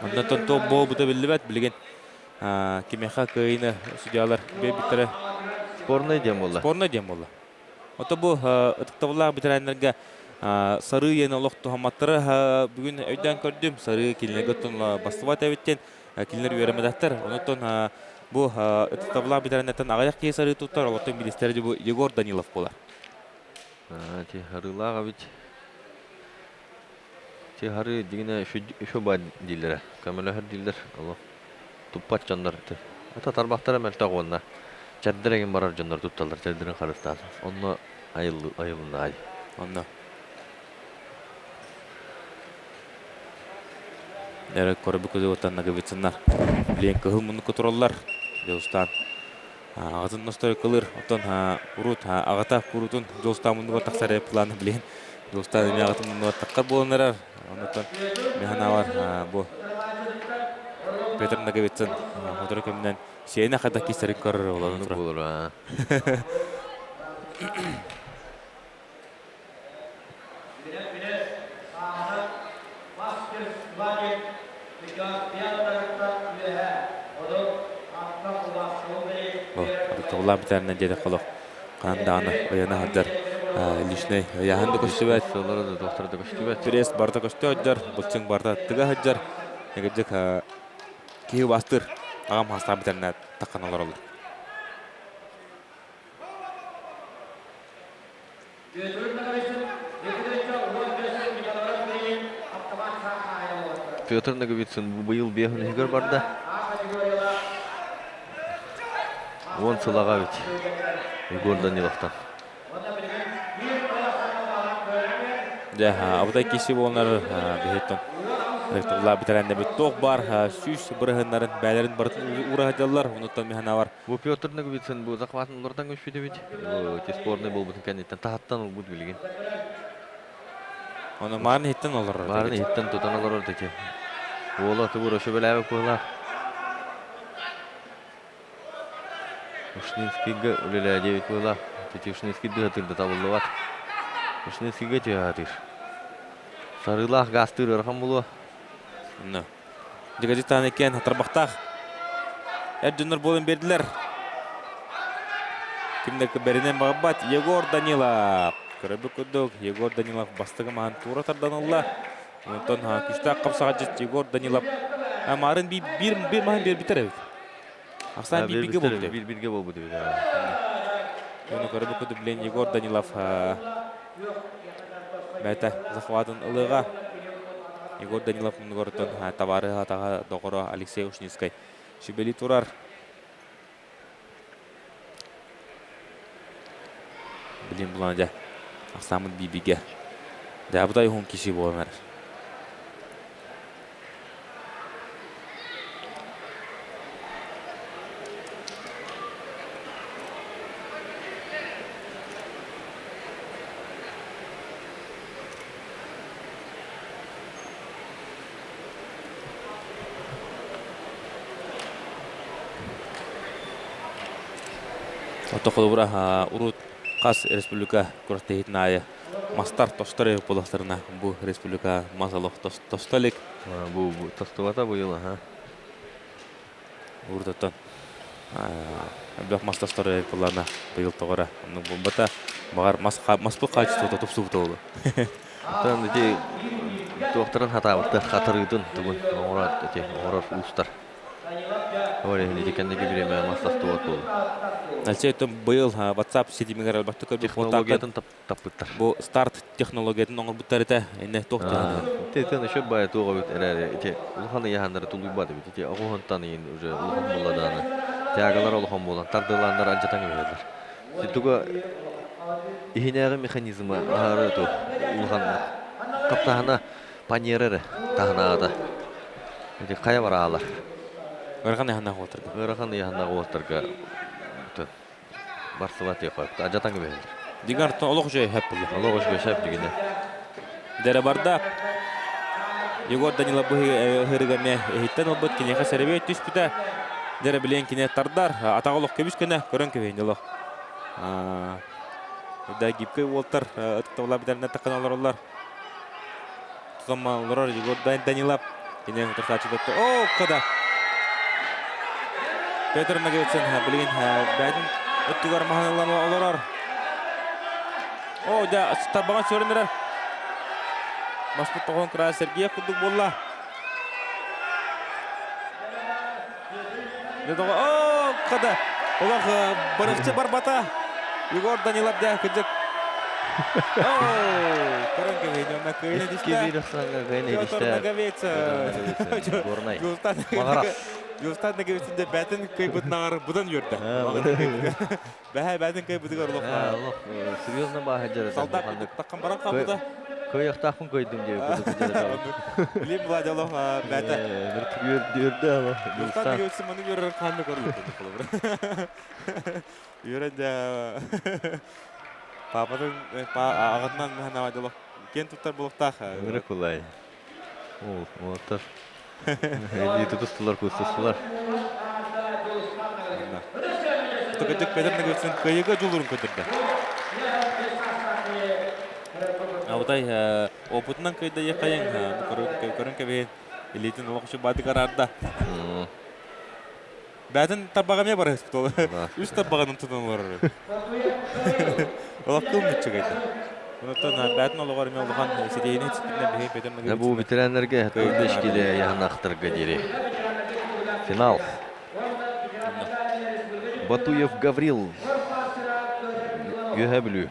Оннотон туох буолбута биллибэт билигин кимиэхэ кыайыыны судьялар биэрбиттэрэ. Спорный диэн буолла. Спорный диэн буолла. Ото бу ытыктабыллаах ветераннарга сарыы иэн олох туһамматтара бүгүн өйдөөн көрдүм. Сарыы кинилэргэ оттон бастыбат эбиттин. Кинилэр үөрэммэтэхтэр. Онон бу ытыктабыллаах ветераннартан аҕыйах киһи сарыы туттар. Олортон бириистэрэ бу Егор Данилов буолар. Ти харыылаах эбит. Ти хары дигине үфө ба дииллэрэ. Көмөлөһөр дииллэр. Олох туппат дьоннор. Ата тарбахтара мөлтөх уонна чэрдэр эҥин барар дьоннор тутталлар. Чэрдэрин харыстаан. Онно айылынна ай. Онно. Эрэ көрбү көзөтөн Ноговицыннар билиэн кыһыл муннукка тураллар. Дьулустаан аҕатын ностой кылыр. Оттон урут аҕата курутун Дьулустаан муннугар тахсар планы билиэн Дьулустаан эмиэ аҕатын муннугар таххар буолан эрэр. Оннуттан механавар бу Петр Ноговицын сотору кэминэн сиэнэ хайдах киисэрин көрөр олорон турар. Ытыктабыллаах битэринэн диэтэх олох ханан даҕаны ыйана сылдьар личный ыйааһын да көстүбэт. Сыллара да туохтара да көстүбэт. Пресс барыта көстө сылдьар, былчыҥ барыта тыга сылдьар. Негирдик киһи убастыыр аҕам хаастаах битэринэ таххан олороллор. Петр Ноговицын бу быйыл биэһин барда. 10 сылаҕа эбит Егор Даниловтан. Дьэ, абытай киси буоланар биһиттэн Ытыктабыллаах битэрэннэбит туох баар сүүс бырыһыннарын бээлэрин барытын уура сылдьаллар. Онуттан миһанавар Бу Петр Ноговицын бу захватын уларытан көспүт эбит. Бу спорный буолбутун кэнниттэн таһаттан ылбыт билигин. Ону маарын иһиттэн олорор. Маарын иһиттэн тутан олорор таки. Уола тубура шөбөлээбэк быһылаах. Ушницкийга үлэлээ диэбит быһылаах. Тити Ушницкий дыһатыыр да табыллыбат. Ушницкийга түһэ Сарыылаах гаастыыр ыарахан буолуо. Онно. Дьыгадьытаан иккиэн хатарбахтаах эр дьоннор буолан биэрдилэр. Ким да бэринэн баҕарбат Егор Данилов. Көрөрбүт курдук Егор Данилов бастакы маһын туура тардан ылла. Онтон күүстээх хапсаҕайдьыт Егор Данилов маарын биир биир маһын биэрбиттэр эбит. Ахсаан биир бииргэ буолбут эбит. Биир бииргэ буолбут эбит. Ону көрөрбүт курдук билэн Егор Данилов бэйэтэ захватын ылыаҕа. Егор Данилов муннугар табаарыһа атаҕа доҕоро Алексей Ушницкай сүбэлии турар. Билин булан дьэ ахсааммыт биибигэ. Дьэ абытай уһун киси буолан эрэр. Отто холобура урут хас республика күрэхтэһиитин аайы Мастар тостор эбит буоллахтарына, бу республика мас олох тосто илик. Бу тостубата быйыл, аха. Урутаттан элбэх мас тостор эбит буоллаҕына, быйыл тоҕо эрэ оннук буолбата. Баҕар мас маспыт хаачыстыбата тупсубута буолуо. Оттон ити туохтарын хатаабыттар, хатырыытын тугун оҥорор ити оҥорор уустар. Ол иһин ити кэнники бириэмэ мас тостубат буолла. Алексей, оттон быйыл WhatsApp ситимигэр элбэхтик көрбүт Технологиятын таппыттар. Бу старт технологиятын оҥорбуттар этэ. Инне туох туһанан? Ити еще бай туох эбит эрээри ити улахан ыйаһаннары тулуйбат эбит. Ити оҕуһунтан иин уже улахан буолла дааны. Тягалар улахан буолан тардылааннар алдьатан кэбиһэллэр. Ити туга иһинээҕи механизмы аһары ту улахан таптаһына паньера эрэ таһынаата. Ити хайа бараалар. Ыарахан ыйаһаннаах уолаттарга. Ыарахан ыйаһаннаах уолаттарга барсыбат диэххэ адьатан кэбиһэллэр. Дигар олох үчүгэй сөп буолла. Олох үчүгэй сөп дигинэ. Дэрэ барда. Егор Данилов быһыырыга эмиэ иһиттэн ылбыт киниэхэ сэрэбиэй түспүтэ. Дэрэ билиэн кини тардар. Атаҕа олох көбүс көнө көрөн кэбиһин олох. Да гибкэй уолтар ытыктабыллар бүтэринэ таххан олороллор. Тутамма олорор Егор Данилов. Кини утарсааччы О, када! Петр Ноговицын билигин бэйэтин өттүгэр маһын олорор. О, дьэ, тарбаҕын сүөрэн эрэр. Маспыт тоҕон кыра Сергеев курдук буолла. О, када! Олох барыхчы барбата. Егор Данилов дьэ, кыдьык. О, көрөн кэбиһин, онно кыайан Икки Петр Ноговицын. Горнай. Маҕарас. Юстан Ноговицын дьэ бээтин кыайбытынааҕар быдан үөрдэ. Бэһэ бээтин кыайбытыгар олох. Олох серьезно бааһа дьарыта. Солдат таххан баран хаалбыта. Кыайыахтаахпын кыайдым диэбит. Билим Владя олох бээтэ. Үөрдэ олох. Юстан Ноговицын маны үөрэр хаанны көрүлүт. Үөрэн дьэ папатын аҕатынан маханава олох киэн туттар буолуохтаах. Ырык булай. Ол, уолаттар. Илии тутустулар, куустустулар. Тыкытык Петр Ноговицын кыайыыга дьулуурун көрдөрдө. Абытай опытынан кыайда ехайын көрөн кэбиһин илиитин олох баадык араарда. Бээтин тарбаҕа эмиэ барыһыспыт ол. Үс тарбаҕынан тутан олорор. Олох кыл мүччүгэйдэ. Онтон бээтин олоҕор эмиэ улахан ситиһиини ситиһинэн биһи Петр Да бу ветераннарга 45 киле яһанахтарга диэри. Финал. Батуев Гаврил Үөһэ Бүлүү.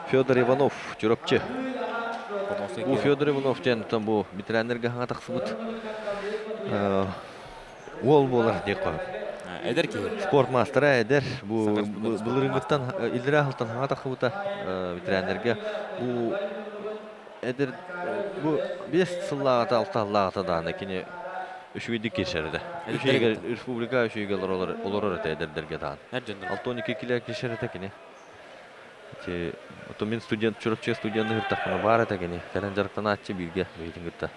Федор Иванов Чурапчы. Бу Федор Иванов диэн бу ветераннарга хаҥа тахсыбыт Уол буолар диэххэ. Эдэр киһи. Спорт маастара эдэр. Бу былырыыҥҥыттан иллэрээ сылтан саҥа тахсыбыта ветераннарга. Бу эдэр бу 5 сыллааҕыта, 6 сыллааҕыта даҕаны кини үчүгэйдик киирсэр этэ. Үчүгэй республика үчүгэй олорор этэ эдэрдэргэ даҕаны. 62 кило киирсэр этэ кини. Ити ото мин студент Чурапчыга студенты ыһыртахпына баар этэ кини. Кэлэн дьарыктанааччы бииргэ бэйэтин кытта.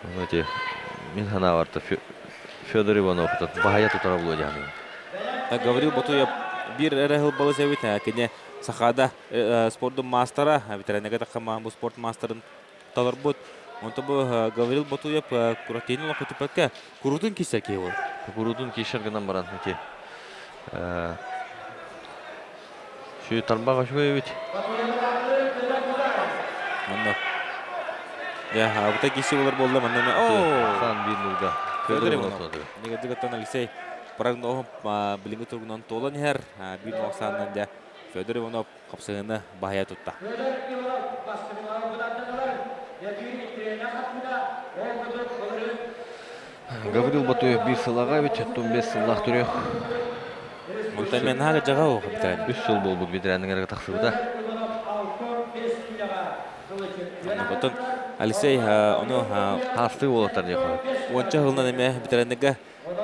Ону ити мин санаабар Федор Иванов баһыйа тутара буолуо дии Гаврил Ботуев биир эрэ сыл балыс эбит. Кини Сахада спордун маастара, ветераннарга таххама бу спорт маастарын толорбут. Онто бу Гаврил Ботуев куратыын олох көтүппэккэ куруутун киирсэр киһи буолар. Куруутун киирсэр гынан баран ити Сү тарбах үчүгэй эбит. Манна. Я, абыта киси болар болла манна. О! Сан бир нулга. Федор Иванов. Негативаттан Алексей прогнозун билиҥҥи туругунан туолан иһэр. Биир нуоксаанынан дьэ Федор Иванов хапсыһыыны баһыйа тутта. Гаврил Батуев биир сылаҕа эбит, оттон бес сыллаах төрүөх. Онтон мен наһаа дьаҕа оҕо ветеран. Үс сыл буолбут ветераннарга тахсыбыта. Оттон Алексей ону Хаастыы уолаттар диэххэ. Уонча сылынан эмэ ветераннарга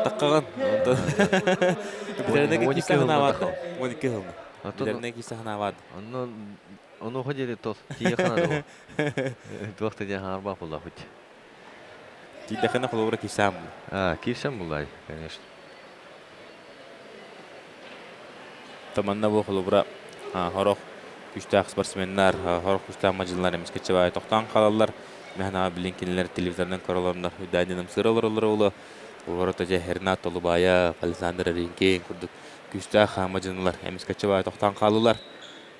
таххаҕын. Онтон ветераннарга киирсэ санаабат. 12 сылынан. Ветераннарга киирсэ санаабат. Онно онуоха диэри тос тиийэ ханады. Туох да диэн хаҥарбах буоллахпыт. Тиийдэххинэ холобура киирсээн буолла. А, киирсэн буллай, конечно. Таманна бу холобура хорох. Күүстээх спортсменнар, сорох күүстээх мадьынылар эмискэччи баайы тохтоон хаалаллар. Мэһэн билин кинилэр телевизорынан көрөлөрнөр үрдээн ымсыыра олороллор оло. Олорото дьэ Ренат Толубаев, Александр Ринкин курдук күүстээх мадьынылар эмискэччи баайы тохтоон хааллылар.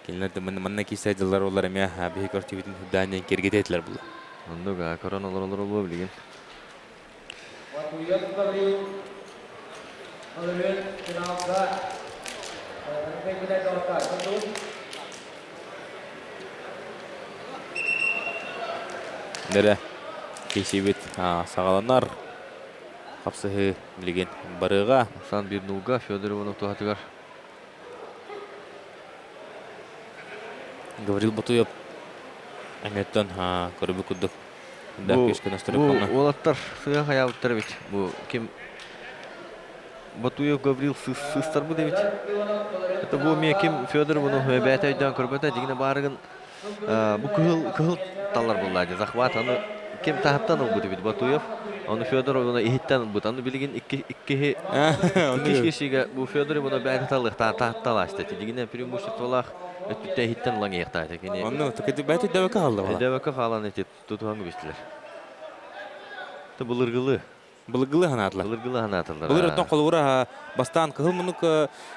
Кинилэр да манна киирсэ дьыллар олар эмиэ биһи көртүбүтүн үрдээн киргитэ этилэр була. Оннук көрөн олоролор олуо билигин. Батуев Гаврил Малырын финалга Нэрэ кисибит саҕаланар хапсыһыы билигин барыаҕа. Сан биир нулга Федор Иванов туһатыгар. Гаврил Ботуев эмиэттэн көрбүт курдук Бу, бу уолаттар сыа хайаабыттар эбит. Бу ким Батуев Гаврил сыыстарбыт эбит. Это бу эмиэ ким Федор бұны бэйэтэ өйдөөн көрбөтө дьиҥинэ баарыгын бу кыһыл кыһыл талар буолла дии захват аны ким таһыттан ылбыт эбит Батуев ону Федор оны иһиттэн ылбыт аны билигин икки иккиһи икки кишигэ бу Федор бұны бэйэтэ талыахтаа таһытталаашта дьиҥинэ преимуществолаах өттүттэ иһиттэн ылан иһиэхтаата кини Онну бэйэтэ дөбөкө хаалла була. Дөбөкө хаалан ити тутуһан кэбистилэр. Ты былыргылы. Былыргылы ханаатылар. Былыргылы ханаатылар. Былыр оттон холобура бастаан кыһыл муннук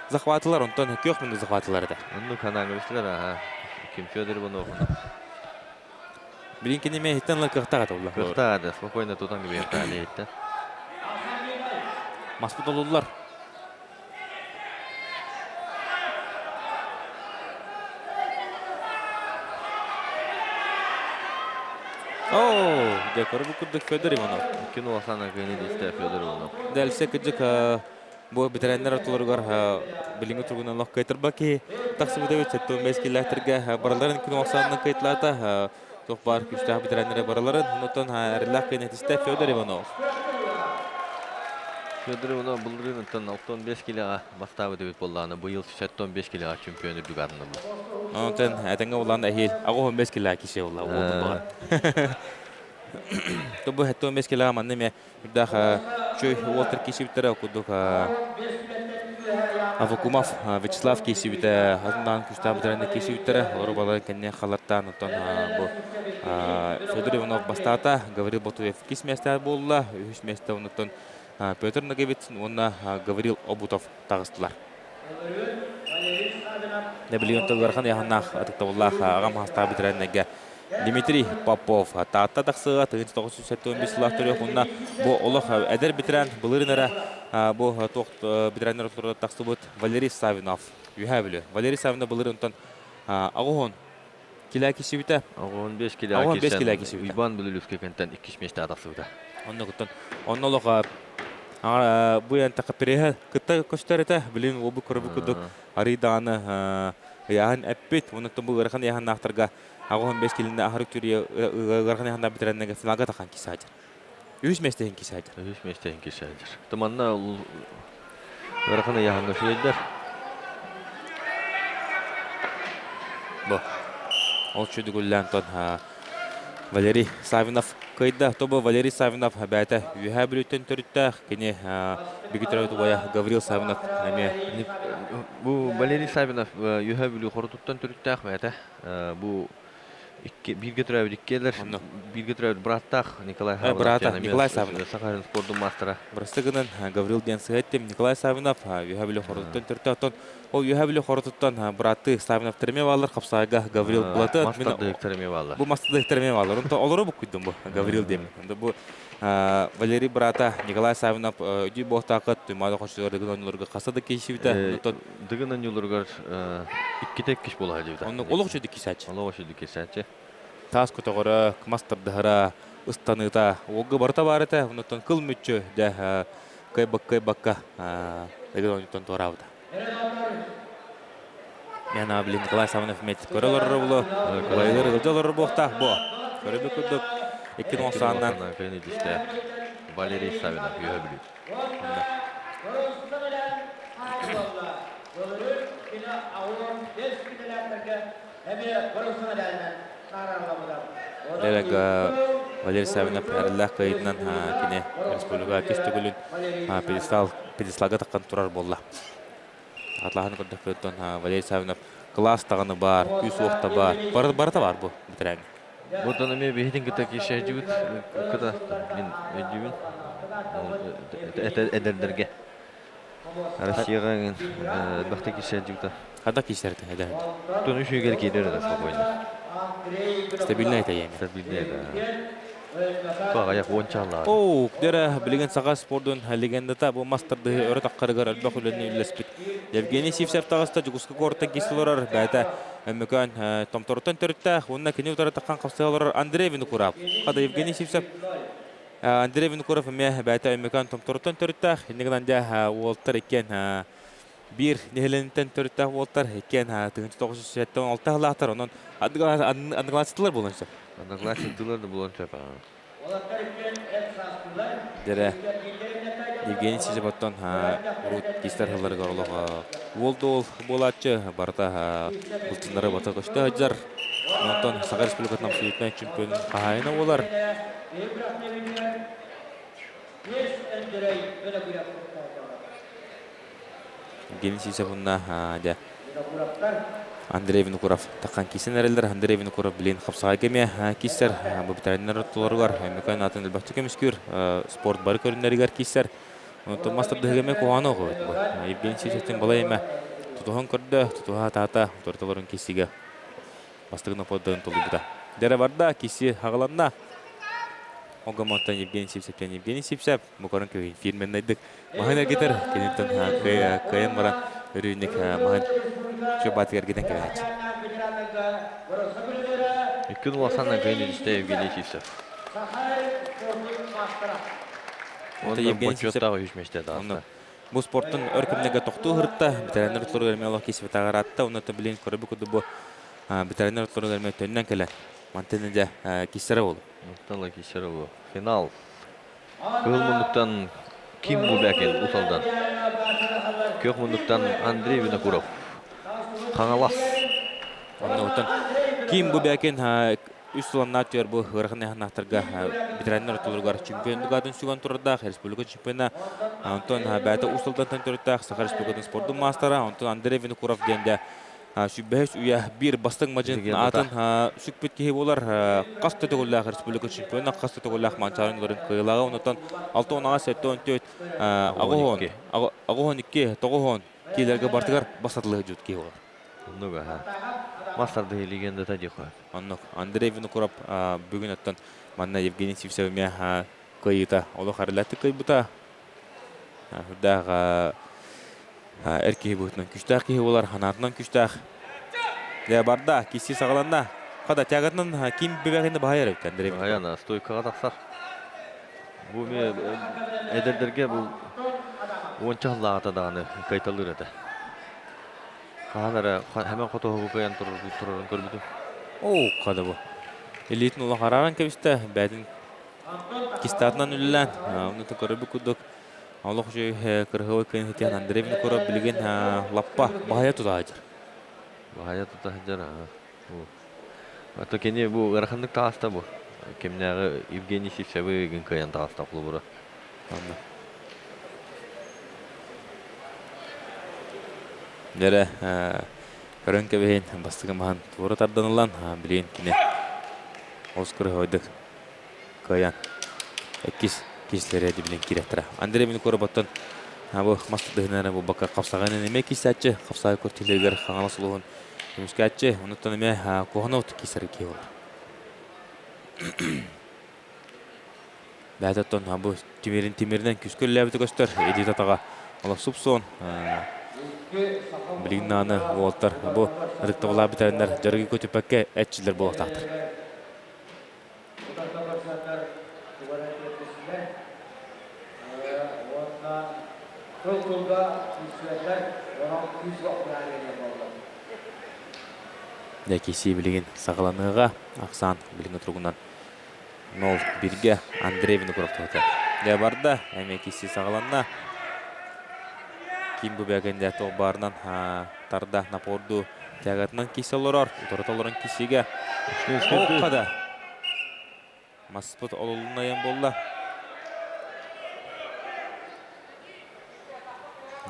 захватылар, онтон күөх муннук захватылар этэ. Оннук ханаан кэбистилэр, аха. Ким Федор Иванов. Билин кини эмиэ иһиттэн ылар кыахтаах этэ буолла. Кыахтаах этэ, спокойно тутан кэбиһиэхтээх иһиттэн. Маспыт олуллар. Оо, дьэ көрбүт курдук Федор Иванов. Кино Асана кыһыны дистэ Федор Иванов. Дальше кыдьык бу бэтэрээннэр ортолоругар билиҥҥи туругунан олох кыайтарба киһи тахсыбыт эбит 75 киллээтэргэ барыларын күн оксанынан кыайталаата туох баар күүстээх бэтэрээннэрэ барыларын онтон эрэллээх кыайан этистэ Федор Иванов. Федор Иванов былырыын 65 килоҕа бастаабыт эбит буоллаҕына, быйыл 75 килоҕа чемпион үрдүк аатын ылла. Онтон этэҥҥэ улаан эһиил 85 килоҕа кисе улла уолбут Тобу 75 килоҕа манна эмиэ үрдээх чөй уолтар киисибиттэрэ курдук Аввакумов Вячеслав киисибитэ хатындаан күүстээх бэтэрээннэр киисибиттэрэ олору баларын кэннэ халаттаан оттон бу Федор Иванов бастаата Гаврил Ботуев иккис миэстэ буолла үһүс миэстэ онуттан Петр Ноговицын уонна Гаврил Обутов таҕыстылар. Нэбилиэн тыллархан яһаннаах ытыктабыллаах аҕам хастаах бэтэрээннэргэ Дмитрий Попов Таатта тахсыыга 1975 сыллаах төрүөх уонна бу олох эдэр бэтэрээн былырыын эрэ бу туох бэтэрээннэр ортолоругар тахсыбыт Валерий Савинов үһээ бүлүү. Валерий Савинов былырыын онтон аҕыһын килээ кисибитэ. Аҕыһын 5 килээ кисибитэ. Уйбаан Бүлүлүскэ кэнтэн иккис миэстэ тахсыбыта. Оннугуттан онно олох бу янтака преһэ кытта көстөр этэ. Билин уобу көрбүт курдук арый даҕаны ыйааһын эппит. Онуттан бу ыарахан ыйааһыннаахтарга 85 килинэ аһары түрүйэ ыарахан ыйааһыннаах бэтэрээннэргэ финалга тахан кисаадьар. Үһүс миэстэ иһин кисаадьар. Үһүс миэстэ иһин кисаадьар. Туманна ыарахан ыйааһыҥҥа үчүгэйдэр. Бу. Ол чүдүгүллээн тон Валерий Савинов кыайда. Тобу Валерий Савинов бэйэтэ Үөһээ Бүлүүттэн төрүттээх. Кини биги төрөөбүт убайа Гаврил Савинов эмиэ. Бу Валерий Савинов Үөһээ Бүлүү хорутуттан төрүттээх бэйэтэ. Бу икки бииргэ төрөөбүт иккиэлэр бииргэ төрөөбүт бырааттаах Николай Савинов быраата Николай Савинов Сахалин спордун маастара. Бырасты гынан Гаврил диэн сыһа эттим Николай Савинов Үөһээ Бүлүү хорутуттан төрүттээх. Оттон Ол Үөһээ Бүлүү хоротуттан бырааттыы Савиновтар эмиэ бааллар, хапсаайга Гаврил Булаты. Мастардыһыктар эмиэ бааллар. Бу мастардыһыктар эмиэ бааллар. Онто олору буккуйдум бу Гаврил диэмин. Онто бу Валерий быраата Николай Савинов өйдүү буохтаахыт Туймаада хочотугар Дыгын оонньууларга хаста да киирсибитэ. Онтон Дыгын оонньууларыгар иккитэ иккис буола сылдьыбыта. Оннук олох үчүгэй кисээччи. Олох үчүгэй кисээччи. Таас көтөҕөрө, мас тардыһара, ыстаныыта, уолга барыта баар этэ. Онтон кыл мүччү дэ кыайбакка Дыгын оонньууттан туораабыта. Мен блин Николай Савинов метит көрө олорор булу. Кылайылар ылдьа олорор буохтаах бу. Көрөбүт курдук 2-90-нан. Валерий Савинов үөһэ Бүлүү. Лерэг Валерий Савинов эрэллээх кыайыытынан кини республика иккис төгүлүн пьедестал пьедесталга таххан турар буолла. Атлаһан көрдөхпүттэн Валерий Савинов Кылаас даҕаны баар, күүс-уох да баар. Бары, барыта баар бу бэтэрээн. Бутан эмиэ биһитин кытта киирсээччибит кыта мин өйдүүбүн. Эдэрдэргэ. Россияҕа эҥин элбэхтик киирсээччибитэ. Хада киирсэртэ эдэр. Тон үчүгэр киирэр это спокойно. Стабильная это эми. Стабильная это. Аҕыйах уонча аллаҕа. Оо, дьэрэ, билигин саха спордун легендата бу мас тардыһыы өрө таххарыгар элбэх үлэни үллэспит. Евгений Сивцев таҕыста Дьокуускай куораттан киирсэ олорор бэйэтэ Өймөкөөн Томторуттан төрүттээх уонна кини утары таххан хапсыһа олорор Андрей Винокуров. Хада Евгений Сивцев Андрей Винокуров эмиэ бэйэтэ Өймөкөөн Томторуттан төрүттээх. Иннигин гынан дьэ уолтар иккиэн биир нэһилиэнньэттэн төрүттээх уолтар иккиэн 1976 сыллаахтар онон одноклассниктар буолан сөп. Одноклассниктар да буолан сөп. Дэрэ Евгений Сизеботтон урут кистер сылларыгар олох уол да буолааччы барыта былчыннары бата көстө сылдьар. Онтон Саха Республикатын абсолютнай чемпионун хаһаайына буолар. Евгений Сисовна дьэ Андрей Винокуров таххан киирсэн эрэллэр. Андрей Винокуров билин хапсаҕайга эмиэ киирсэр. Бу ветераннар ортолоругар Өймөкөөн атын элбэхтик көмүскүүр спорт бары көрүҥнэригэр киирсэр. Онтон мас тардыһыга эмиэ куһаҕана оҕо бу. Евгений Сисовтын балай эмэ тутуһан көрдө, тутуһа таата ортолорун киирсиигэ бастакы нападын толуйбута. Дьэрэ барда, киирсии хаҕыланна. Огомонтон Евгений Сивцевтэн Евгений Сивцев Мукорун кыһын фирменнайдык маһын эргитэр киниттэн кыайан баран өрүүнүк маһын чубаатыгар эргитэн кэбиһээччи. Икки улахан кыайын үстэ Евгений Сивцев. Онно Евгений Сивцев Онно бу спортун өр кэмнэргэ тохтуу сырытта, ветераннар ортолоругар эмиэ олох киирсибэтэҕэр аатта, онно билин көрөбү курдук бу ветераннар ортолоругар эмиэ төннөн кэлэн мантан дьэ киирсэрэ буолуо. Мантан киирсэрэ буолуо. Финал. Кыһыл муннуктан Ким Бубякин Усалдан. Күөх муннуктан Андрей Винокуров. Хаҥалас. Оннуттан Ким Бубякин үс сыланнаах түөр бу ыарахан ыһаннаахтарга ветераннар ортолоругар чемпиондук аатын сүгэн турардаах республика чемпиона онтон бэйэтэ Уус-Алдантан төрүттээх Саха Республикатын спордун маастара онтон Андрей Винокуров диэн дэ сүүрбэһис үйэ биир бастыҥ мадьын аатын сүкпүт киһи буолар хас да төгүллээх республика чемпиона хас да төгүллээх Манчаарын уларын кыайыылааҕа онтон 6 74 82 90 киилэргэ бартыгар бастатылыһы дьут киһи буолар. Оннук аха. Мастардыы легендата диэххэ. Оннук. Андрей Винокуров бүгүн оттон манна Евгений Сивцев эмиэ кыайыыта олох арыллааттык кыайбыта. Үрдээх эр киһи быһыытынан күүстээх киһи буолар, санаатынан күүстээх. Дьэ барда, киси саҕаланна. Хада тягатынан ким бэбэҕинэ баһайар эбит Андрей. Баһайан стойкаҕа тахсар. Бу эмиэ эдэрдэргэ бу уонча сыллааҕыта даҕаны кайталыыр этэ. Хаһан эрэ хэмэн хотуһугу кыайан турарын көрбүтүм. Оо, хада бу. Илиитин улахан арааран кэбистэ, бээтин кистаатынан үлэлээн, онно көрөрбүт курдук олох үчүгэй кырыһыбай кыайан ситиһэн Андрей Винокуров билигин лаппа баһыйа тута сылдьар. Баһыйа тута сылдьар. А то кини бу ыараханнык таҕыста бу. Кимнээҕи Евгений Сивцевы ыгын кыайан таҕыста холобура. Онно. Дьэрэ көрөн кэбиһин бастакы маһын туора тардан ылан билигин кини олус кырыһыбайдык кыайан иккис киислэри билин киирэттэрэ. Андрей Винокуров оттон бу мас тардыһыынан буолбакка хапсаҕайынан эмиэ киирсээччи, хапсаҕай куртилигэр Хаҥалас улууһун көмүскээччи, онуттан эмиэ Куһанов киирсэр киһи буолар. Бэйэтэ оттон бу тимирин тимиринэн күүскэ үлэлээбитэ көстөр. Илии татаҕа олох супсуон. Билигин даҕаны уолаттар бу ытыктабыллаах бүтэрэннэр дьарыгы көтүппэккэ эрчиллэр буолуохтаахтар. Дьэ киирсии билигин саҕаланыаҕа. Ахсаан билиҥҥи туругунан 0-1-гэ Андрей Винокуров туһата. Дьэ барда, эмиэ киирсии саҕаланна. Ким бу бэкэнде туох баарынан тарда напорду тягатынан киирсэ олорор, утарыта олорон киирсиигэ. Хада. Маспыт олулун айан буолла.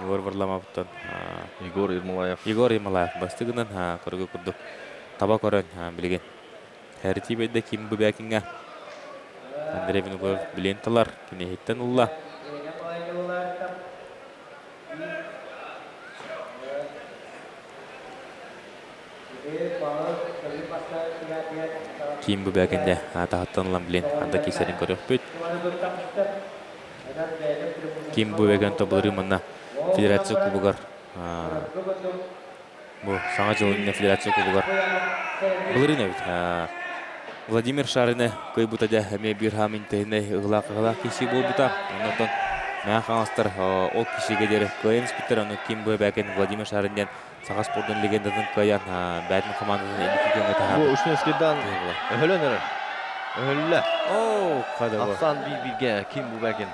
Егор Варламовтан Егор Ермолаев. Егор Ермолаев бастыгынан көргө курдук таба көрөн билигин Хэрити бэйдэ Ким Бубякиҥҥа Андрей Винокуров билиэн талар киниһиттэн ылла. Ким Бубякин таһыттан ылан билин анда киисэрин көрүөхпүт. Ким Бубякин тобулырыы манна Федерация Кубогар Бу Саҥа дьыл иннинэ Федерация Кубогар былырыын эбит. Владимир Шарины кыайбыта дьэ эмиэ биир хаам интэһинэй ыһылаах-ыһылаах киһи буолбута. Оннотон Мэҥэ Хаҥаластар ол киһигэ диэри кыайан испиттэр. Ону Ким Бэбэкин Владимир Шарин диэн саха спордун легендатын кыайан бээтин командатын инники күөҥҥэ таһаарбыт. Бу Ушневскийдан өһөлөн эрэр. Өһөллө. Оо, хада бу. Ахсан биир-бииргэ Ким Бубекин.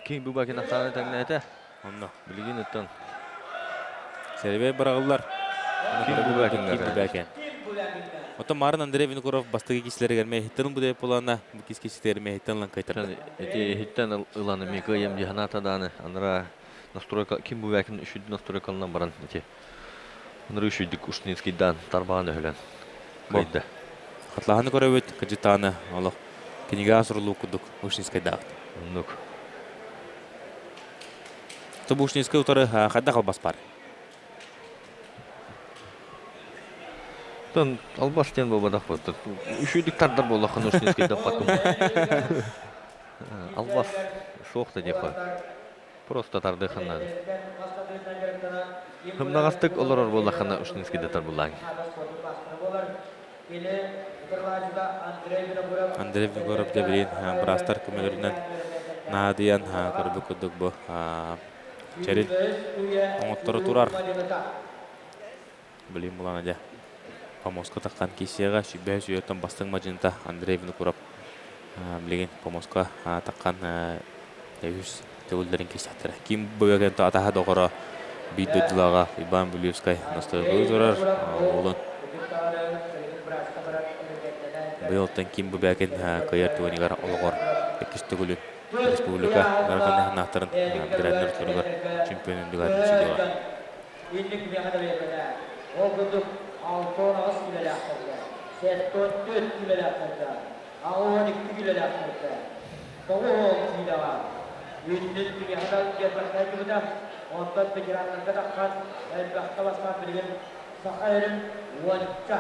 Ким Бубекин ахсааны тэҥнээтэ. Онно. Билигин оттон Сэрибэй быраҕыллар. Ким Бубякиҥҥа Ким Бубякин. Оттон Марын Андрей Винокуров бастакы киселеригэр мэйиһиттэн ылбыт буолаана бу кис киситигэр мэйиһиттэн ылан кайтарда. Ити иһиттэн ылан эмиэ кыайым дии санаата даҕаны анараа настройка Ким Бубякин үчүйдүк настройкаланан баран ити анараа үчүйдүк Ушницкийдаан тарбаҕын өһүлэн кыайда. Хатлаһаны көрөбүт, кыдьытааны олох кинигэҕэ сурулуу курдук Ушницкайдаахт. Оннук. Тобушницкай утары хайдах албас бар? Тон албас диэн буолбатах буолтун. Үчүйдүк тардар буоллаххына Ушницкай даппаккын. Албас суох да диэххэ. Просто тардыаххын наада. Хымнаҕастык олорор буоллаххына Ушницкай да тарбылааҥ. Андрей Виногоров дьэ билигин быраастар көмөлөрүнэн наадыйан көрбүт курдук бу чэрин оҥотторо турар. Билигин булана дьэ помоска таххан киисиэҕэ сүүрбэһис үйэттэн бастыҥ мадьынта Андрей Винокуров билигин помоска таххан үһүс төгүллэрин киисэхтэрэ. Ким бөбөкөн атаһа доҕоро биир дойдулааҕа Иван Бүлүевскай настойгуу турар уолун быйылтан Ким Бубякин кыайар түгэнигэр олоҕор иккис төгүлүн республика ыарахан ветераннар туругар чемпион үрдүгэр сүгүөҕэ. Инник миэхэ да бэйэтэ. Ол курдук 68 килэлээхтэргэ, 74 килэлээхтэргэ, 82 килэлээхтэргэ, 90 киилэҕэ үүннүн кимиэхэ да биэрбэххэ дьыбыта, онтон ветераннарга таххан элбэххэ бастаан билигин Саха сирин уонча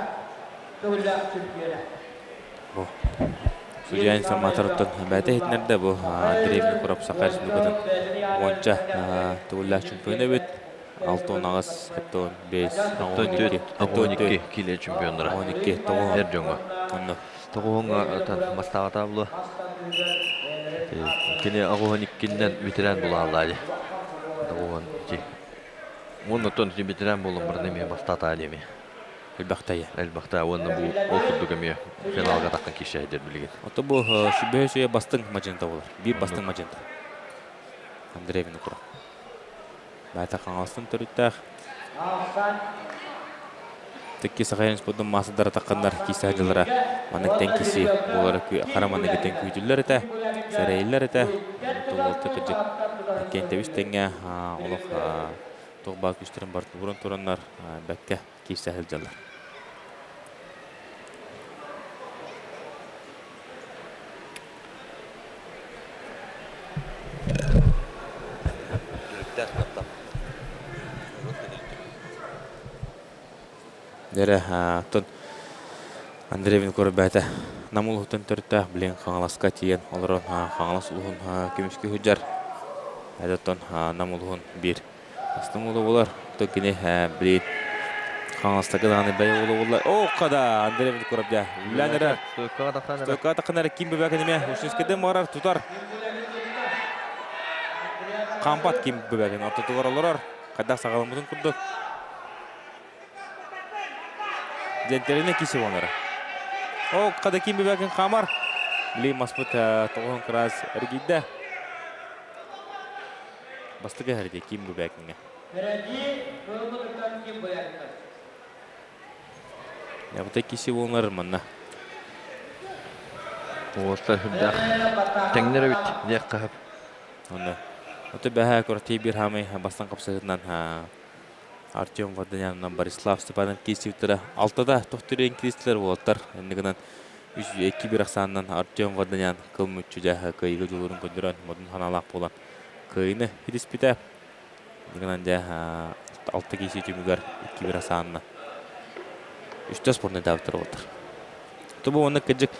төгүллээх чемпиона. Бу судья информаторыттан бэйэтэ иһитиннэрдэ бу Андрей Винокуров Саха Республикатын уонча төгүллээх чемпиона эбит. 68, 75, 62, 62 киле чемпионнара. 12, 9. Эр дьоҥҥо. Онно. Тоҕуһуҥҥа бастаабата буолуо. Кини аҕыһын иккиннэн ветеран буолааллаа дии. Тоҕуһун ити. Уонна оттон ити ветеран буолан баран эмиэ бастаатаа дии эмиэ. Элбэхтэй. Элбэхтэй уонна бу ол курдук эмиэ финалга таххан киирсээдэр билигин. Ото бу сүбэһэ сүбэ бастыҥ мадьынта буолар. Биир бастыҥ мадьынта. Андрей Винокуров. Баата Хаҥаластан төрүттээх. Тикки Сахайын спордун маастардара тахханнар киисэ дьыллара маннык тэҥ киси буолара хара манныгы тэҥ күүтүллэр этэ, сэрэйиллэр этэ. Тулуолта кырдьык иккиэн тэбис тэҥҥэ олох туох баар күүстэрин барытын тураннар бэккэ киирсэ сылдьаллар. Дэрэ, оттон Андрей Винокуров бэйэтэ Нам улууһуттан төрүттээх, билигин Хаҥаласка тиийэн олорон Хаҥалас улууһун көмүскүү сылдьар. Оттон Нам улууһун биир Астым уола буолар. То кини билигин Хаҥаластарга даҕаны бэйэ уола буолла. Оо, хада! Андрей Винокуров дьэ. Үллээн эрэр. Стойкаҕа тахсан эрэр. Стойкаҕа тахсан эрэр. Ким Бөбөкин эмиэ Ушинскайдан барар, тутар. Хаампат Ким Бөбөкин ортотугар олорор. Хайдах саҕаламмытын курдук. Дьэнтэринэ киси буолар. Оо, хада Ким Бөбөкин хаамар. Билигин маспыт тоҕуһун кыраас эргийдэ. Бастакы эһэрдии Ким Бубякиҥҥа. Ябытай киси буолар манна. Уоста үрдээх тэҥнэр эбит диэх хаһып. Онно. Ото бэһэ күрэхтэһии биир хаамай бастан хапсыһытынан Артем Варданянынан Борислав Степанов киирсибиттэрэ. Алтада тохтурен киристилэр уолаттар. Иннигинэн гынан 3-2-1 ахсаанынан Артем Варданян кыл мүччү дьэ кыайыыга дьулуурун көрдөрөн модун санаалаах буолан кыайыыны ситиспитэ. Иннигинэн дьэ алта киирсии түмүгэр 2-1 ахсаанна үстэ спорнайдаабыттар уолаттар. Тобу уонна кырдьык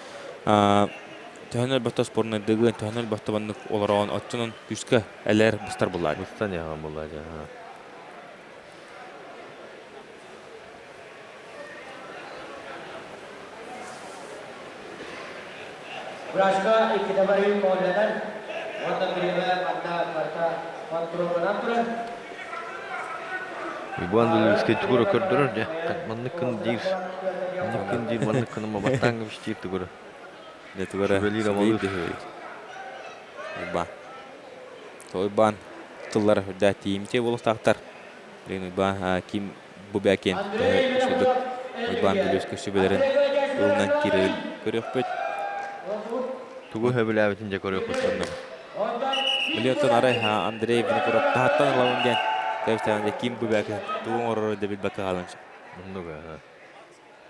төһөн элбэхтэ спорнайдыгын, төһөн элбэхтэ маннык олороон оччонон күүскэ элэр быстар буллаа. Быстан яҕан буллаа дьэ. Врачка иккитэ барыы көҕүлэнэр уонна бириэмэ манна барыта хонтуруолланан турар. Уйбаан Владимирович тугура көрдөрөр дьэ. Маннык кын диир. Маннык кын диир, маннык кын баттаан кэбистиир тугура. Дьэ тугура Сүбэлиир амалыыр. Уйбаан. Уйбаан тыллара үрдээх тиийимтиэ буолуохтаахтар. Билигин Уйбаан ким Бубякин үчүгэйдик Уйбаан Бүлүүскэ сүбэлэрин ылынан киирэрин көрүөхпүт. Тугу сөбүлээбитин дьэ көрүөхпүт оннук. Билиоттон арай Андрей Винокуров таһаттан ылабын диэн кэбистэҕин ким Бубякин тугу оҥороро да билбэккэ хаалан Оннук аа.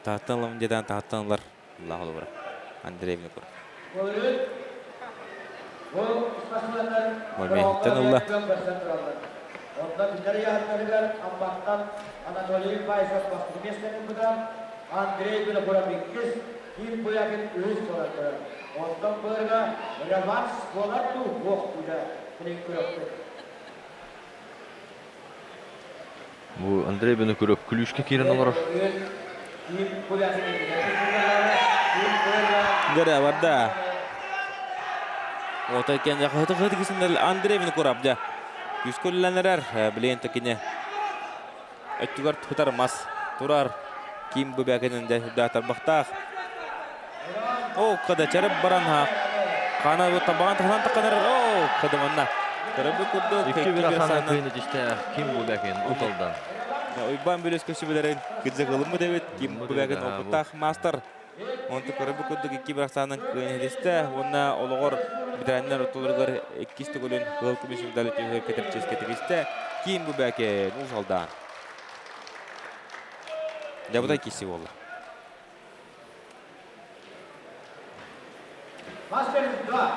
Таһаттан ылабын диэтэн таһаттан ылар Аллах холобура. Андрей Винокуров. Миэһиттэн ылла. Онно кинилэр ыйаахтарыгар Амматтан Анатолий Баишев бастакы миэстэни ылбыта, Андрей Винокуров иккис, Ким Буякин үһүс буолан турар. Онтон былырга реванш буолар дуу, суох дуу да билин көрөхпүт. Бу Андрей Винокуров күлүүскэ киирэн олорор. Дөрө барда. Отой кэнде хыты хыты кисиннер Андрей Винокуров дьэ. Күскүллэнэрэр билиэн токине. Өттүгэр тутар мас турар. Ким бу бэкинен дэ үрдэ тарбахтаах. О, када чарып баран ха. Хана бу табаан тахсан таканар. О, када манна. Көрөбү курдук. Икки bir асанна кыйны тиште ким бу бәкен уталдан. Уйбан бөлөс көсүбелерин кырдьык ылыммыт эбит. Ким бу бәкен опыттаах мастер. Онту көрөбү курдук икки бір ахсаанын кыйын уонна олоҕор ветераннар ортолоругар иккис төгүлүн кыһыл көмүс медали түһү кетерческе тигистэ. Ким бу бәкен Усалдан. Дьабытай киси буолла. Мастер 2.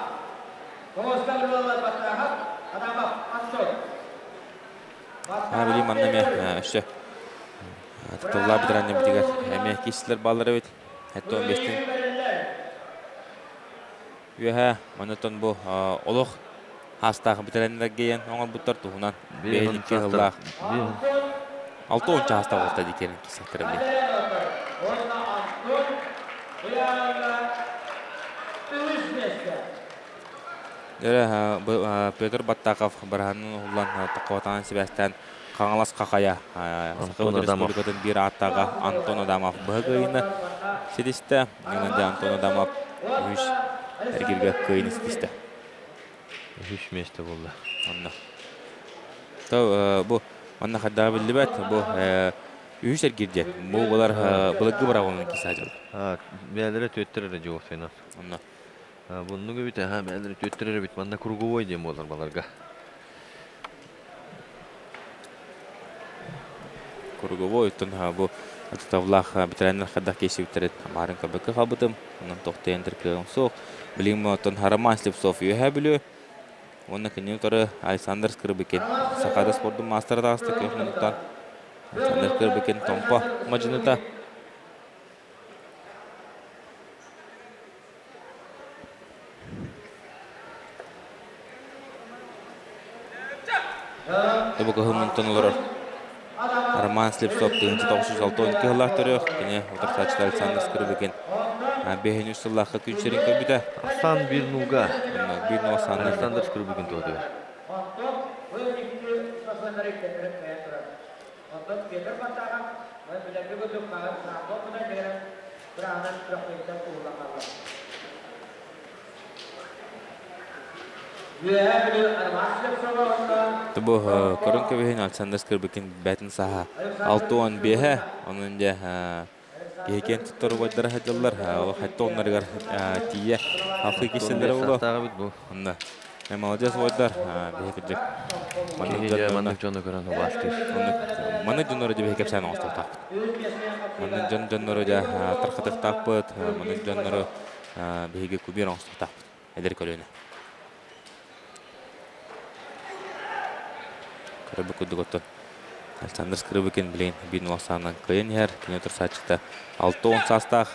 Тоҕустан Баттахат, Адамов Антон. Били манна эмэ өссө тыллаа битиранне битигэр эмэ киисилэр бааллар эбит. Хэтто 15-тин үөһэ манытон бу олох хаастаах битирэннэргэ оҥорбуттар туһунан 5 сыллаах 6 чаастаах болта дикерин кисэхтэрэ билин. Петр Баттаков бараһанын уһуллан таққабатаан сибээстээн Хаҥалас Хахайа Саха Республикатын биир ааттааҕа Антон Адамов быһа кыайыыны ситистэ. Антон Адамов үһүс эргиргэ кыайыыны ситистэ. Үһүс миэстэ буолла. Онно. То бу манна хайдаҕа биллибэт. Бу үһүс эргир диэн. Бу булар былыргы быраҕылынан кисаадьыл. Бээлэрэ түөттэр эрэ дьуофина. Онно. Буннугу бит, аха, бээлэрэ түөттэр эрэ бит. Манна круговой диэн буолар баларга. Круговой оттон бу атытавлаах ветераннар хайдах киирсибиттэрин маарын көрбөккө хаалбытым. Онон тохтойон кыаҕым суох. Билигин оттон Роман Слепцов үөһээ Бүлүү уонна кинини утары Александр Скрыбыкин Сахаада спордун маастара таҕыста күөх муннуктан Александр Скрыбыкин Томпо мадьыныта. Тобу кыһыл олорор Роман Слепцов 1962 сыллаах төрүөх, кини утарсааччыта Александр Скрыбыкин 5 сыллаахха күн сирин көрбүтэ. Асан bir нуга. Bir нуга Александр Александр Скрыбыкин туотугар. Бу көрөн кэбиһин Александр Скрыбыкин бэтин саха 65 онун дьэ киһи киэн туттар убайдара сылдьаллар ол хатта оннарыгар тиийэ халқы киселлere боло бу. Онно. Молодец уойдар, биһи кырдьык. Маннык маннык дьону көрөн убаастыыр. Маннык дьоннору дьэ биһи кэпсээн оҥостуохтаахпыт. Маннык дьон дьоннору дьэ тархатыахтаахпыт, маннык дьоннору биһиги кумир оҥостуохтаахпыт. Эдэр көлүөнэ. Көрөбүт курдук оттон Александр Скрыбыкин билигин биир нула кыайан иһэр. Кини турсааччыта 60 саастаах.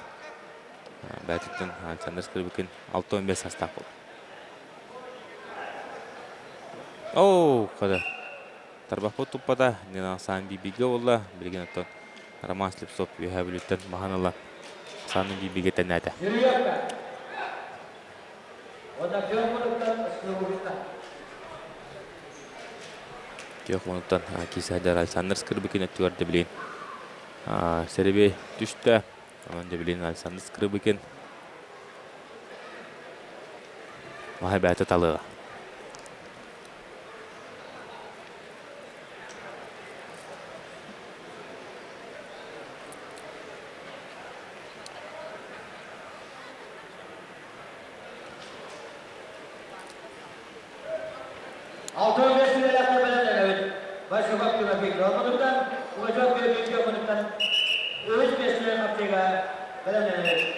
Бээтиттэн Александр Скрыбыкин 65 саастаах буолар. Оо, хада. Тарбахпыт туппата, Нина Бибигэ буолла. Билигин оттон Роман Слепцов үөһээ Бүлүүттэн маһан ыла Сааны Бибигэ тэннээтэ. Күөх мунуттан киисэдэр Александр Скрыбыкин өттүгэр да билигин сэрэбиэй түстэ. Онон дьэ Александр Скрыбыкин маһа бэйэтэ талыаҕа. Алты бес бэлэмнэнэбит. Большаков Тимофей Громовтан, Пугачев Георгий Громовтан үһүс миэстэлээх хапсыыга бэлэмнэнэбит.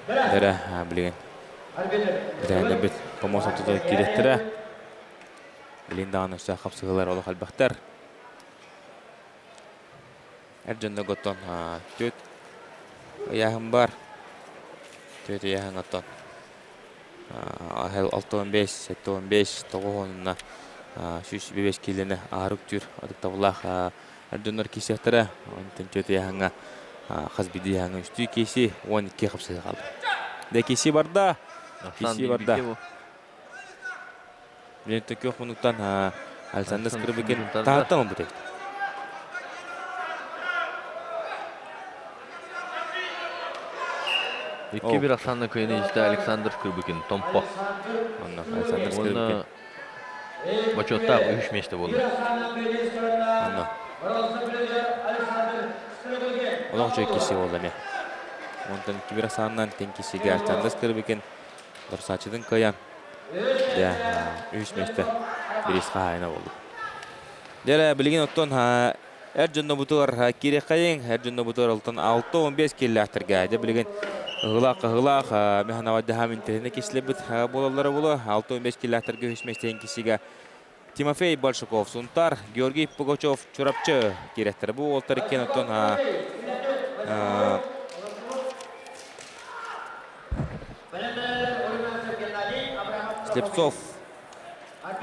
Эрэ билигин битээндэрбит помос ортото киириэхтэрэ. Билигин даҕаны өссө хапсыһыылар олох элбэхтэр. Эр дьоннорго оттон түөрт ыйааһын бар. Түөрт ыйааһын оттон 65, 75, 90 105 киилэни аһары үктүүр ытыктабыллаах эр дьоннор киирсиэхтэрэ. Онтон түөрт ыйааһыҥҥа хас биирдии ыйааһыҥҥа үстүү киирсии, 12 хапсыһыы хаалла. Дэ киирсии барда. Киирсии барда. Билин төкүөх мунуктан Александр Скрыбыкин таһыттан ылбыт эбит. Икки бир Оксана кыйыны истэ Александр Скрыбыкин Томпо. Онно Александр Скрыбыкин. Бочуоттаах үһүс миэстэ буолла. Онно. Олох үчүгэй киси буолла эмиэ. Онтон икки бир Оксанынан тен кисиге Александр Скрыбыкин Дорсааччытын кыайан, дьэ, үһүс миэстэ бириис хаһаайына буолла. Дьэ, билигин оттон эр дьоннобутугар киириэххэйиҥ, эр дьоннобутугар алтан 6-15 кииллээхтэргэ. Дьэ, билигин ыһылаах-ыһылаах механаваддыһаам интэриэһинэ киһилэрбит буолаллара буолуо. 6-15 кииллээхтэргэ үһүс миэстэһин киһигэ Тимофей Большаков Сунтар, Георгий Пугачев Чурапчы киирэттэрэ. Бу уолтар иккиэн оттон Слепцов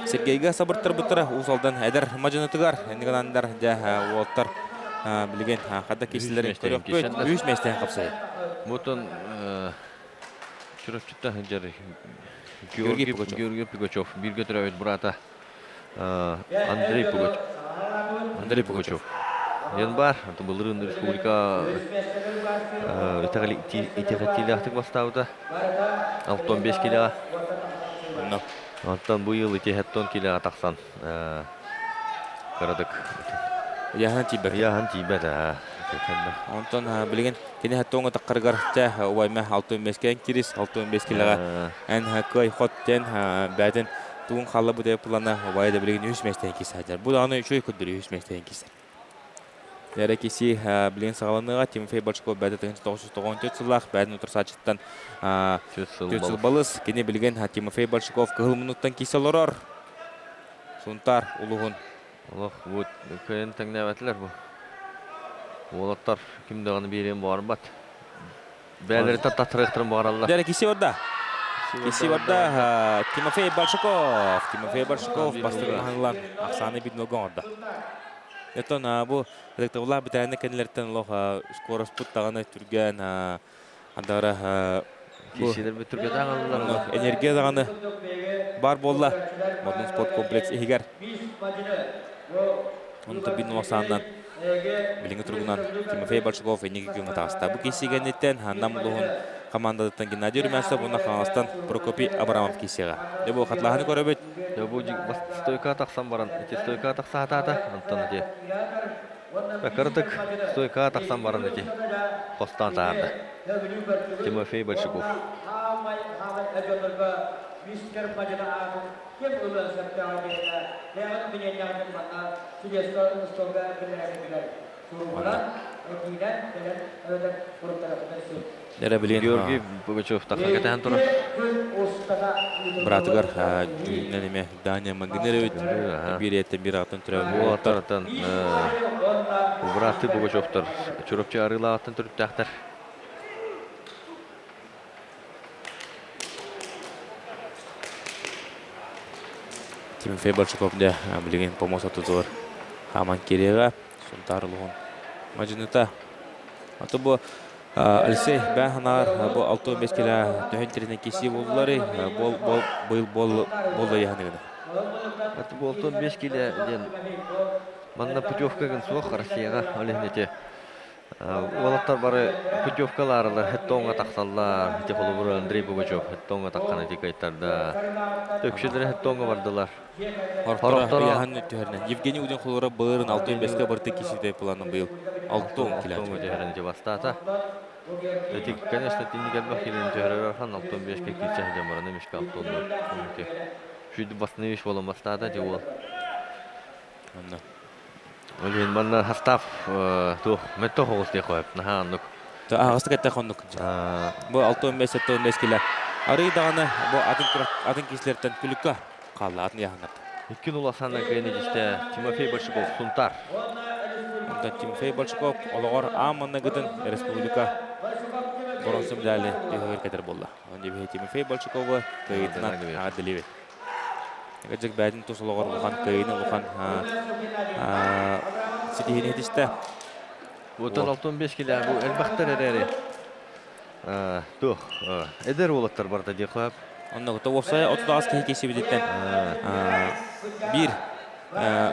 Сергейгэ сабыртарбыттара Уус Алдан эдэр мадьынытыгар энниганандар дьэ уолтар билигин хадда киисилэрин көрөхпүт үс миэстэһин хапсайы. Бутун Чурапчыттан сылдьар Георгий Георгий Пугачев бииргэ төрөөбүт быраата Андрей Пугачев Андрей Пугачев диэн баар. Былырыын республика итэҕэтиилээхтик бастаабыта. 65 килоҕа. Онтон бу йыл ити 70 килоҕа тахсан кыратык Ыйааһын тиийбэт. Ыйааһын тиийбэт аа. Онтон билигин кини тоҥо таххарыгар чэ убайма 65 кирис 65 килоҕа эн кыай хот диэн бээтин тугун халла бу плана убайа да билигин үс миэстэһин киирсэ сылдьар. Бу даҕаны үчүгэй көрдөрүү үс миэстэһин киирсэр. Эрэ киси билигин саҕаланыаҕа Тимофей Бочков бэйэтэ 1994 сыллаах бэйэтин утарсааччыттан түөрт сыл балыс. Кини билигин Тимофей Большаков кыһыл муннуктан киирсэ олорор. Сунтаар улуһун Олох бу кыайан тэҥнээбэтилэр бу. Уолаттар ким даҕаны биэриэн баҕарбат. Бэйэлэриттэн таттарыахтарын баҕараллар. Дьэ, киси барда. Киси барда Тимофей Большаков. Тимофей Большаков бастакы маһыллан ахсааны биднолга оҥордо. Оттон бу ытыктабыллаах бэтэрээннэр кэннилэриттэн олох скороспут даҕаны түргэн андара Киисилэрбит түргэтэ аҕаллылар. Энергия даҕаны баар буолла. Модун спорт комплекс иһигэр. Онто бин улахсааннан билиҥҥи туругунан Тимофей Большаков инники күҥҥэ таҕыста. Бу киирсиигэнниттэн Нам улууһун командатыттан Геннадий Румянцев уонна Хаҥаластан Прокопий Абрамов киирсиэҕэ. Дьэ бу хатлааһыны көрөбүт. Дьэ бу стойка тахсан баран, ити стойка тахсаатаата, онтон ити Кыратык стойкаҕа тахсан баран ити хостоон таһаарда. Тимофей Большаков. Саамай хаамай дьоннорго мистер Мадина аатын ким ылыан сөптөөҕө диэнэ бэйэҕит билиэннэҕитин манна судейство остуолга киллэрэргитигэр суругунан, этиинэн кэлэн эбэтэр суруктарыаххытын сөп. Эрэ билигин Георгий Пугачев тахса кэтэһэн турар. Быраатыгар дьүһүнүнэн эмэ Дания Мангынер эбит. Биир ийэттэн биир аҕаттан төрөөбүт Бу уолаттар. аттарыттан бырааттыы Пугачевтар Чурапчы Арыылааҕыттан төрүттээхтэр. Тимофей Большаков дьэ билигин помост ортотугар хааман киириэҕэ. Сунтаар улуһун мадьыныта. Ото бу Алексей бээн санаар бу 65 килэ төһөн тиринэн киирсии буоллуларый? Бол бол быйыл бол бол ыйаһыныгына. Это бу 65 килэ диэн манна путевка гын суох Россияҕа ол иһин ити Уолаттар бары путевкалаарылар хеттоҥҥа тахсаллар. Ити холобур Андрей Пугачев хеттоҥҥа таххан ити кыайтарда. Өксүлэрэ хеттоҥҥа бардылар. Хорохторо ыйаһын түһэринэн. Евгений Удин холобура былырын 6-5-ке барыта киситэй планы быйыл 6 килэ. 6 түһэрин ити бастаата. Эти, конечно, тинник элбэх килени түһэрэр архан 6-5-ке киирсэ сылдьан баран эмискэ 6 Шүйді басны иш болан бастаата ити уол. Онно. Ол иһин манна састаап туох мөттөх оҕус диэх хоһоп наһаа оннук. Аҕыстык этэх оннук. Бу 65-75 килэ. Арый даҕаны бу атын атын киһилэртэн күлүккэ хаалла атын яһаннар. Икки нула санна кыайан итистэ Тимофей Большаков Сунтар. Онтон Тимофей Большаков олоҕор аан манныгытын республика боронсу медали түһүгэр кэтэр буолла. Онон Тимофей Большаковы кыайыытынан аҕа Кырдьык бэйэтин тус олоҕор улахан кыайыыны улахан ситиһиини ситистэ. Бутан 65 килэ бу элбэхтэр эрээри туох эдэр уолаттар барда диэххэ. Онно уопсайа 38 киһи киирсибититтэн биир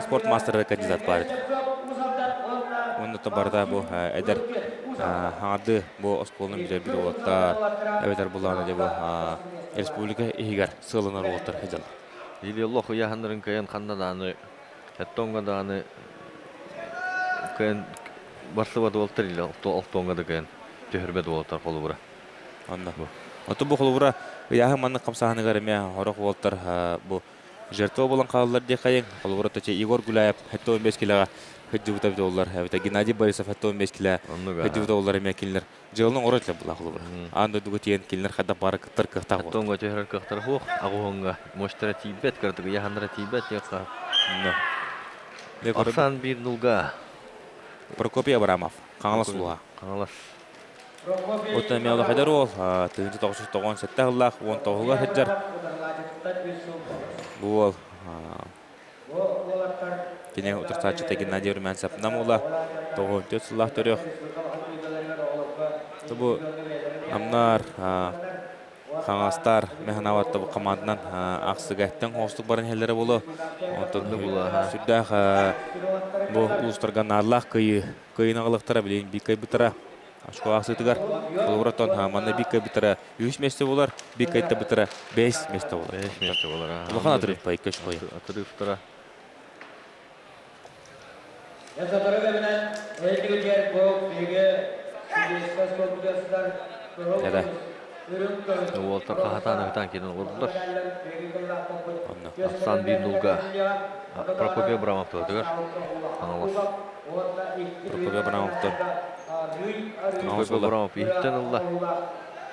спорт маастара кандидат баар этэ. Уонна барыта бу эдэр хаҥардыы бу оскуоланы бүтэрбит уолаттар эбэтэр булаана дьэ бу республика иһигэр сыаланар уолаттар сылдьаллар. Или олох ыйааһыннарын кыайан ханна даҕаны Эттоҥҥо даҕаны кыайан барсыбат уолаттар или алтоҥҥо да кыайан түһэрбэт уолаттар холобура. Онно. Оту бу холобура ыйааһын маннык хамсааһыныгар эмиэ сорох уолаттар бу жертва буолан хааллар диэххэйиҥ. Холобура, Точе Егор Гуляев 75 килэҕэ сылдьыбыта эбитэ буоллар, эбэтэ Геннадий Борисов 75 килэ сылдьыбыта буоллар эмиэ кинилэр дьыаланы оҥоро этилэр буолла холобура. Аан дойдуга тиийэн кинилэр хайдах баара кыттар кыахтаах буолар. Тоҥго түһэрэр кыахтара суох, аҕуһуҥҥа мощтара тиийбэт, кыратык ыйаһаннара тиийбэт диэххэ. Ахсаан биир нулга. Прокопий Абрамов, Хаҥалас улууһа. Хаҥалас. Оттон эмиэ улахайдар уол 1997 сыллаах 19-угар сылдьар. Бу уол кини утарсааччыта Геннадий Румянцев Нам уола 94 сыллаах төрүөх. Бу намнар Хаҥастар Мэханават бу команданан ахсыга тэҥ хоостук баран иһэллэрэ буолуо. Онтон сүрдээх бу улуустарга наадалаах кыайыы кыайыыны аҕалыахтара билигин биир кыайбыттара очко аахсыытыгар холобура манна биир кыайбыттара үһүс миэстэ буолар биир кыайтарбыттара бэһис миэстэ буолар бэһис миэстэ буолар улахан отрыв икки очко отрывтара Уолтар хаһатаан ыһытаан киирэн олордулар. Ахсаан биир нулга Прокопий Абрамов туһатыгар Хаҥалас. Прокопий Абрамовтар. Прокопий Абрамов иһиттэн ылла.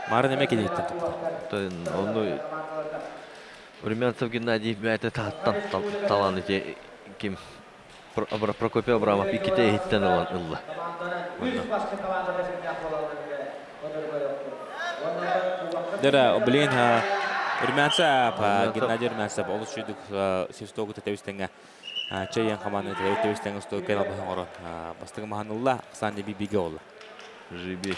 Марын эмэ киниттэн туппута. Онну Румянцев Геннадий бэйэтэ таһыттан талан ити ким Прокопий Абрамов иккитэ иһиттэн ылан ылла. Дера, блин, Румянцев, Геннадий Румянцев олус үчүгдүк свистогу тэбистэҥэ чайын хамааны тэбистэҥэ устуга кэл албаһын оҥорон бастакы маһан ылла, Оксана Бибиге олла. Жиби.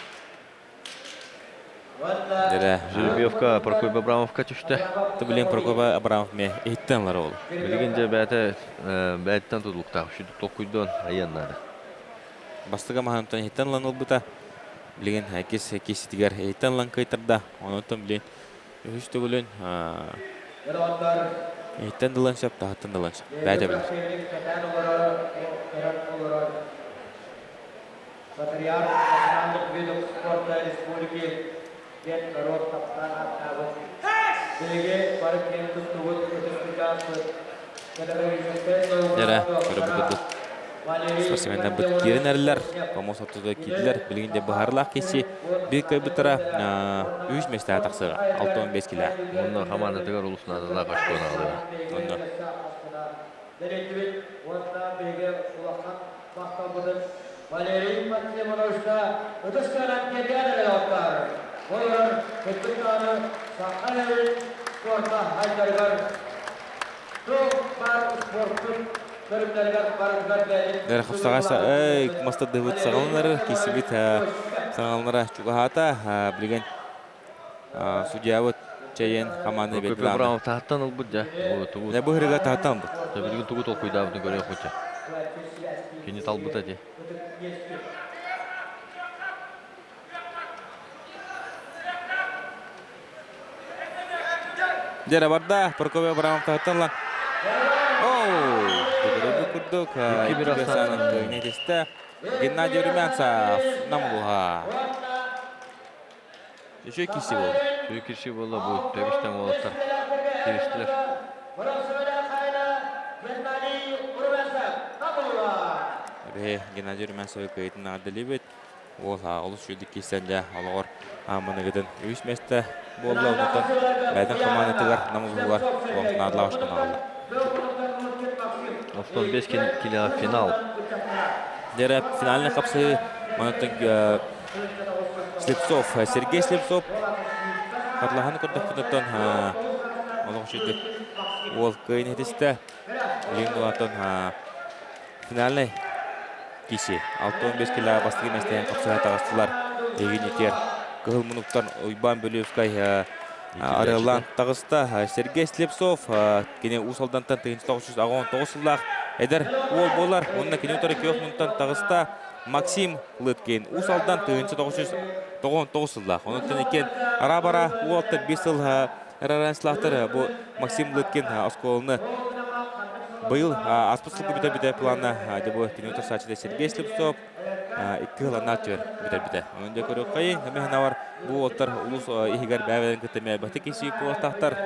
Жеребьевка Прокопий Абрамовка түстэ. Ты блин Прокопий Абрамов ме иһиттэн ылар ол. Билигин дьэ бэйэтэ бэйэттэн тутулуктаах. Сүдү толкуйдуон айан наада. Бастакы маһантан иһиттэн ылан ылбыта. Билигин иккис кииситигэр иһиттэн ылан кыайтарда. Онон билин үһүс төгүлүн иһиттэн ылан сөп, таһыттан ылан сөп. Бэйэтэ билэр. Патриарх национальных видов спорта республики. диэн норуот таптаан ааттаабыт, биһиги бары киэн туттубут ытык кырдьаҕаспыт педагогическай наука Дьэрэ, көрөбүт доктора курдук Валерий спортсменнарбыт Родионович киирэн эрэллэр. Помост ортотугар киирдилэр. Билигин дьэ быһаарылаах киси биир кыайбыттара үс миэстэҕэ тахсыаҕа. 65 килэ. Уонна хамаандатыгар олус наадалаах очкону аҕалыаҕа. Онно. Бэриллибит уонна биһиги улахан махталбытын Валерий Максимовичка ытыс тыаһынан тиэрдиэн эрэ оттоор. Олорор кырдьык даҕаны саха сирин спорта сайдарыгар туох баар спорпут көрүҥнэригэр барытыгар бэйэтин Дэр хапсаҕай мастардыыбыт саҕаланар, киирсибит саҕаланара чугаһаата. Билигин Судьябыт чэйин хамаанда Көпө биэрдилэр. Абрамов таһыттан ылбыт дьэ. Тугу Дьэ бу ырыга таһыттан ылбыт. Билигин тугу толкуйдаабытын көрүөхпүт дьэ. Кини талбыта дии. Дьэ барда Прокопий Абрамов таһыттан ылан. Оу! Бүгүрүбүт курдук 2-1 ахсаанын тистэ. Геннадий Румянцев намылуха. Үчүгэй киирсии буолла. Үчүгэй киирсии буолла бу тэбистэн уолаттар кииристилэр. Эбээ Геннадий Румянцевы кыайыытын наҕардаалыыбыт. Уол олус үчүгэйдик киирсэн дьэ олоҕор аамманыгытын үһүс миэстэ буолла. Онтон бэйэтин хамаандатыгар Нам улууһугар наадалаах очкону аҕалла. Оттон 5 килоҕа финал. Дьэ финальный хапсыһыы манаттан Слепцов, Сергей Слепцов хатылаһан көрдөхпүтүттэн олох үчүгэй уол кыайын иһитистэ. Билигин улаатан финальный киси 65 кило бастакы миэстэһин хапсыһа таҕыстылар. Эһигин итиэр кыһыл мунуктан Уйбаан Бөлүөскай арыаллаан таҕыста. Сергей Слепцов кини Уус Алдантан 1989 сыллаах эдэр уол буолар. Онно кини утары күөх мунтан таҕыста. Максим Лыткин Уус Алдан 1999 сыллаах. Онон иккиэн ара-бара уолаттар биир сыл РРН-слаахтар бу Максим Лыткин оскуоланы быйыл ааспыт сылга бүтэрбитэ плана дьэ бу кини утарсааччыта Сергей Слепцов икки сыл аннаа түөр бүтэрбитэ. Онон дьэ көрүөххэйин, эмэ ханавар бу уолаттар улуус иһигэр бэйэ-бэйэлэрин кытта мэлбэхтик киирсии куоластаахтар.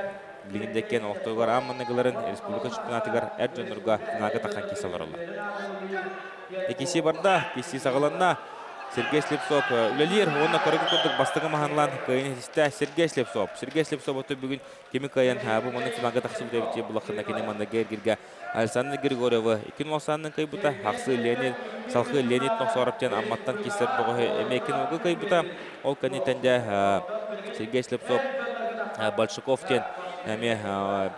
Билигин да иккиэн олохтоогор аан манныгыларын республика чемпионатыгар эр дьоннорго финалга тахсан киирсэ олороллор. Киси барда, киси саҕаланна. Сергей Слепцов үлэлиир уонна көрөгүн курдук бастакы маһанлаан кыайын иһистэ Сергей Слепцов. Сергей Слепцов оту бүгүн кими кыайан бу маннык финалга тахсыбыт эбит булахына кини манна гергиргэ Александр Григорьевы иккин уолсааннын кыайбыта, Хахсы Леонид, Салхы Леонид Нохсоров диэн Амматтан киирсэр бөҕөһү эмиэ иккин уолга кыайбыта. Ол кэнниттэн дьэ Сергей Слепцов Большаков диэн эмиэ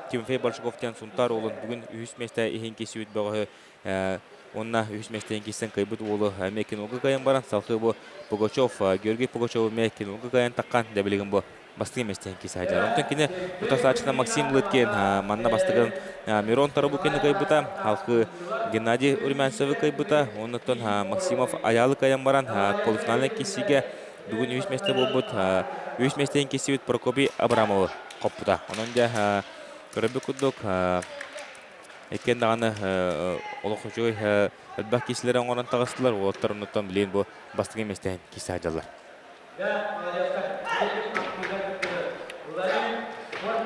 Тимофей Большаков диэн Сунтаар уолун бүгүн үһүс миэстэ иһин киирсибит бөҕөһү Уонна үһүс миэстэни киирсэн кыайбыт уолу эмиэ кинолга кыайан баран, салгыы бу Пугачев, Георгий Пугачев эмиэ кинолга кыайан таххан, дьэ билигин бу бастакы миэстэни киирсэ сылдьар. Онтон кини утарсааччыта Максим Лыткин манна бастакын Мирон Тарабукины кыайбыта, халкы Геннадий Румянцевы кыайбыта, оннуттан Максимов Аялы кыайан баран полуфинальнай киирсиигэ бүгүн үһүс миэстэ буолбут, үһүс миэстэни киирсибит Прокопий Абрамовы хоппута. Онон дьэ көрөрбүт курдук Иккиэн даҕаны олох үчүгэй элбэх киисэлэри оҥорон таҕыстылар. Уолаттар оннуттан билигин бу бастакы миэстэһин киисэ сылдьаллар.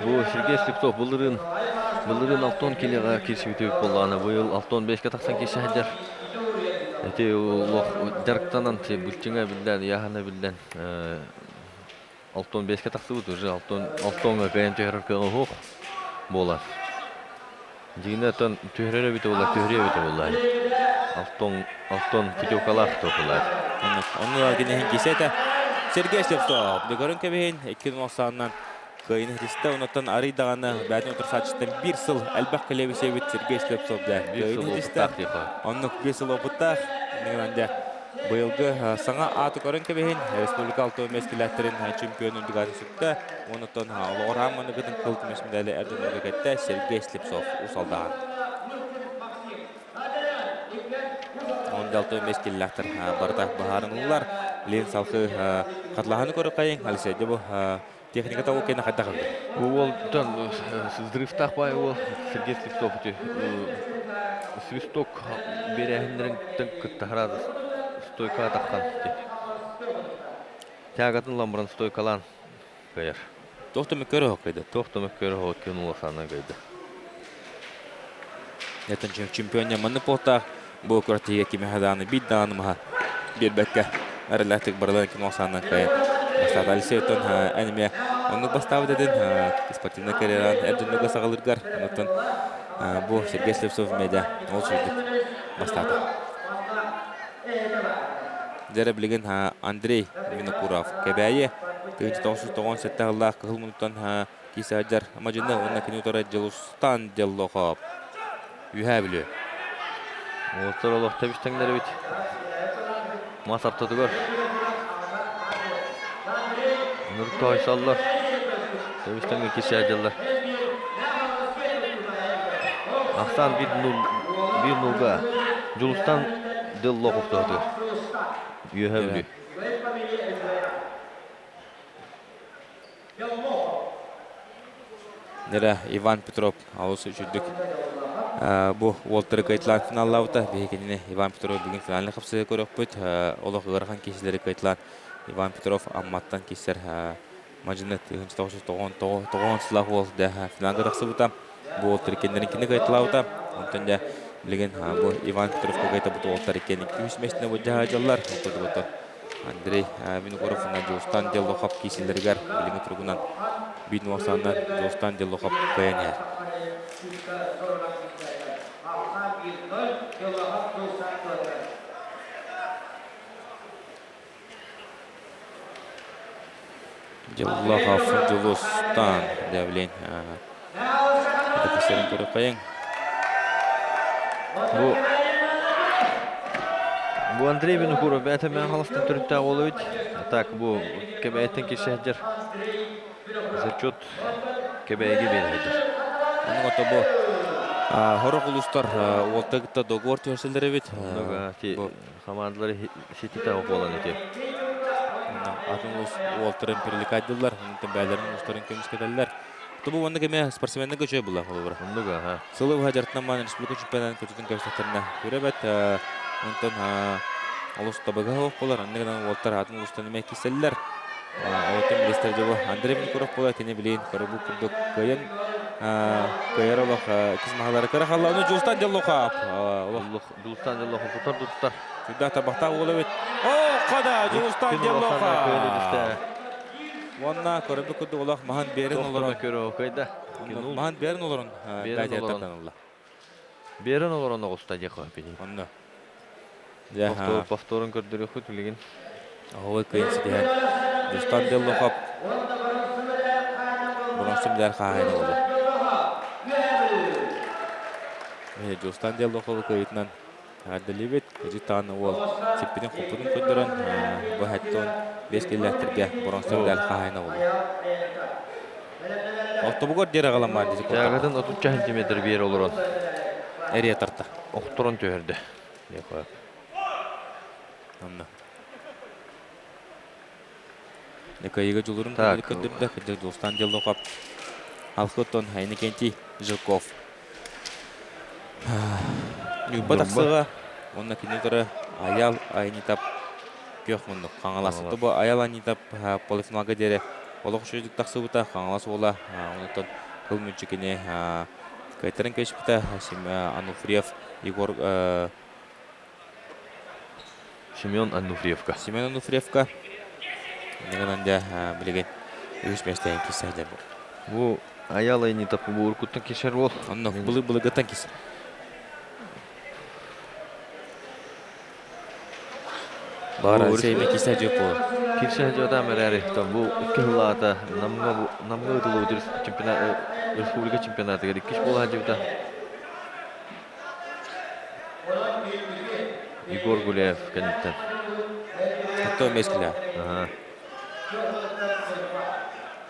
Бу Сергей Слепцов былырыын былырыын Алтон килиҕэ киирсибит эбит буоллаҕына, быйыл Алтон бэскэ тахсан киирсэ сылдьар. Ити олох дьарыктанан былчыҥа биллэн, ыйааһына биллэн Алтон бэскэ тахсыбыт уже Алтон Алтоҥҥа кыайан түһэрэр кыаҕа суох буолар. Дьиҥинэ оттон түһэрэр эбитэ буоллар түһэриэ эбитэ буоллар. Алтон Алтон путевкалаах туохулар. Оннук. Онну киниһин кисэтэ Сергей Слепцов. Дөгөрөн кэбиһин 2-0 саанынан кыайын иһитистэ. Онуттан арый даҕаны бээтин утарсааччыттан биир сыл элбэх кэлэбисиэбит Сергей Слепцов дэ Биир кыайын сыл иһитистэ. опыттаах диэхэ. Оннук биир сыл опыттаах. Иннигинэн Быйылгы саҥа ааты көрөн кэбиһин, республика алта миэстэлээхтэрин чемпионун дүгаатын сүктэ. Онуттан олоҕор аан маныгытын кыл көмүс медали эр дьоннорго кэттэ Сергей Слепцов Усалдаан. Он алта миэстэлээхтэр барыта быһаарыныллар. Лин салхы хатылаһаны көрүккайын, Алексей бу техника того кэнэ хайдах ылды? Бу уолтан взрывтаах баай уол Сергей Слепцов ити свисток биэрээһиннэриттэн кыттаһара стойка таххан тягатын ламбаран стойкалаан Кыайар. Туох да мөккүөрэ суох кыайда. Туох да мөккүөрэ суох күн улаханынан кыайда. Ятан чемпиония маннык буолтаах бу күрэхтэһиигэ кимиэхэ даҕаны биир даҕаны маһа биэрбэккэ эрэллээхтик барыларын ким ахсаанынан кыайан бастаата. Алексей оттон эн эмиэ оннук бастаабыт этин спортивнай карьераҕын эр дьоннорго саҕалыыргар онуттан бу Сергей Слепцов медиа ол сүрдүк бастаата. Дьэрэ билигин Андрей Винокуров Кэбээйи 1997 сыллаах Кыһыл муннуктан киирсэ сылдьар Мадьыны уонна кини утары Дьулустан Деллохов Үһээ Бүлүү. Уолаттар олох тэбис-тэҥнэр эбит. Мас ортотугар Нур тоойсоллор. Тэбис-тэҥҥэ киирсэ сылдьаллар. Ахсаан биир нулга Дьулустан Дыллохов туһатыгар. Үөһэ Бүлүү. Нера Иван Петров олус үчүгдүк бу уолтары кыайтылаан финаллаабыта. Биһи кинини Иван Петров бүгүн финальнай хапсыһыы көрүөхпүт. Олох ыарахан киһилэри кыайтылаан Иван Петров Амматтан киирсэр Мадьыны 1999 сыллаах уол дэ финалга тахсыбыта. Бу уолтары кинилэрин кини кыайтылаабыта. Онтон дьэ билигин бу Иван Петровка кыайтабыт уолтар иккиэн үс миэстэни былдьаһа дьаллар. Ол Андрей Винокуров уонна Дьулустан Деллохов киирсиилэригэр билиҥҥи туругунан биир нуосааннар Дьулустан Деллохов кыайан иһэр. Деллохов Дьулустан Девлин кисэрин көрүөххэйиҥ. Бу Бу Андрей Винокуров бэйэтэ мээн халастан төрүттээх уол эбит. Так бу Кэбээйиттэн киирсэ сылдьар. Зачет Кэбээйигэ биэрэ сылдьар. Оннук ото бу сорох улуустар уолта кытта договор түһэрсэллэр эбит. Оннук ти хамаандалары сититэ буолан ити. Атын улуус уолтарын привлекать дыллар, онтон бээлэрин улуустарын көмүскэтэллэр. Тобу уонна кэмэ спортсменнарга үчүгэй буолла холобура. Оннук аха. Сылы быһа дьарыктанан республика чемпионатын көтүтүн көрсөхтөрүнэ көрөбөт. Онтон олус табыгаһа суох буолар. Онно гынан уолтар атын улуустан эмиэ киирсэллэр. Олортон билистэр дьобу Андрей Винокуров буолар кини билин көрө бу курдук кыайан кыайар олох кис маһалары кыра халла. Ону Дьулустан Деллохов. Олох Дьулустан Деллохов тутар тутар. Сүрдээх тарбахтаах уол эбит. О, хада Дьулустан Деллохов. Уонна көрөбүт курдук олох маһын биэрин олорон. Көрө кыайда. Маһын биэрин олорон Биэрин олорон. ылла. Биэрин олорон оҕуста диэх били. Онно. Повторун көрдөрүөхпүт билигин. Оһуой кыйын ситиһэн. Дустан Деллохов бронзум дэр хаһайын олду. Дьулустан Деллохову кыйытынан Эҕэрдэлиибит! Эдьиий даҕаны уол сиппитин-хоппутун көрдөрөн, бу 75 киллээтэргэ боруонса медаль хаһаайына буолла. Ортобугар диэри аҕаламмаан дии Тягатын 30 сантиметр биэр олорон эрийэ тарта. Охторон түһэрдэ. Онно. Кыайыыга дьулуурун көрдөрдө кырдьык Дьулустаан Деллохов Алхыттон Иннокентий Жирков. Ньурба тахсыаҕа уонна кини утары Аял Айнитап күөх муннук Хаҥалас. Бу Аял Айнитап полуфиналга диэри олох үчүгэйдик тахсыбыта. Хаҥалас уола онтон кыл мүлчү кини кыайтаран кэбиспитэ. Ануфриев Егор Семен Ануфриевка. Семен Ануфриевка. Иннигинэн дьэ билигин үһүс миэстэҕэ киирсэ сылдьар бу. Бу Аял Айнитов бу уруккуттан киирсэр буол. Онно былыр былыргыттан киирсэр. Баар Алексей киирсэ дьиэ буол. Киирсэ дьиэ эрээри бу икки сыллаата Намҥа Намҥа ыытыллыбыт чемпионат республика чемпионатыгар иккис буола сылдьыбыта. Егор Гуляев кэнниттэн. Антон Мескиля. Аха.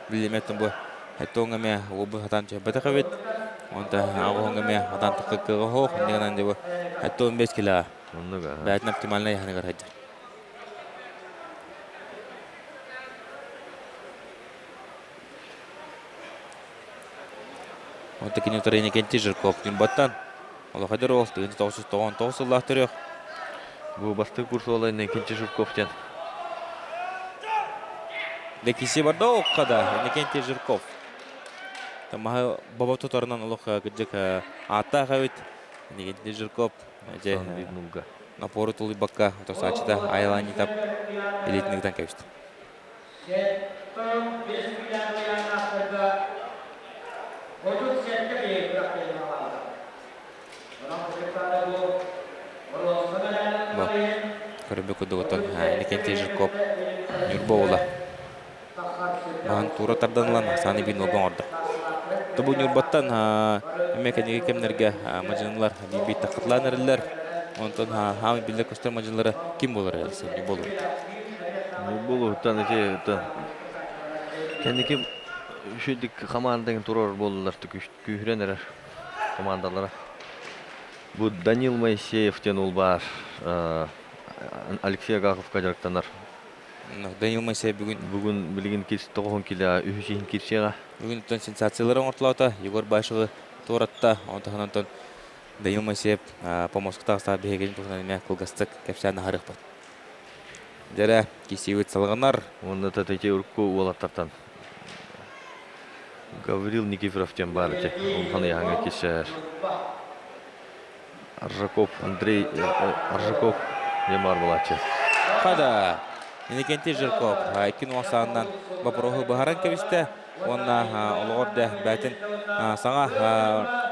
Билиметтен бу хеттоҥ эмэ уобу хатан түһэрбэтэх эбит. Онта аҕоһоҥ эмэ хатан таххыккыга хоох иннигинэн дебу хеттон Мескиля. Оннук аха. Бээтин оптимальнай яһыныгар сылдьар. Онто кини утары Иннокентий Жирков Ньурбаттан Олохойдор уол 1999 сыллаах төрүөх. Бу бастакы курс уола Иннокентий Жирков диэн. Лекиси барда окка да Иннокентий Жирков. Маһы баба тутарынан олох кырдьык ааттаах эбит. Иннокентий Жирков же напору тулуйбакка тосаачыта Айланитап илиитин ыытан кэбисти. Көрбүт курдук оттон Иннокентий Жирков Ньурба уола маһын туура тардан ылан сааны биир нолга оҥордо. Тобу Ньурбаттан эмиэ кэнники кэмнэргэ мадьынылар биир таххатлаан эрэллэр. Онтон хаамай биллэр көстөр мадьынылара ким буолар Алексей Ньурба Ньурба улууһуттан ити кэнники үчүгдүк хамаандаҥ турар буоллулар күүһүрэн эрэр командалара. Бу Данил Моисеев диэн уол баар Алексей Агаковка дьарыктанар. Данил Моисеев бүгүн Бүгүн билигин тоҕуһун килэ үһүс иһин кирсиэҕэ. Бүгүн сенсациялары оҥортолоото Егор Башевы туоратта. Онтон онтон Данил Моисеев помоска таҕыстаах биһигин туһунан эмиэ кылгастык кэпсээн аһарыахпыт. Дьэрэ, кисиибит салҕанар. Уонна Татьяна урукку уолаттартан Гаврил Никифоров диэн баар этэ. Улахан ыйааһыҥҥа кисээр. Аржаков Андрей Аржаков диэн баар буолааччы. Хада Иннокентий Жирков икки саанынан боппуруоһу быһааран кэбистэ уонна олоҕор да бээтин саҥа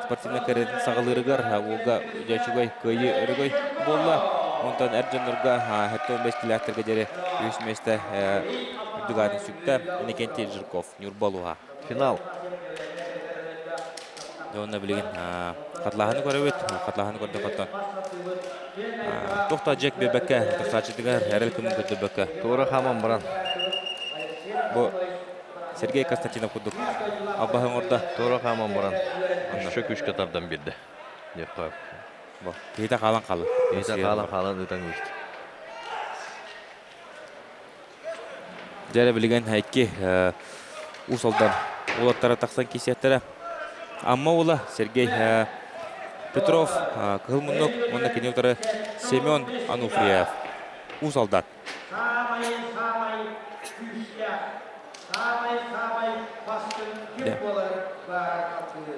спортивнай карьератын саҕалыырыгар уолга дьэ үчүгэй кыайыы өрөгөй буолла. Онтон эр дьоннорго 75 килээхтэргэ диэри үс миэстэ үрдүк аатын сүктэ Иннокентий Жирков Ньурба улууһа. Финал. Уонна билигин хатлааһыны көрөбүт. Хатлааһыны көрдөхөттөн туох да дьиэк биэрбэккэ, тахсааччытыгар эрэл кымын көрдөрбөккө. Туора хааман баран. Бу Сергей Константинов курдук албаһы оҥордо. Туора хааман баран. Өссө күүскэ тардан биэрдэ. Диэххэ. Бу киһитэ хаалан хаалла. Киһитэ хаалан хаалан ытан күүстэ. Дьэ билигин икки Уус Алдан уолаттара тахсан киирсиэхтэрэ. Амма уола Сергей Петров Кыһыл Муннук уонна кини утары Семен Ануфриев Уус Алдан.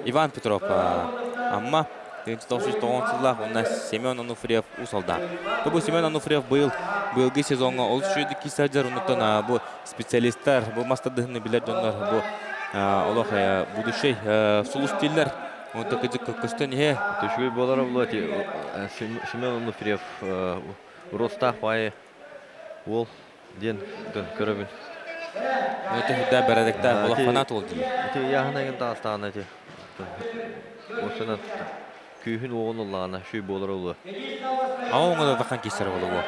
Иван Петров Амма 1909 сыллаах уонна Семен Ануфриев Уус Алдан. Бу Семен Ануфриев быйыл быйылгы сезоҥҥа олус үчүгэйдик киирсэ сылдьар. Оннуттан бу специалистар, бу мас тардыһыны билэр дьоннор бу олох будущий сулус дииллэр. Онтон кыдьык көстөн иһэ. Үчүгэй буолара буолуо Семен Ануфриев Ростах баайы уол диэн көрөбүн. Это хүдэ бэрэдэктээх була фанат уол дии. Ити ыйааһына эгин таастаҕына ити. Осунан күүһүн уоҕун ыллаҕына шүй буолар олуо. Аҕа оҥода тахан киссэр болуо.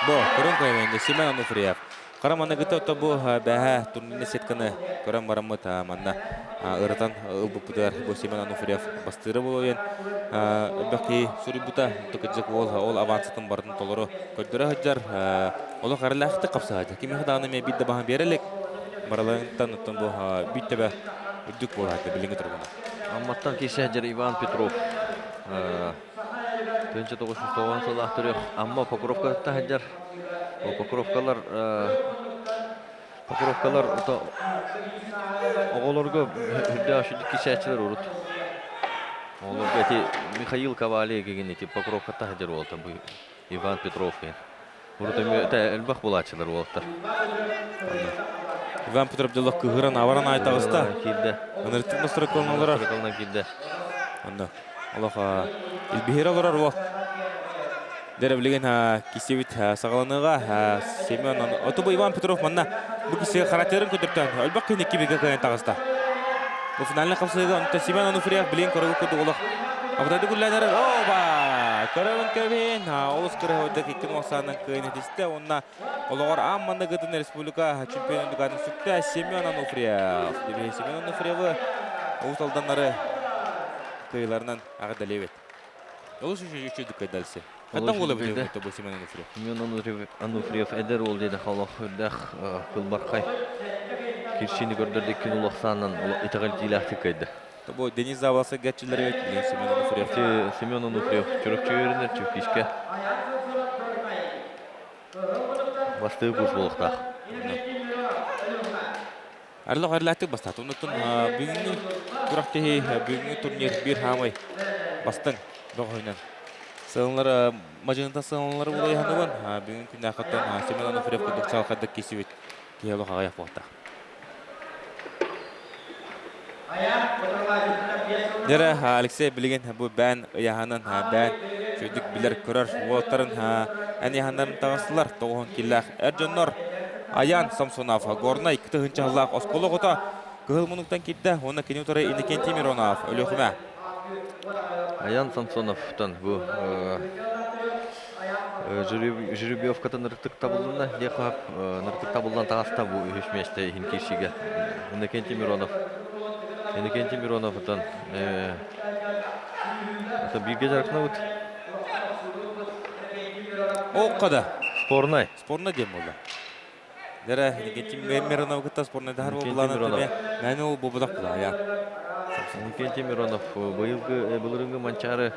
Бу, көрөн көймөнде Семен Ануфриев. Хара манна гыта ото бу бэһэ турнирный сетканы көрөн бараммыт манна ырытан ылбыппытыгар бу Семен Ануфриев бастыыра буолуо элбэх киһи суруйбута кыдьык уол ол авансатын барытын толору көрдөрө сылдьар олох эрэлээхтик хапсыһааччы кимиэхэ даҕаны эмиэ биир да баһан биэрэ илик барыларыттан оттон бу биир төбө үрдүк буолааччы билиҥҥи туругунан Амматтан киирсэ сылдьар Иван Петров 1990 сыллаах төрүөх Амма Покровкатыттан сылдьар. Ол Покровкалар Покровкалар оҕолорго үрдээх үчүгэй кисээччилэр урут. Оҕолорго ити Михаил Ковалев деген ити Покровкаттан сылдьар уолтан бу Иван Петров диэн. Урут эмиэ элбэх булааччылар уолаттар. Иван Петров дьоллох кыһыран аваран аай таҕыста. Киирдэ. Ынырыктык настройкалан олорор. Настройкалынан киирдэ. Онно олох илбиһире олорор уол. Дэрэ билигин кисибит саҕаланыыга Семен Отубу Иван Петров манна бу киси характерын көтөртөн өлбөх киһини кибигэ кыайан таҕыста. Бу финальный хапсыыга онто Семен Ануфриев билигин көрөгү курдук олох Абытайды күллэнэр оба көрөбүн кэбин олус кырыһыбыдык икки нуосаанан кыайын этистэ уонна олоҕор аан манныгытын республика чемпионун дугаатын сүктэ Семен Ануфриев. Семен Ануфриевы Уус Алданнары кыайыыларынан аҕыдалиэбит. Олус үчүгэй кыайдалсы. Хаттан уола бит бу Семен Ануфриев. Семен Ануфриев эдэр уол диэдэ холох үрдэх кылбархай кирсини көрдөрдө иккин улахсаанан итэҕэлтиилээхтик кыайда. Бу Денис Завалса гәтчилер Семен Ануфриев. Семен Ануфриев чурапчы үөрэнэр чүккишке. Бастыы курс буолуохтаах. Арлах арлаатык бастаат. Оннуттан бүгүҥҥү күрэхтэһии, бүгүҥҥү турнир биир хаамай бастыҥ бөҕөһүнэн сыаллар мадьынытан сыаллары улайыһаныбын. Бүгүн күннээххиттэн Семен Ануфриев курдук чалхайдык киирсибит киһи олох аҕыйах буолта. Дьэрэ Алексей билигин бу бээн ыйаһанын бээн сүйдүк билэр көрөр уолаттарын эн ыйаһаннарын таҕыстылар тоҕуһун киллээх эр дьоннор Аян Самсонов Горнай кытыһынчаһылаах оскуола оҕото кыһыл мунуктан киирдэ уонна кини утары Иннокентий Миронов Өлүөхүмэ. Аян Самсоновтан бу Жеребьевкатын ырытык табылынна диэххэ ырытык табыллан таҕыста бу үһүс миэстэ иһин киирсиигэ. Иннокентий Миронов Иннокентий Мироновтан бииргэ дьарыктанабыт. Окко да. Спорнай. Спорнай диэн буолла. Дэрэ Иннокентий Миронов кытта спорнай даһар буоллаана мэни ол буобудах булаая. Иннокентий Миронов быйылгы былырыҥҥы Манчаары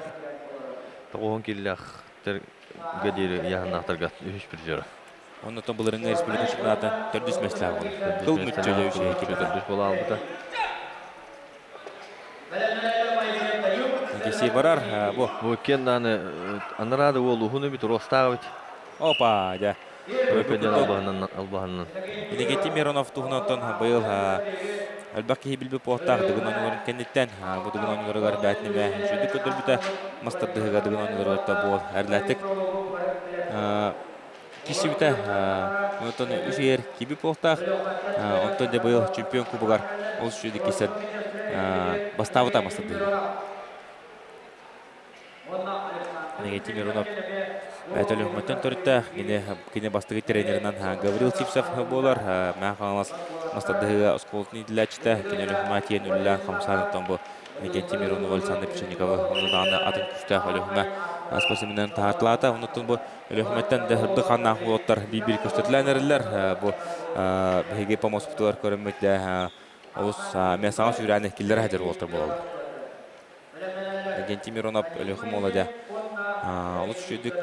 тоҕуһун киллээх диэри ыйааһыннаахтарга үһүс призера. Оннотон былырыҥҥы республика чемпионата төрдүс миэстэлээх буолла. Кыл мүччү төрдүс буола албыта. Киси барар бу. Бу кен аны анарады уол уһун эбит, ростаах эбит. Опа, дьэ. Өрөпөдөн албаһынан албаһынан. Иннокентий Миронов туһунан быйыл элбэх киһи билбит буолтаах Дыгын оонньууларын кэнниттэн бу Дыгын оонньууларыгар бээтинэмэ үчүгдүк көрдөрбүтэ мас тардыһыыга Дыгын оонньууларыгар буол эрлээтик киирсибитэ онтон үс иһэр киирбит буолтаах онтон дьэ быйыл чемпион кубогар олус үчүгдүк киирсэн бастаабыта мас тардыһыыга. Иннокентий Миронов Бэйэтэ төрүттээх, кини, кини бастакы тренеринэн Гаврил Сивцев буолар. Мэҥэ Хаҥалас мас тардыһыыга оскуолатын иитиллээччитэ. Кини Өлүөхүмэ тиийэн үлэлээн хамсаан оттон бу Иннокентий Миронов Александр Печенниковы онно даҕаны атын күүстээх Өлүөхүмэ спортсменнарын таһаарталаата. Оннуттан бу Өлүөхүмэттэн да сырдык хааннаах уолаттар биир-биир көстөтүлээн эрэллэр. Бу биһиги помоспутугар көрөммүт олус эмиэ саҥа сүүрээни киллэрэ сылдьар уолаттар буолаллар. Иннокентий Миронов Өлүөхүмэ уола дьэ олус үчүгэйдик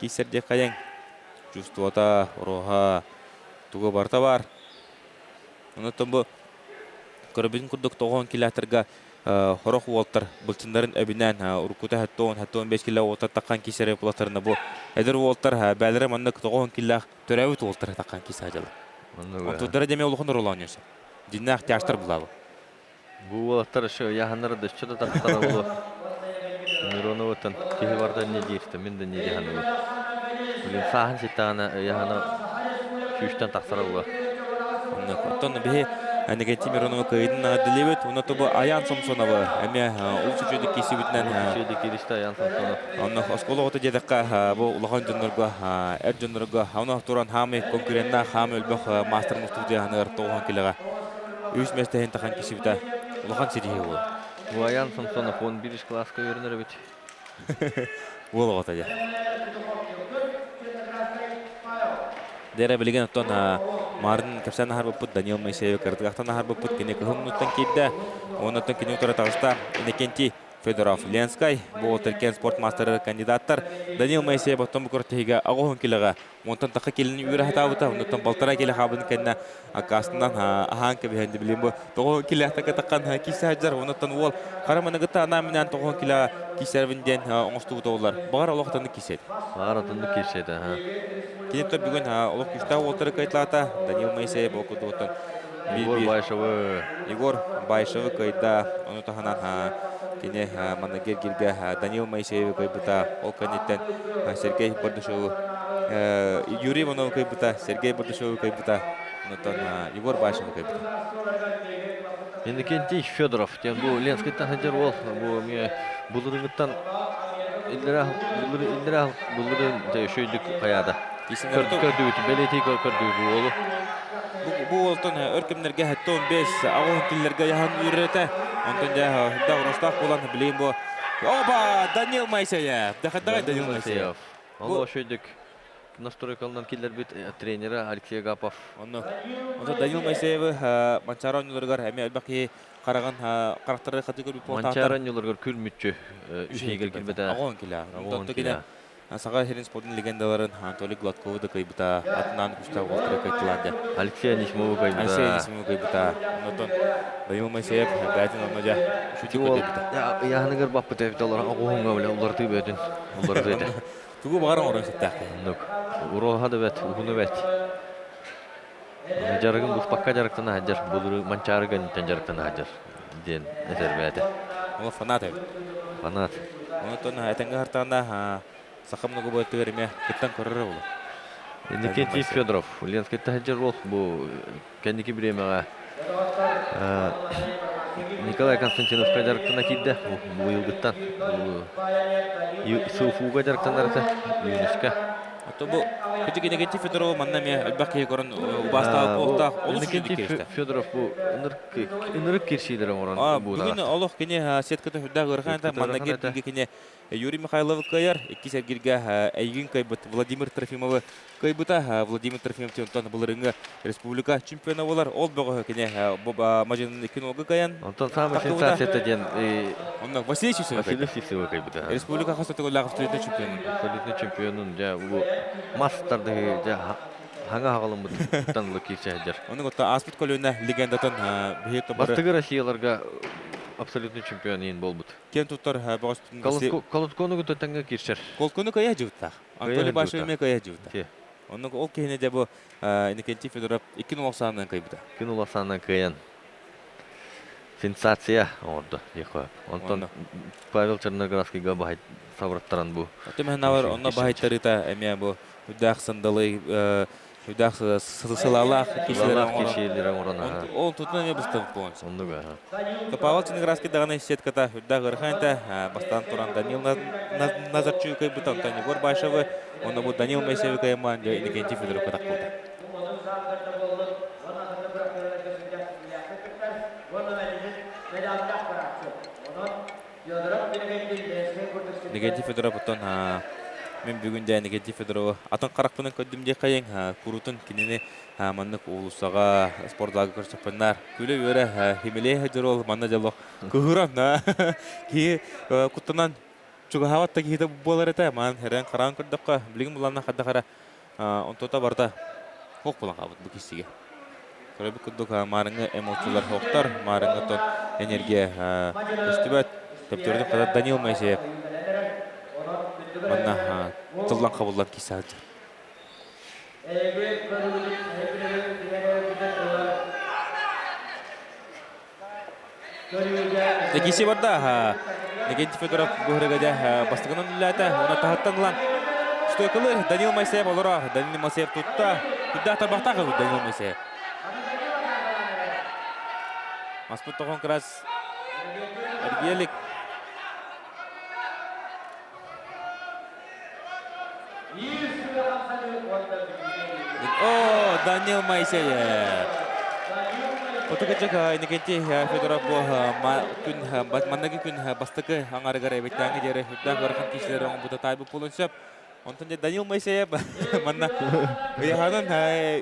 киирсэр диэххэйиҥ. Чувствота, уруоһа, туга барыта баар. Онон бу көрөбүтүн курдук тоҕоон километрга хорох уолтар былчыннарын өбүнээн уруккута 75 кило уолтар таххан киирсэр булаттарына бу эдэр уолтар бээлэрэ маннык тоҕоон киллээх төрөөбүт уолтар таххан киирсэ сылдьаллар. Онтудара дэмэ улахан оруолу оонньуоса. Дьиннээх тяжтар булаабы. Бу уолаттар өссө ыйааһыннара да өссө да тахсара буолуо. Мироноваттан киһи барыта инньэ диир, мин да инньэ дии саныыбын. Билигин сааһын ситтэҕинэ ыйааһына сүүстэн тахсара буолуо. Оннук. Оттон биһи Иннокентий Мироновы кыайыытын наҕарыдалыыбыт. Уонна тобу Аян Сомсоновы эмиэ олус үчүгэйдик киирсибитинэн Олус үчүгэйдик кииристэ Аян Самсонов. Онно оскуола оҕото диэтэххэ бу улахан дьоннорго, эр дьоннорго ону туран хаамый конкуреннаах хаамый элбэх маастар мустубут ыйааһыныгар тоҕуһан килэҕэ үс миэстэ иһин тахан киирсибитэ улахан ситиһии буолар. Аян Самсонов 11 кылааска үөрэнэр эбит. Уол оҕото дьэ. Дэрэ билигин оттон Марын кэпсээн аһарбыппыт Данил Моисеев кыратыгахтан аһарбыппыт кини кыһыл муннуттан киирдэ. Оннуттан кини утары таҕыста Иннокентий Федоров Ленскай, бу Түркэн спорт маастарыгар кандидаттар Данил Моисеев оттон бу күрэхтэһиигэ аҕыс килоҕа онтон тахха килини үүрэ сатаабыта, оннуттан балтараа кило хаабын кэннэ аккаастанан аһаан кэбиһэн билим бу тоҕо килээхтэргэ таххан киирсэ сылдьар, оннуттан уол хара маныгыта анаан-минээн тоҕо кило киирсэрбин диэн оҥостубута олар. Баҕар олох атыннык киирсэйди. Баҕар атыннык киирсэйди, аха. Кини то бүгүн олох күүстээх уолтары кыайталаата. Данил Моисеев ол курдугуттан Егор Баишевы. Егор Баишевы кыайда. Ону таһынан кини манна Гергиргэ Данил Моисеевы кыайбыта. Ол кэнниттэн Сергей Бордашову Юрий Иванову кыайбыта, Сергей Бордашову кыайбыта. Онтон Егор Баишевы кыайбыта. Иннокентий Федоров диэн бу Ленскиттэн сылдьар уол бу эмиэ былырыҥҥыттан иллэрээ былыр иллэрээ былырыын дьэ үчүгэйдик хайаата. Көрдүбүт бэлиэтии көрдүбүт бу уолу. Бу уолтан өр кэмнэргэ 75 аҕыс киллэргэ яһан үүрэтэ. Онтон дьэ да оростаах буолан билигин бу Оба Данил Моисеев. Дахадаҕай Данил Моисеев. Ол үчүгэйдик настройкалынан киллэрбит тренера Алексей Агапов. Онно Онто Данил Моисеевы Манчаары оонньууларыгар эмиэ элбэх киһи хараҕын харахтары хаты көрбүт Манчаары оонньууларыгар күл мүччү үс иһигэр киирбэтэ. Оҕон килэ. Онтон кини Саха сирин спордун легендаларын Анатолий Гладкову да кыайбыта, атынан күүстээх уолтары кыайтылаан дьэ. Алексей Анисимову кыайбыта. Алексей Анисимову кыайбыта. Онтон Данил Моисеев бэйэтин онно дьэ үчүгэй көрдөрбүтэ. Ыйааһыныгар баппыта эбит олорон оҕуһуҥҥа бile уларытыы бөтүн уларытыы этэ. Тугу баҕар оҥорон сөптөөх киһи. Оннук. Уроха да бэт, уһуну бэт. Дьарыгын быспакка дьарыктана сылдьар, былыры Манчаары кэнниттэн дьарыктана сылдьар диэн этэр бэйэтэ. Ол фанат эбит. Фанат. Онтон этэҥҥэ сартаана саха многобойтыгар эмиэ кыттан көрөрө буолуо. Иннокентий Федоров, Ленскэйттэн сылдьар уол бу кэнники бириэмэҕэ Николай Константиновка дьарыктана киирдэ бу быйылгыттан. СУФУга дьарыктанар этэ Юноска. Ото бу кыдьык Иннокентий Федоров манна эмиэ элбэх киһи көрөн убаастаах буолтаах олус Иннокентий Федоров бу ынырык кирсиилэри оҥорон Бүгүн олох кини сетката үрдээх ыарахан этэ. Манна кирдигэ кини Юрий Михайлов кыайар. Иккис эргиргэ эйигин кыайбыт Владимир Трофимовы кыайбыта. Владимир Трофимов онтон былырыҥҥы республика чемпиона буолар. Ол бөҕөһө кини мажынын икки нолга кыайан. Онтон саамай сенсацията диэн Онно Василий Сивцев Василий Сивцевы кыайбыта. Республика хас төгүллээх абсолютный чемпионун. Абсолютный чемпионун дьэ бу мас тардыһыы дьэ хаҥа хаҕылыммыттан ыла киирсэ сылдьар. Ону кытта ааспыт көлүөнэ легендатын биһиги тобары Бастакы Россияларга абсолютный чемпион иин буолбут. Киэн туттар бөҕөспүтүн Колоткону кытта тэҥҥэ киирсэр. Колкону кыайа дьыбыттаах. Анатолий Башев эмиэ кыайа дьыбыта. Онно ол киһини дьэ бу Иннокентий Федоров икки нул саанынан кыайбыта. Икки нул саанынан кыайан сенсация оҥордо диэххэ. Онтон Павел Черноградскийга баһай сабыраттаран бу. Түмэһинавар онно баһайтарыта эмиэ бу үрдээх сандалы үрдээх сылаалаах киһилэрэ оҥорон Ол тутунан эмиэ быстабыт буолан. Оннук Павел Черноградский даҕаны сетката үрдээх ыарахан этэ. Бастаан туран Данил Назарчук кыайбыта, онтон Егор Башевы, онно бу Данил Моисеевы кыайымаан дьэ Иннокентий Федоровка тахпыта. Иннокентий Федоров оттон мин бүгүн дьэ Иннокентий Федоровы атын харахпынан көрдүм диэххэйиҥ куруутун кинини маннык уулуссаҕа спортзалга көрсөхпүннар күлэ-үөрэ химилээ сылдьар уол манна дьоллох кыһыран киһи куттанан чугаһаабат да киһитэ буолар этэ маан эрэн хараан көрдөххө билигин буланна хайдах эрэ онтута барыта хоох буолан хаалбыт бу киһигэ көрөбүт курдук маарыҥҥы эмоциялар хоохтор маарыҥҥы тон энергия көстүбэт төптөрүтүн хата Данил Моисеев манна тыллан хабыллан киирсэ сылдьар. Киси барда. Никитий Федоров бу һырыга бастакынан үллээтэ. Уонна таһыттан ылан стойкалыыр Данил Моисеев олоро. Данил Моисеев тутта. Күрдээх тарбахтаах ылбыт Данил Моисеев. Маспыт тохон кырас Эргиэлик. О, Данил Моисеев. Отукачак Иннокентий Федоров бу күн манныгы күн бастакы аҥарыгар эбиттээҥи диэри үрдээх ыарахан киһилэри оҥорбута таайбыт буолуон сөп. Онтон дьэ Данил Моисеев манна ыйаһанын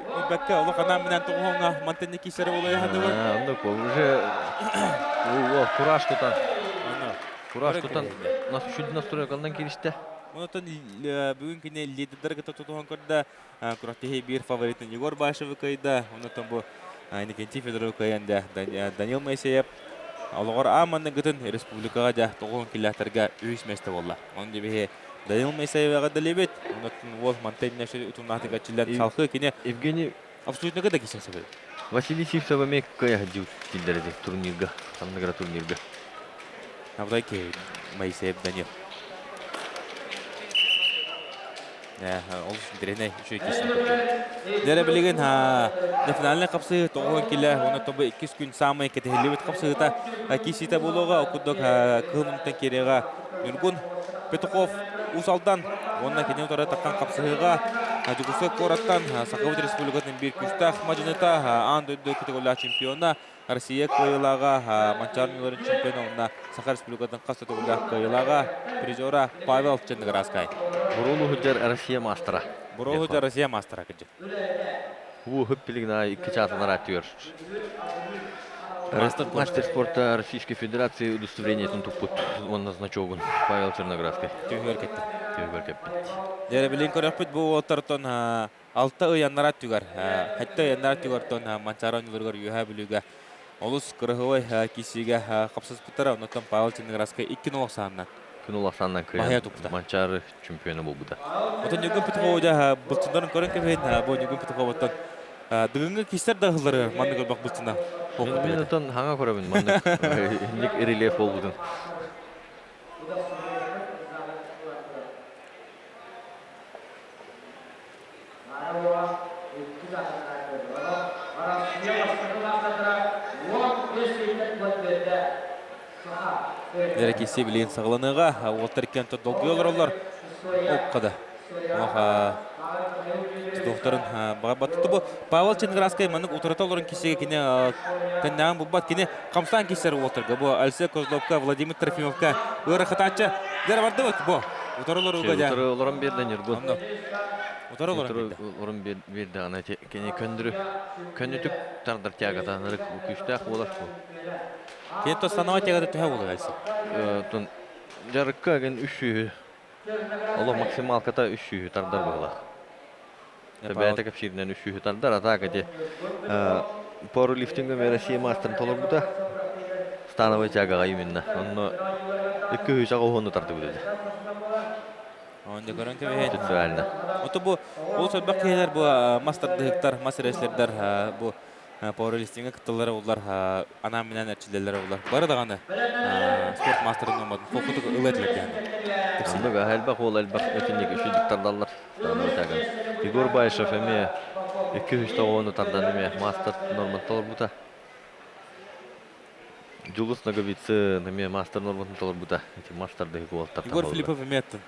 билбэккэ олох анаан минээн тоҕуһуҥҥа мантан киисэрэ буола ыйаһаныбын. Оннук уже кураж тутан. Кураж тутан сүдү настройкалынан киристэ. Онтон бүгүн кини лидердары кытта тутуһан көрдө. Күрэхтэһии биир фаворитын Егор Башевы кыайда. Онтон бу Иннокентий Федоров кыайан да Данил Моисеев олоҕор аан манныгытын республикаҕа дьэ тоҕуһун киллэхтэргэ үһүс миэстэ буолла. Онон дебиһи Данил Моисееваҕа дэлибит. Онтон уол мантан утумнаатыга чиллэн салхы кини Евгений абсолютно да кисэн сөбүл. Василий Сивцев эмиэ кыайа сылдьыбыт дииллэр турнирга, ханнык турнирга. Абдай Моисеев Данил. Олус интэриэһинэй үчүгэй киирсэн көрдүм. Дьэ билигин финальнай хапсыһыы тоҕуһун килэ уонна тобу иккис күн саамай кэтэһиллибит хапсыһыыта киирсиитэ буолуоҕа. Ол курдук кыһыл муннуктан киириэҕэ Ньургун Петухов Уус Алдан уонна кини утары таххан хапсыһыыга Дьокуускай куораттан Сахабыт Республикатын биир күүстээх мадьыныта аан дойду категориялаах чемпиона Россия кыайыылааҕа Манчаары оонньууларын чемпиона уонна Саха Республикатын хас да төгүллээх кыайыылааҕа призера Павел Черноградскай. Буруолу сылдьар Россия маастара. Буруолу сылдьар Россия маастара кырдьык. Уу хөп билигин аайы икки чаатын арааттыгар. Мастер спорта Российской Федерации удостоверениетин туппут уонна значогун Павел Черноградскай. Түһүгэр кетти. Түһүгэр кэппит. Дьэ, билин көрөхпүт бу уолаттартан алта ый аннараа түгэр, хатта ый аннараа түгэртон Манчаары оонньууларыгар Үөһээ Бүлүүгэ олус кыраһыабай киирсиигэ хапсыспыттара. Оннуттан Павел Черноградскай 2-0 саанынан Күн улахсаанынан баһыйа кыайан туппута. Манчаары чемпиона буолбута. Отон Ньургун Петухова дьэ былчыннарын көрөн кэбиһин, бу Ньургун Петуховаттан дыгыҥҥы кистэр да ыһыллары маннык өлбөх былчына Мин, мин отон хаҥа көрөбүн маннык инник рельеф буолбутун. Дэрэ киси билигин саҕаланыаҕа уолтар иккиэн долгуйа олороллор. Окка да. Оха тутуохтарын баҕарбатты бу Павел Чинградскай маннык утарыта олорон кисигэ кини тэннэҕин булбат кини хамсаан кисэр уолтарга бу Алексей Козловка Владимир Трофимовка ыарахатааччы дьэ бардыбыт бу утары олорууга дьэ Утары олорон биэрдэ Ньургун. Онно утары олорон биэрдэ. Олорон биэрдэҕинэ кини көннөрү көннүтүк тардар тягата ынырык күүстээх буолар бу. Кини то становой тягата төһө буолар Алексей? Тун жарыкка ген үс сүүһү олох максималката үс сүүһү тардар быһылаах. Бэйэтэ кэпсииринэн үс сүүһү тардар, а так эти пауэрлифтинга Россия мастерын толорбута. Становой тягаҕа именно. Онно икки үс аҕа уһуну тардыбыт этэ. Онно көрөн кэбиһэн. Специально. Ото бу ол сорбах киһилэр бу мас тардыһыктар, мас рестлердер бу пауэрлифтинга кытталлара улар анаан минэн эрчиллэллэрэ улар. Бары даҕаны спорт мастерын номатын холкутук ылы этилэр диэн. Оннук элбэх уол элбэх этинник үчүгдүк тардаллар. Егор Баишев эмиэ 2-3 тоҕуону тардан эмиэ мастер норматын толорбута. Дьулус Ноговицын эмиэ мастер норматын толорбута. Ити мастер уолтар Егор Филиппов эмиэ аттын.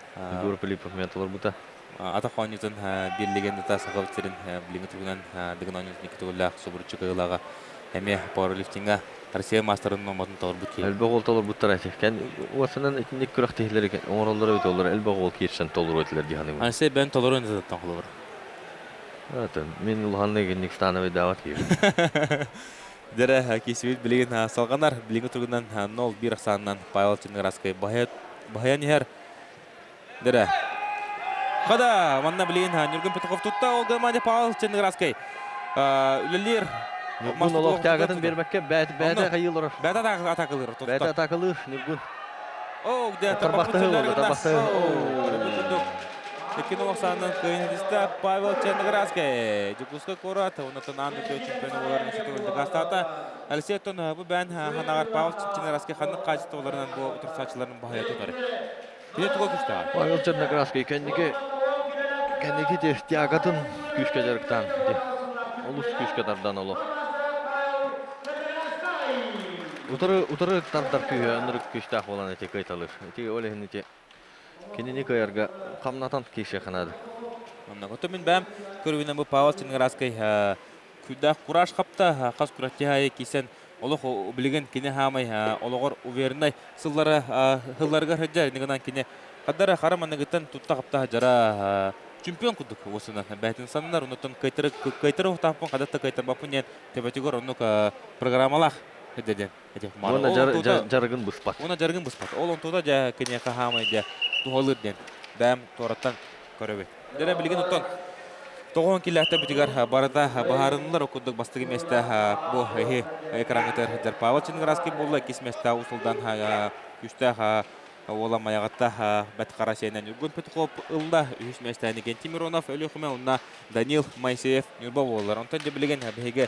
Егор Филиппов эмиэ толорбута. Атах оонньуутун биэрлигин та Саха сирин билиҥҥи туһунан Дыгын оонньуутун икки төгүллээх субуруччу кыайыылааҕа эмиэ пауэрлифтинга Россия мастерын норматын толорбут киһи. Элбэх уол толорбуттара ити. Кэн уосанан итинник күрэхтэһиилэри оҥороллоро эбит олор элбэх уол киирсэн толоруо этилэр дии саныыбын. Алексей бэйэн толоруон этэ холобур. Атын мин улаханнык инник становый даабат киһи. Дэрэ киисибит билигин салҕанар. Билиҥҥи туругунан 0-1 ахсаанынан Павел Черноградскай баһыйан иһэр. Дэрэ. Хада, манна билигин Ньургун Петухов тутта, ол гымманя Павел Черноградскай үлэлиир. Ньургун олох тягатын биэрбэккэ бэйэтэ хайыылар. Бэйэтэ атакалыыр. Бэйэтэ атакалыыр Ньургун. О, где Тарбахтаһыы буолла, тарбахтаһыы. Икки нолохсаанынан кыайын ситистэ Павел Черноградскай. Дьокуускай куорат, оннуттан аан дойду чемпиона буоларын өссө дакаастаата. Алексей оттон бу бээн ханаҕар Павел Черноградскай ханнык хаачыстыбаларынан бу утарсааччыларын баһыйа тутар. Кини туга күүстээх? Павел Черноградскай кэнники кэнники тягатын күүскэ дьарыктаан олус күүскэ тардан олох утары утары тардар күүһэ ынырык күүстээх буолан ити кыайталыыр. Ити ол иһин ити кинини кыайарга хамнатан киирсиэххэ наада. Онно оту мин бэм көрүүнэн бу Павел Черноградскай күүдээх кураж хапта хас күрэхтэһэ киирсэн олох билигин кини хаамай олоҕор увереннай сыллара сылларыгар сылдьар иннигинэн кини хадара хара маныгыттан тутта хапта жара чемпион курдук уосунан бээтин саннар оннуттан кыайтары кыайтары ухтааппын хадатта кыайтарбаппын диэн төбөтүгэр оннук программалаах диэн Уонна дьарыгын быспат. Уонна дьарыгын быспат. Ол онтута дьэ киниэхэ хаамай дьэ туһалыыр диэн бэйэм туораттан көрөбүт. Дьэ билигин оттон тоҕуһун киллэхтэрбитигэр барыта быһаарыннылар курдук бастакы миэстэ бу эһи экраҥҥытыгар сылдьар Павел Чинградский буолла иккис миэстэ Усулдан күүстээх уола Майаҕатта Бэт Хара сиэнэн Ньургун Петухов ылла үһүс миэстэни Гентий Миронов Өлүөхүмэ уонна Данил Моисеев Ньурба буоллар. Онтон дьэ билигин биһиги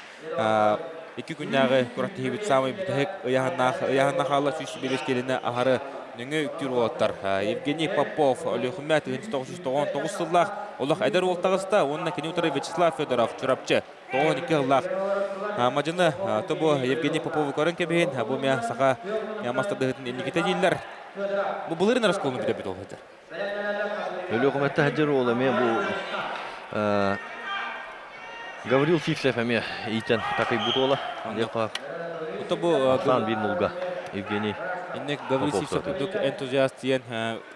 икки күннээҕи күрэхтэһиибит саамай бүтэһик ыйааһыннаах ыйааһынна хаалла 105 киилини аһары нөҥүө үктүүр уолаттар. Евгений Попов Өлүөхүмэ 1999 сыллаах олох эдэр уол таҕыста уонна кини утары Вячеслав Федоров Чурапчы 92 сыллаах мадьыны то бу Евгений Попову көрөн кэбиһин бу мэ саха мастардыһытын инникитэ дииллэр. Бу былырын оскуоланы бүтэрбит ол сылдьар. Өлүөхүмэттэ сылдьар уол эмиэ бу Гаврил Сивцев эмиэ иитэн такайбыт уола. Ото бу Ахсан биир нулга Евгений Инник Гаврил Сивцев курдук энтузиаст диэн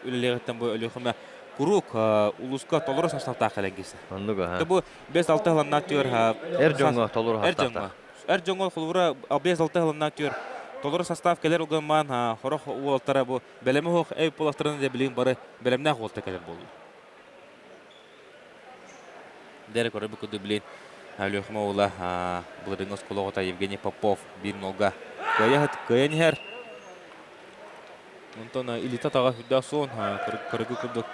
үлэлиэҕиттэн бу Өлүөхүмэ куруук улууска толору састаптаах кэлэн киирсэ. Оннук аха. Бу 5-6 сыланнаах түөр Эр дьоҥҥо толору Эр дьоҥҥо. Эр дьоҥҥо холобура 5-6 сыланнаах түөр. Толору состав кэлэр угаммаан хорох уолаттара бу бэлэми оһох эй буолахтарын да билигин бары бэлэмнээх уолта кэлэр буолла. Дэрэ көрөр бу курдук билин Өлүөхүмэ уола былырыыҥҥы оскуола оҕото Евгений Попов биир нолга кыайа кыайан иһэр. Онтон илиитэ атаҕа сүрдээх суон кыргы курдук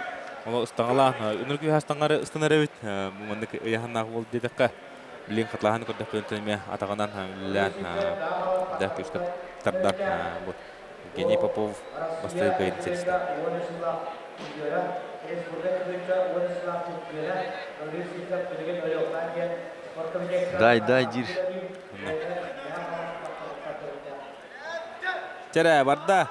оло ыстаҥалаан ынырык үөһэ ыстаҥары ыстанар эбит. Бу маннык ыйаһыннаах уол диэтэххэ билин хатылааһын көрдөхпүнэ эмиэ атаҕынан үлэлээн да күүскэ тардан бу Евгений Попов бастакы кыайыытын ситистэ. Дай, дай диир. Чэрэ, барда.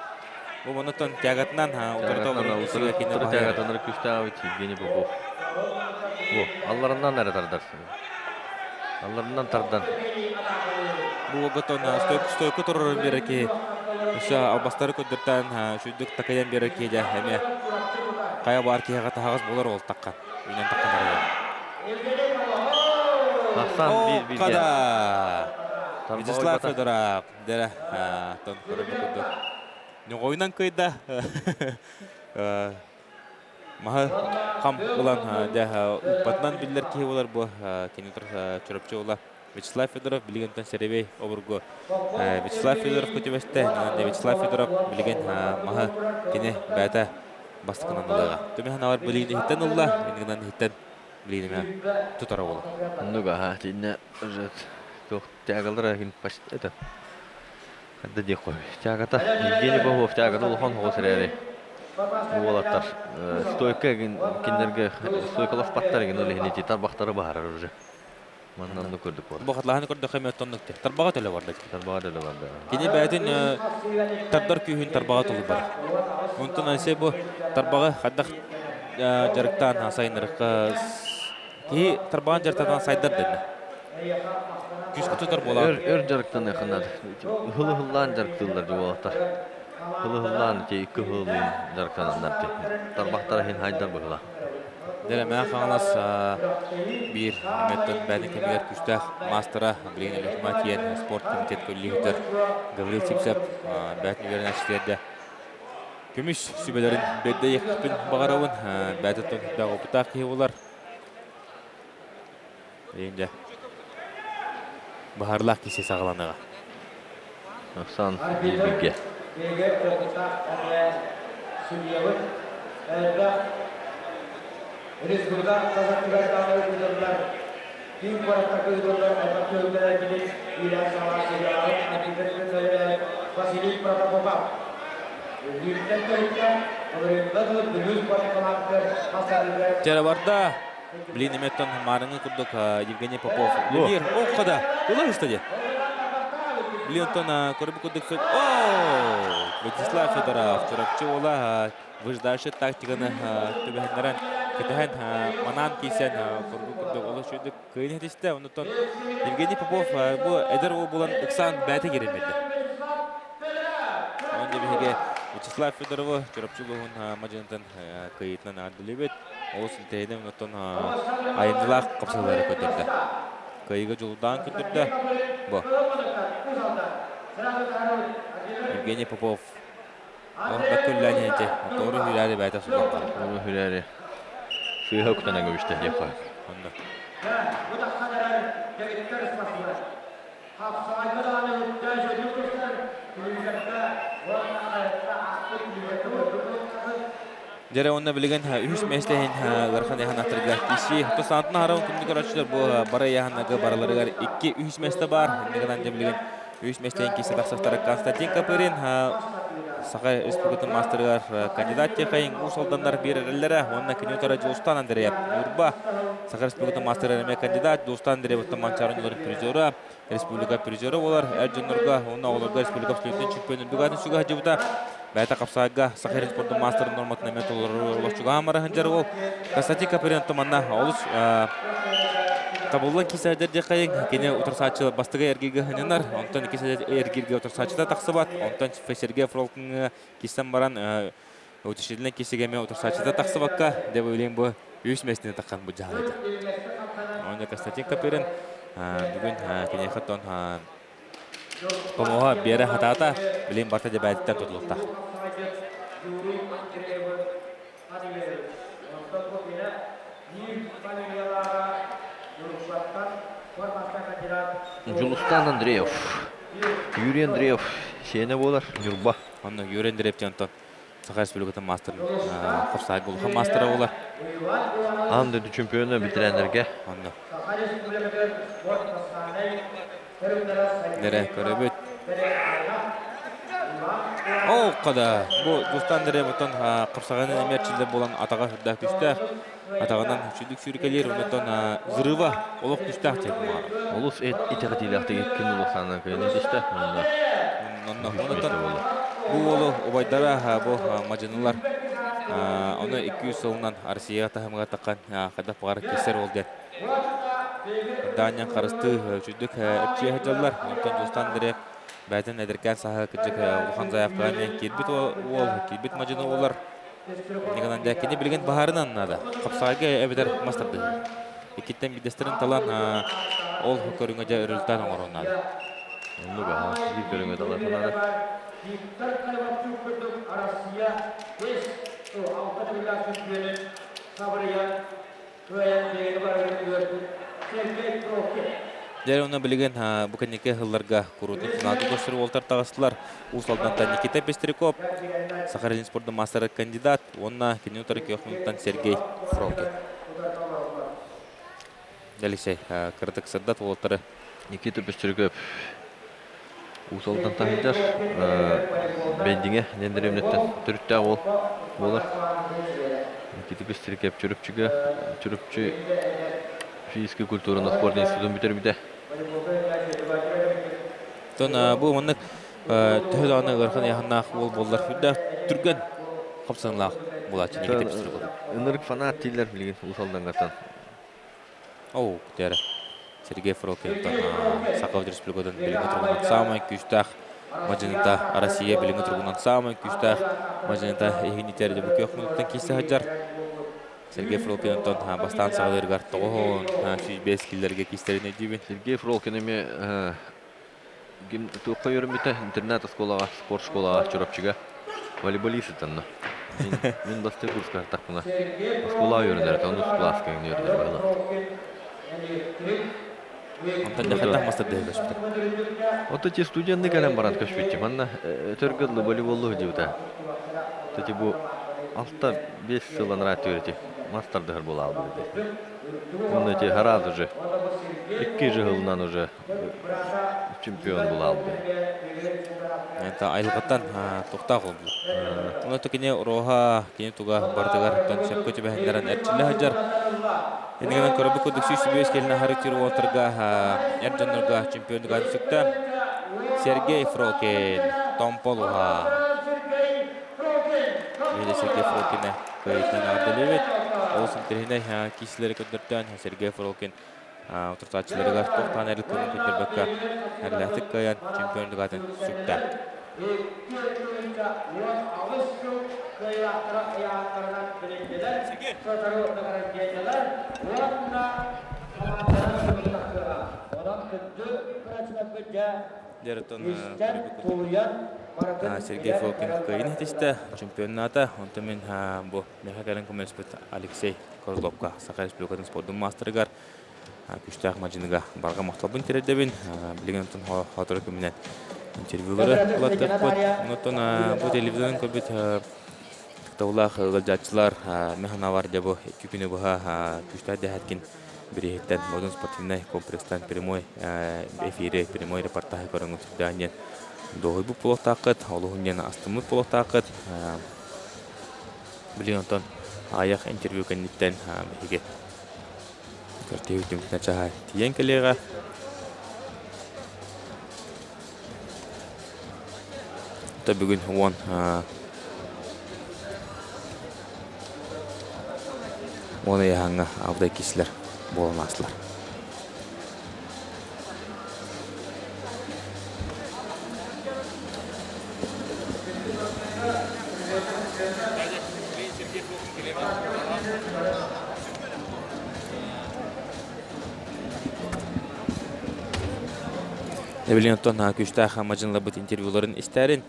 Бу монотон тягатынан утарыта олорор Утары тягатанар күстээбит Евгений Попов. Бу, алларынан эрэ тардар. Алларынан тардан. Бу оготон стойку турорун биэрэр киһи. Өссө албастары көрдөртөн сүрдүк такайан биэрэр киһи дьэ эмиэ хайа баар киһиэхэ таһаҕас буолар ол таххан. Үүнэн таххан арыйар. Ахсан биир бииргэ. Када! Вячеслав Федоров дэрэ тон көрөмү курдук. Ньоҕойунан кыйда. Маһы хам ылан дьэ ыыппатынан биллэр киһи буолар бу кини Чурапчы уола Вячеслав Федоров билигинтэн сэрэбэй обургу Вячеслав Федоров көтүбэстэ Вячеслав Федоров билигин маһы кини бэйэтэ бастакынан ылыаҕа. Түмэһин авар билигин иһиттэн ылла, иннигинэн иһиттэн билигин тутара буолар. Оннук аха итиннэ уже туох тягалара кин это Ханна диэх қой. Тягата Евгений Попов тягата улахан хоҕус эрээри уолаттар стойка кинилэргэ стойкаласпаттар эгин ол иһин ити тарбахтары баһарар уже. Манна оннук көрдүк буолар. Бу хатлаһаны көрдөххө эмиэ оттоннук тарбаҕа төлө барда. Тарбаҕа төлө барда. Кини бэйэтин тардар күүһүн тарбаҕа толук барар. Онтон Алексей бу тарбаҕы хайдах дьарыктаан сайыннарыкка киһи тарбаҕын дьарыктанан сайдар дэннэ. Күүскэ тутар буолаҕын. Өр өр дьарыктаныахха наада. Ыһыл-ыһыллаан дьарыктыыллар дьэ уолаттар. Ыһыл-ыһыллаан ити икки ыһыллыын дьарыктананнар ити. Тарбахтара иһин хайдар быһыла. Дэрэмээх Хаҥалас биир эмэттэн бэйэтин кэмигэр күүстээх маастара билигин Өлүөхүмэ тиийэн спорт комитет көрүлүүһүтэр Гаврил Сивцев бэйэтин үөрэнээччилэргэ көмүс сүбэлэрин биэрдэ иэхпин баҕарабын. Бэйэтиттэн сүрдээх опыттаах киһи буолар. Дьэ, баһарлаах киси саҕаланыаҕа. Оксан биир-бииргэ. Дьэ, барда. Блин, эметтон маарыҥы курдук Евгений Попов үлэлиир. Ох да, ыла ыста дии. Блин, оттон көрбүт курдук О! Вячеслав Федоров, Чурапчы уола выжидавший тактиканы түбэһиннэрэн кэтэһэн манаан киирсэн көрбүт курдук олус үчүгдүк кыайын этистэ. Оннуттан Евгений Попов бу эдэр уол буолан ыксаан бэйэтэ киирэн биэрдэ. Онон биһиги Вячеслав Федоровы Чурапчы улууһун мадьынытын кыайыытынан эҕэрдэлиибит. Олус интэриэһинэй оттон айымньылаах хапсыһыылары көрдөрдө. Кыайыыга дьулурдаан көрдөрдө. Бу. Евгений Попов Онда күллээн иһинчи. Тоҕуру хүрээри бэйэтэ сулан барар. Тоҕуру хүрээри сыыһа үктэнэн көбүстэ диэххэ. Онно. Дьэрэ уонна билигин үһүс миэстэ иһин ыарахан ыйаһынаттарга киирсии. Тус саантан аһарабын күндү көрөөччүлэр бу бары ыйаһыннарга барыларыгар икки үһүс миэстэ баар. Иннигинэн дьэ билигин үһүс миэстэ иһин киирсэ тахсахтара Константин Копырин Саха Республикатын маастарыгар кандидат Тихайын Уус Алданнар биэрэрэллэрэ уонна кини утары Дьулустаан Андреев Ньурба Саха Республикатын маастарыгар эмиэ кандидат Дьулустаан Андреевтан Манчаары оонньууларын призера республика призера буолар. Эр дьоннорго уонна оҕолорго республика абсолютнай чемпионун бүгүн сүгэ сылдьыбыта. Бэйэтэ хапсаайга Саха сирин спордун маастарын норматын эмиэ толорор олоччугаан бара сылдьар уол. Константин Копырин манна олус табыллан киисэрдэр диэххэйиҥ. Кини утарсааччы бастакы эргииргэ сынньанар, онтон иккис эргииргэ утарсааччыта тахсыбат. Онтон Сергей Фролкиҥҥа киирсэн баран утешительнай киисигэ эмиэ утарсааччыта тахсыбакка, дьэ билигин бу үс миэстэни таххан бу дьаһалыйда. Онно Константин Копырин бүгүн киниэхэ тон Помоһа биэрэ хатаата, билин барта дебээтиттэн тутулуктаах. Дьулустаан Андреев. Юрий Андреев сиэнэ буолар Ньурба. Онно Юрий Андреев диэн Саха Республикатын маастарын хапсаайга улахан маастара буолар. Аан дойду чемпиона ветераннарга. Онно. Нэрэ көрөбүт. Ол қада бу Дустан Андреевтан қапсағанын эмерчилер болан атаға үрдәк түсті. Атағынан үчүдүк сүүркэлиир, онтон взрыва олох түстээх диэн маар. Олус итэҕэтиилээхтик кин улаханан кыйын истэ. Онно онтон бу уолу убайдара бу мадьынылар ону 200 сылынан Россияға таһымыга таққан хайдах баҕар киссер ол диэн. Данян харыстыы үчүдүк эпчиэ сылдьаллар. Онтон Дустан Андреев бэйэтин эдэркээн саһа кырдьык улахан заявкаҕа киирбит уол, киирбит мадьыны уолар. Иннигынан дьэ кини билигин баһаарынан наада. Хапсаҕайга эбэтэр мас тардыһыы. Иккиттэн биирдэстэрин талан ол көрүҥэ дьэ результат оҥоруон наада. Оннук аха, биир көрүҥэ талар наада. Виктор Калибатчук курдук Россия 5 алта төгүллээх чемпионун сабырыйан Дьэ уонна билигин бу кэнники сылларга куруутун финалга көрсөр уолтар таҕыстылар. Уус Алдантан Никита Пестряков, Сахалин спордун маастара кандидат уонна кини утары көх Сергей Фролкин. Алексей, кыратык сырдат уолаттары. Никита Пестряков Уус Алдан таһыйдар Бэйдиҥэ диэн дэриэбинэттэн төрүттээх уол буолар. Никита Пестряков Чурапчыга Чурапчы физическэй культураны спорт институтун бүтэрбитэ. Оттон бу маннык төһө даҕаны ыарахан ыйааһыннаах уол буоллар сүрдээх түргэн хапсаҥнаах буолааччы Никита Пестряков. Ынырык фанат дииллэр билигин Уус Алдангаттан. Оо, күтээрэ. Сергей Фролкинтан Саха Республикатын билиҥҥи туругунан саамай күүстээх мадьыныта, Россия билиҥҥи туругунан саамай күүстээх мадьыныта иһин итэр бу күөх муннуктан киирсэ сылдьар. Сергей Фролкин онтон бастаан саҕалыырыгар 905 киллэргэ киистэрин өйдүүбүн. Сергей Фролкин эмиэ туохха үөрэммитэ интернат оскуолаҕа, спорт школаҕа Чурапчыга волейболист этэнно. Мин бастакы курска тахпына оскуолаҕа үөрэнэр этэ, онус кылааска үөрэнэр быһыылаах. Онтон дьахаттах мастардыһы көспүтэ. Ото ти студенты кэлэн баран көспүттүм. Манна өтөргө дылы волейболлуу сылдьыбыта. Эти бу 6-5 сыл анараа үөрэтии мастардыһар буола хаалбыт этэ. Онно эти сразу же икки жыһылынан уже чемпион була алды. Это айылҕаттан туохтаах ол Ону кини уруоха, кини туга барытыгар сөпкө түбэһиннэрэн эрчиллэ сылдьар. Иннигинэн көрөбүт курдук 105 кэлин аһары тир уолтарга эр дьоннорго чемпионугар сүктэ. Сергей Фролкин, Томполуха. Миля Сергей Фролкина кыайыытынан эҕэрдэлиибит. Олус интэриэһинэй киисилэри көрдөртөөн Сергей Фролкин утурсааччыларыгар туох даҕаны эрэл кыымын көрдөрбөккө эрэлээхтик кыайан чемпион аатын сүктэ. Сергей Фокин кыайын этистэ чемпионната. Онтон мин бу миэхэ кэлэн көмөлөспүт Алексей Козловка Саха Республикатын спордун маастарыгар күүстээх мадьыныга барҕа махталбын тириэрдэбин. Билигин онтон хотору күмүнэн интервьюлары ылаттахпыт. Онтон бу телевизорын көрбүт тыктабылаах ыалдьааччылар мин санаабар дьэ бу икки күнү быһа күүстээх дэһэткин бирииһиттэн Модун спортивнай комплекстан прямой эфири, прямой репортажы көрөҥҥүт сүрдээх диэн дуоһуйбут буолуохтааххыт, олуһун диэн астыммыт буолуохтааххыт. Билигин онтон аҕыйах интервью кэнниттэн биһиги Кэртиһи түмүктэн чаһа тиийэн кэлиэҕэ. Та бүгүн 10 ыйаһаҥҥа алдай киислэр буолан аастылар. Билигин оттон күүстээх мадьыныларбыт интервьюларын истээрин,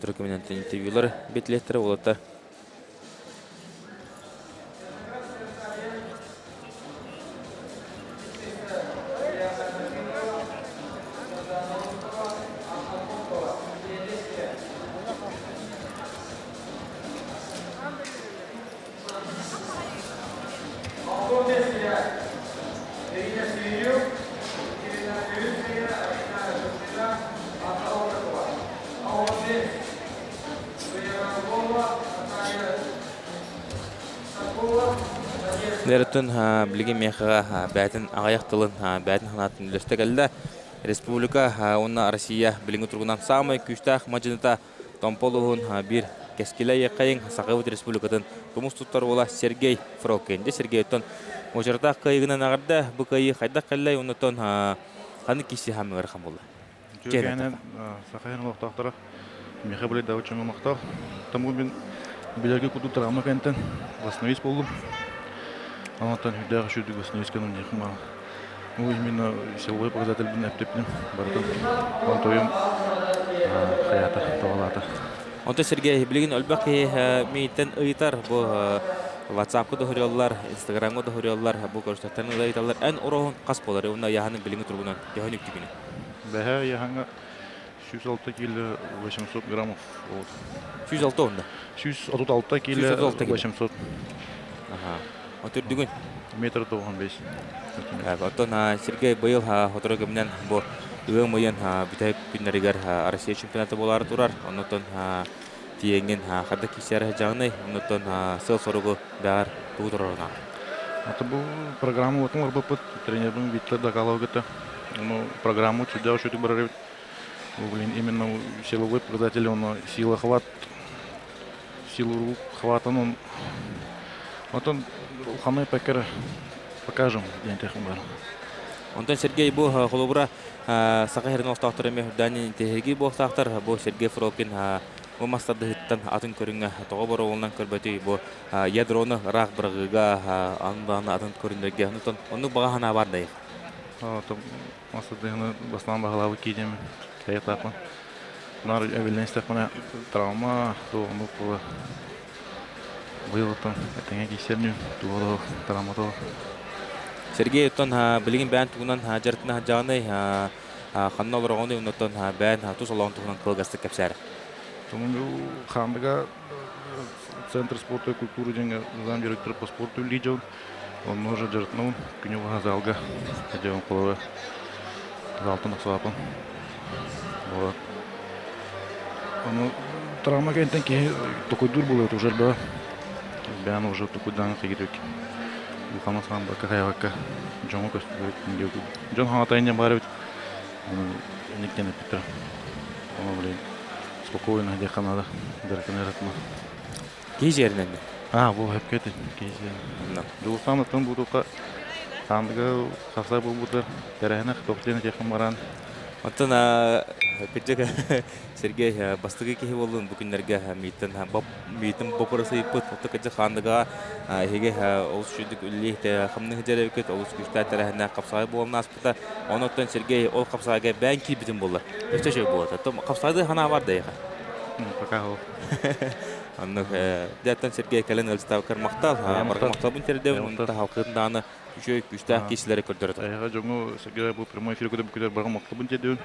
түркүмүнэн интервьюлар битилиэхтэрэ уолаттар. Дэрэтин билигин миэхэҕэ бэйэтин аҕыйах тылын бэйэтин санаатын үллэстэ кэллэ. Республика уонна Россия билиҥҥи туругунан саамай күүстээх мадьыныта Томпо улууһун биир кэскилэ ыйыаххайыҥ Сахабыт Республикатын тумус туттар уола Сергей Фролкин. Дьэ Сергей оттон муочаратаах кыайыгынан эҕэрдэ. Бу кыайыы хайдах кэллэй оннуттан ханнык киси хаамыы ыарахан буолла? Үтүөкээнэн Саха сирин олохтоохторо миэхэ билэ да чөҥө махтал. Тому мин билэргэ курдук травма кэнтэн восстановить боллум. Онтон үрдээх үчүгдүк восстановить гынан Ну, именно силовой показательбин эптеппин барытын. Онтойум хаята, тоҕолаата. Онто Сергей, билигин өлбөх киһи мииттэн ыйытар бу WhatsApp-ка доһуруоллар, Instagram-га доһуруоллар, бу көрүстөхтөрүн ыйыталлар. Эн уроһун хас болар? Уонна яһаны билиҥи тургунан төһөн үктүгүнү? Бэһэ яһаҥа 106 кило 800 граммов. Вот. 106 онда? 136 кило 800. Ага. Отурдугун? Метр 95. Оттон Сергей быйыл сотору кэминэн бу ыам ыйын бүтэһик күннэригэр Россия чемпионата буолаары турар. Оннуттан тиэҥҥин ханна киирсэр дьаҕыный? Оннуттан сыал-соругу бэҕэр тугу туруорунаа? Аты бу программа отун барбыппыт тренербин Виктор Докалов кытта. Ну, программу сүрдээх үчүгэй барар эбит. Блин, именно силовой показатель, он сила хват, силу рук хватан он. Отон улаханный пекер покажем диэн техин бар. Онтон Сергей бу холобура Саха сирин олохтоохторо эмиэ үрдээн интэһиги буолтаахтар. Бу Сергей Фролкин бу мастардыһыттан атын көрүҥҥэ тоҕо боруолунан көрбөтүй бу ядроны ыраах быраҕыыга аны атын көрүҥнэргэ онтон оннук баҕа санаа бар дайых. Мастардыһыны бастаан баһылаабыт киинэм кайытааппын. Нар эбиллэн истэхпинэ травма туоҕунук була быйылыттан этэҥэ киирсэрнүү туоҕа травма туох. Сергей оттон билигин бэйэн тугунан дьарыктана сылдьаҕыный ханна олороҕунуй оннуттан бэйэн тус олоҕун туһунан кылгастык кэпсээр. Хаандыга Центр спорта и культуры диэҥҥэ зам директор по спорту үлэлии Онно уже дьарыктанабын күнү быһа залга дьон холобура залтан охсуһаппын. Вот. Ону травма кэнниттэн киһи токуйдуур буолуо уже элбэҕи. Бэйэм уже токуйдаан кигитик улахана саамбакка хайабакка дьоҥҥо көстүбэт дьон хаҥата инньэ баар эбит. Инник диэн эппиттэрэ. Ону блин спокойно диэххэ наада дьарыктана ыратма. Киһи сиэринэн А, бу сөпкө этин киһи сиэринэн. Дьулустаан оттон бутукка хаандыга хасар буолбутар тэрээһинэ туох диэн этиэххин баран. Оттон кырдьык Сергей бастакы киһи буоллун бу күннэргэ мииттэн миитин боппуруос ыйыппыт. Оттон кырдьык хаандыга эһиги олус үчүгдүк үлэлии хамныһы дьэрэбиккит олус күүстээх тэрээһиннээх хапсаҕай буолан ааспыта. Онон Сергей ол хапсаҕайга бэйэҥ киирбитин буоллар. Өссө үчүгэй буолуо. Хапсаҕайды санаа бар да эйиэхэ. Пока ол. Оннук дьэттэн Сергей кэлэн ыалдьытаабыккар махтал. Барҕа махталбын тиэрдэбин. Онто халкытын даҕаны үчүгэй күүстээх киисилэри көрдөрө Эһиэхэ дьоҥу Сергей бу прямой эфир көрөр барҕа махталбын тиэрдэбин.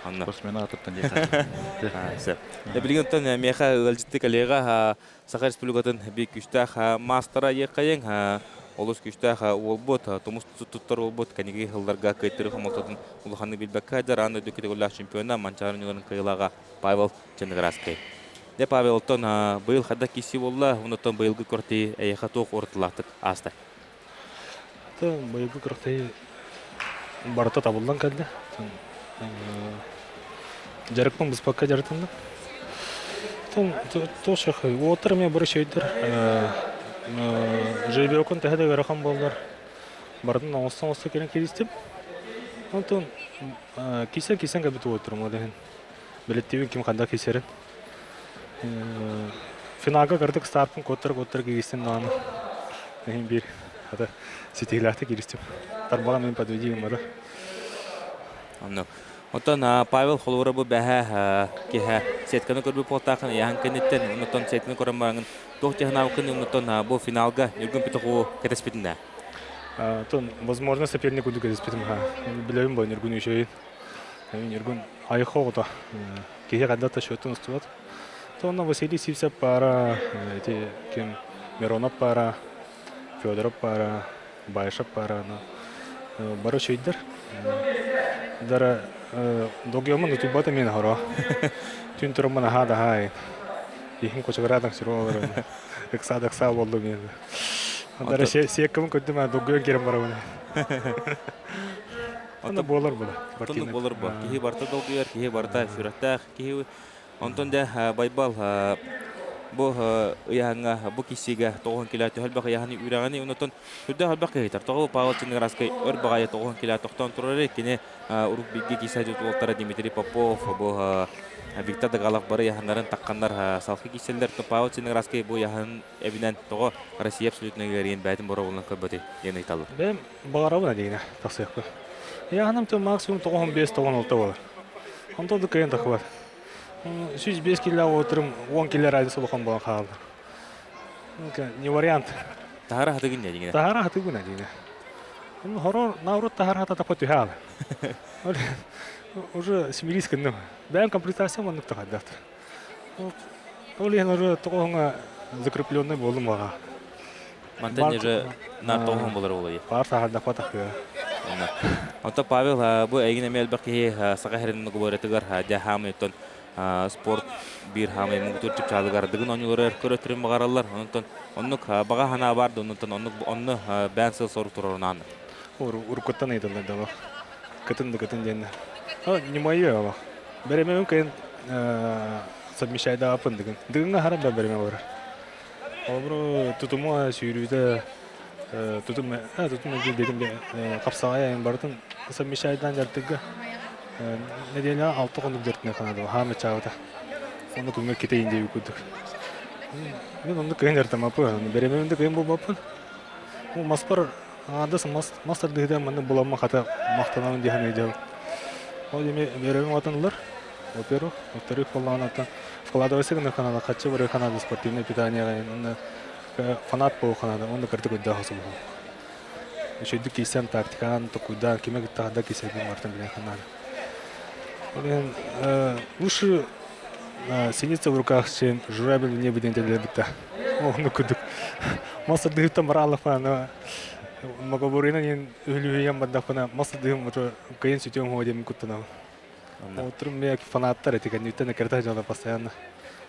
Анна. Спортсмен аатыттан диэхэ. Сөп. Билигин оттон миэхэ ыалдьытты коллега Саха Республикатын биир күүстээх маастара иэххэйиҥ олус күүстээх уолбут, тумус туттар уолбут кэнники сылларга кыайтырыы хомолтотун улаханнык билбэккэ сылдьар аан дойду категориялаах чемпиона Манчаары оонньууларын кыайыылааҕа Павел Черноградскай. Дьэ, Павел, оттон быйыл хайдах киирсии буолла? Онтон быйылгы күрэхтэһии эйиэхэ туох уратылаахтык ааста? Быйылгы күрэхтэһии барыта табыллан кэллэ. Дьарыкпын быспакка дьарыктанным. Туох уолаттар эмиэ бары үчүгэйдэр. Жеребьевканы төһө да ыарахан буоллар, барытын оҥосто-оҥосто кэлэн кииристим. Онтон киирсэн-киирсэн кэлбит уолаттарым ол иһин Билэттиибин ким ханна киирсэрин. Финалга кырдык стартын куоттара-куоттара кииристим даҕаны. Иһин биир хата ситиһиилээхтик кииристим. Тарбаҕа мин подведи гыммата. Онно. Оттон Павел холобура бу бэһэ киһэ сетканы көрбүт буолтаахын ыйааһын кэнниттэн оннуттан сетканы көрөн бараҥын туох дьаһанаабыккын оннуттан бу финалга Ньургун Петухову кэтэспитин Тон возможно соперник курдук кэтэспитим ха. Билэбин бу Ньургун үчүгэйин. Ньургун айхо оҕото. Киһи ханна да счеттун устубат. Тонна Василий Сивцев пара, эти ким Миронов пара, Федоров пара, Баишев пара, бары үчүгэйдэр. Дара долгуйаммын утуйбата мин хоро. Түн тураммын аһаа да аһаа иһин кочугураатан сүрү олорон. Ыксаа да ыксаа буоллум мен. Дара сиэккэбин көрдүм аа долгуйан киирэн барабын. Онно буолар була. Онно буолар бу. Киһи барыта долгуйар, киһи барыта сүрэхтээх, киһи Онтон дьэ Байбал бу ыйааһыҥҥа бу киссигэ тоҕуһун килэ төһө элбэх ыйааһыны үүрэҕиний онтон сүрдээх элбэх киһитэр. Тоҕо Павел Чинграскай өр баҕайы тоҕуһун килэ тохтоон турар кини урук бииргэ киисэ уолтара Дмитрий Попов бу Виктор Дагалов бары ыйааһыннарын тахханнар салхы кииссэллэр. Павел Чинграскай бу ыйааһын эбинэн тоҕо Россия абсолютно ыарыйын бэйэтин боруобулан көрбөтүй диэн ыйыталлар. Бэйэм баҕарабын адигина тахсыахпын. Ыйааһыным максимум 95-96 буолар. Онтон да кыайан тахыбат. 105 кило отырым 10 кило разница улахан буолан хаалла. Не вариант. Таһара хатыгын не дигине? Таһара хатыгын дигине. Хорор наоборот таһара хата тапа түһэ Уже смирись гынным. Бэйэм комплектация маннык тахайдат. Ол иһин уже тоҕоһуҥа закрепленный буоллум баҕа. Мантан же нар тоҕоһун болар олай. Паар таһардапа тахыа. Онто Павел бу эйигин эмиэ элбэх киһи саха сирин нугубаратыгар дьэ хаамыйтон спорт биир хаамай муҥутуур чыпчаалыгар дыгын оонньууларыгар көрөтөрүн баҕараллар. Онтон оннук баҕа санаа баар да оннуттан оннук онно бээн сыл сорук туруорунаан. Уруккуттан ыйыталлар да кытын да кытын диэннэр. Не мое олох. Бэримэбин кыйын совмещайдааппын дыгын. Дыгыҥҥа харан да бэримэ барар. Холобур, тутума сүүрүүтэ тутум тутум дедим хапсаҕай айан барытын совмещайдаан дьартыгга нэдиэлэҕэ алта хонук дьартына канада хаама чаабыта. Онно күҥҥэ китейин диэби курдук. Мен онно кыйын дьартамаппын, бэримэбин да кыйын буолбаппын. Маспар Аҥаардас мас мас тардыһыыта маннык буламмын хата махтанабын дии саныы дьыл. Ол эми үөрэҕим уотан ылар. Во-первых, во-вторых, буоллаҕына оттон вкладывайся гына канала хаччы барыы канада спортивное питание онно фанат буолуохха наада уонна кырдык өйдөөх особуһу. Үчүгэйдик киирсэн тактикаан токуйдаан кими кытта да киирсэрбин барытын билиэххэ наада. Ол иһин лучше синица в руках, чем журавль в небе диэн этэллэр Оннук курдук. Мас тардыһыттан барааллахпына, Магобурина диэн үһүлүһүйэн бардахпына, мас тардыһым уже кыйын сүтүөм хуо диэн куттанабын. Утром мне фанаттар эти кэнниттэн экерта дьоно постоянно.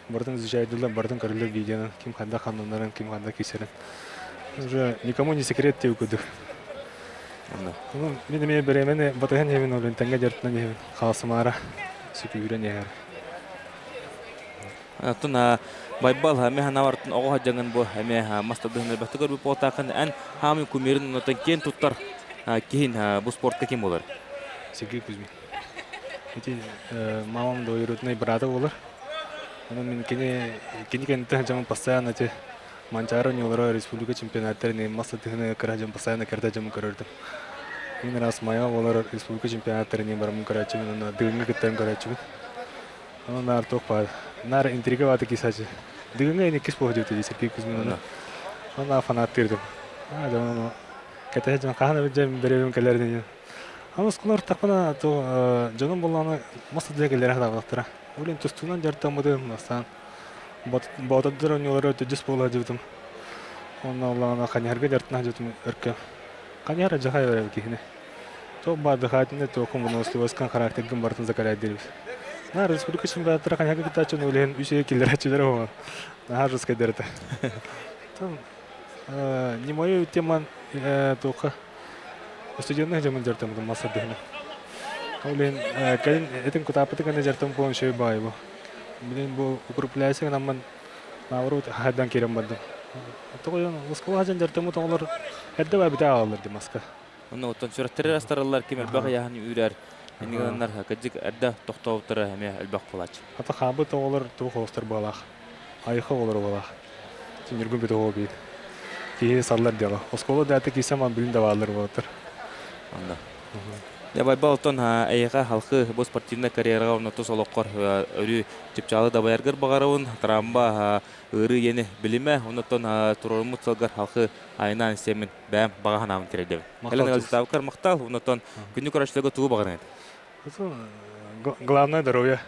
Барытын изучайдылар, барытын көрүллэр видеонан, ким ханда ханнанарын, ким ханда кисерин. Уже никому не секрет диэбит курдук. Ну, мин эмиэ беремене батыһан иһэбин, ол тэҥҥэ дьарыктанан иһэбин. Хаалсымаара, сүкүүрэн иһэр. Оттон Байбал эмиэ санаабар оҕо сылдьаҥҥын бу эмиэ мас тардыһын элбэхтик көрбүт буолтааххын эн хаамыы кумирын онтон киэн туттар киһин бу спортка ким буолар? Сергей Кузьмин. Ити мамам двоюродной брата буолар. Онон мин кини кини кэнниттэн сылдьаммын постоянно эти Манчаары оонньуулара республика чемпионаттарын мас тардыһыны кыра дьон постоянно кэрдэ дьоммун көрөрдүм. Мин раз моя буолар республика чемпионаттарын бараммын көрөөччүбүн уонна Дыгыҥҥа кыттан көрөөччүбүн. Ону наар туох баар. Наар интрига баата кисачы. Дыгыҥҥа эн иккис буоһу дии Сергей Кузьмин. Оны фанаттыырдым. Аа дьон кэтэһэ дьон хаһан эбит дьэ бэрэбим кэлэр диэн. Аны осколор тахпына то дьонум боллааны мас тардыа кэллэрэ хатаабаттара. Улин тустуунан дьарыктаммытым бастаан Боотурдар оонньуулара төрдүс буола сылдьыбытым. Онно оллаҕына Ханьарга дьарыктана сылдьыбытым өркө. Ханьар адьахай барар киһини. Туох баар дыхаатина туоххун выносливоскан характергын барытын закаляйдырбыт. На республика чемпионаттара Ханьарга кыттааччы үлэһин үс ыйы киллэрээччилэр оҕо. Наһаа жесткайдар этэ. Там не мою теман туохха студенных дьомун дьартаммытым мас тардыһына. Ол иһин кэлин этин кутааппыты кэннэ дьартам буолан үчүгэй баҕайы бу. Билин бу укрепляйся гынаммын наоборот хайдан киирэн бардым. Тоҕо Москва дьон дьартаммыт оҕолор эрдэ баайбыта аҕаллар ди маска. Онно оттон сүрэхтэрэ астараллар ким элбэх ыйааһын үүрэр иннигэннэр кырдьык эрдэ тохтообуттара эмиэ элбэх буолааччы. Ата хаабыт оҕолор туох оҕустар баалаах. Айха оҕолоро баалаах. Ньургун Петухов биир. Киһи саллар дьала. Оскуола даата киирсэм билин да бааллар буолаттар. Онно. Дьэ, Байбал, оттон эйиэхэ халқы бу спортивнай карьераҕа уонна тус олоххор өрүү чыпчаалы дабайаргар баҕарабын. Трамба ыарыы иэни билимэ, оннуттан туруоруммут сылгар халқы айнаан истиэммин бэйэм баҕа санаабын тириэрдэбин. Кэлэн ыалдьытаабыккар махтал, оннуттан күндү көрөөччүлэргэ тугу баҕарыҥ? Главное здоровье.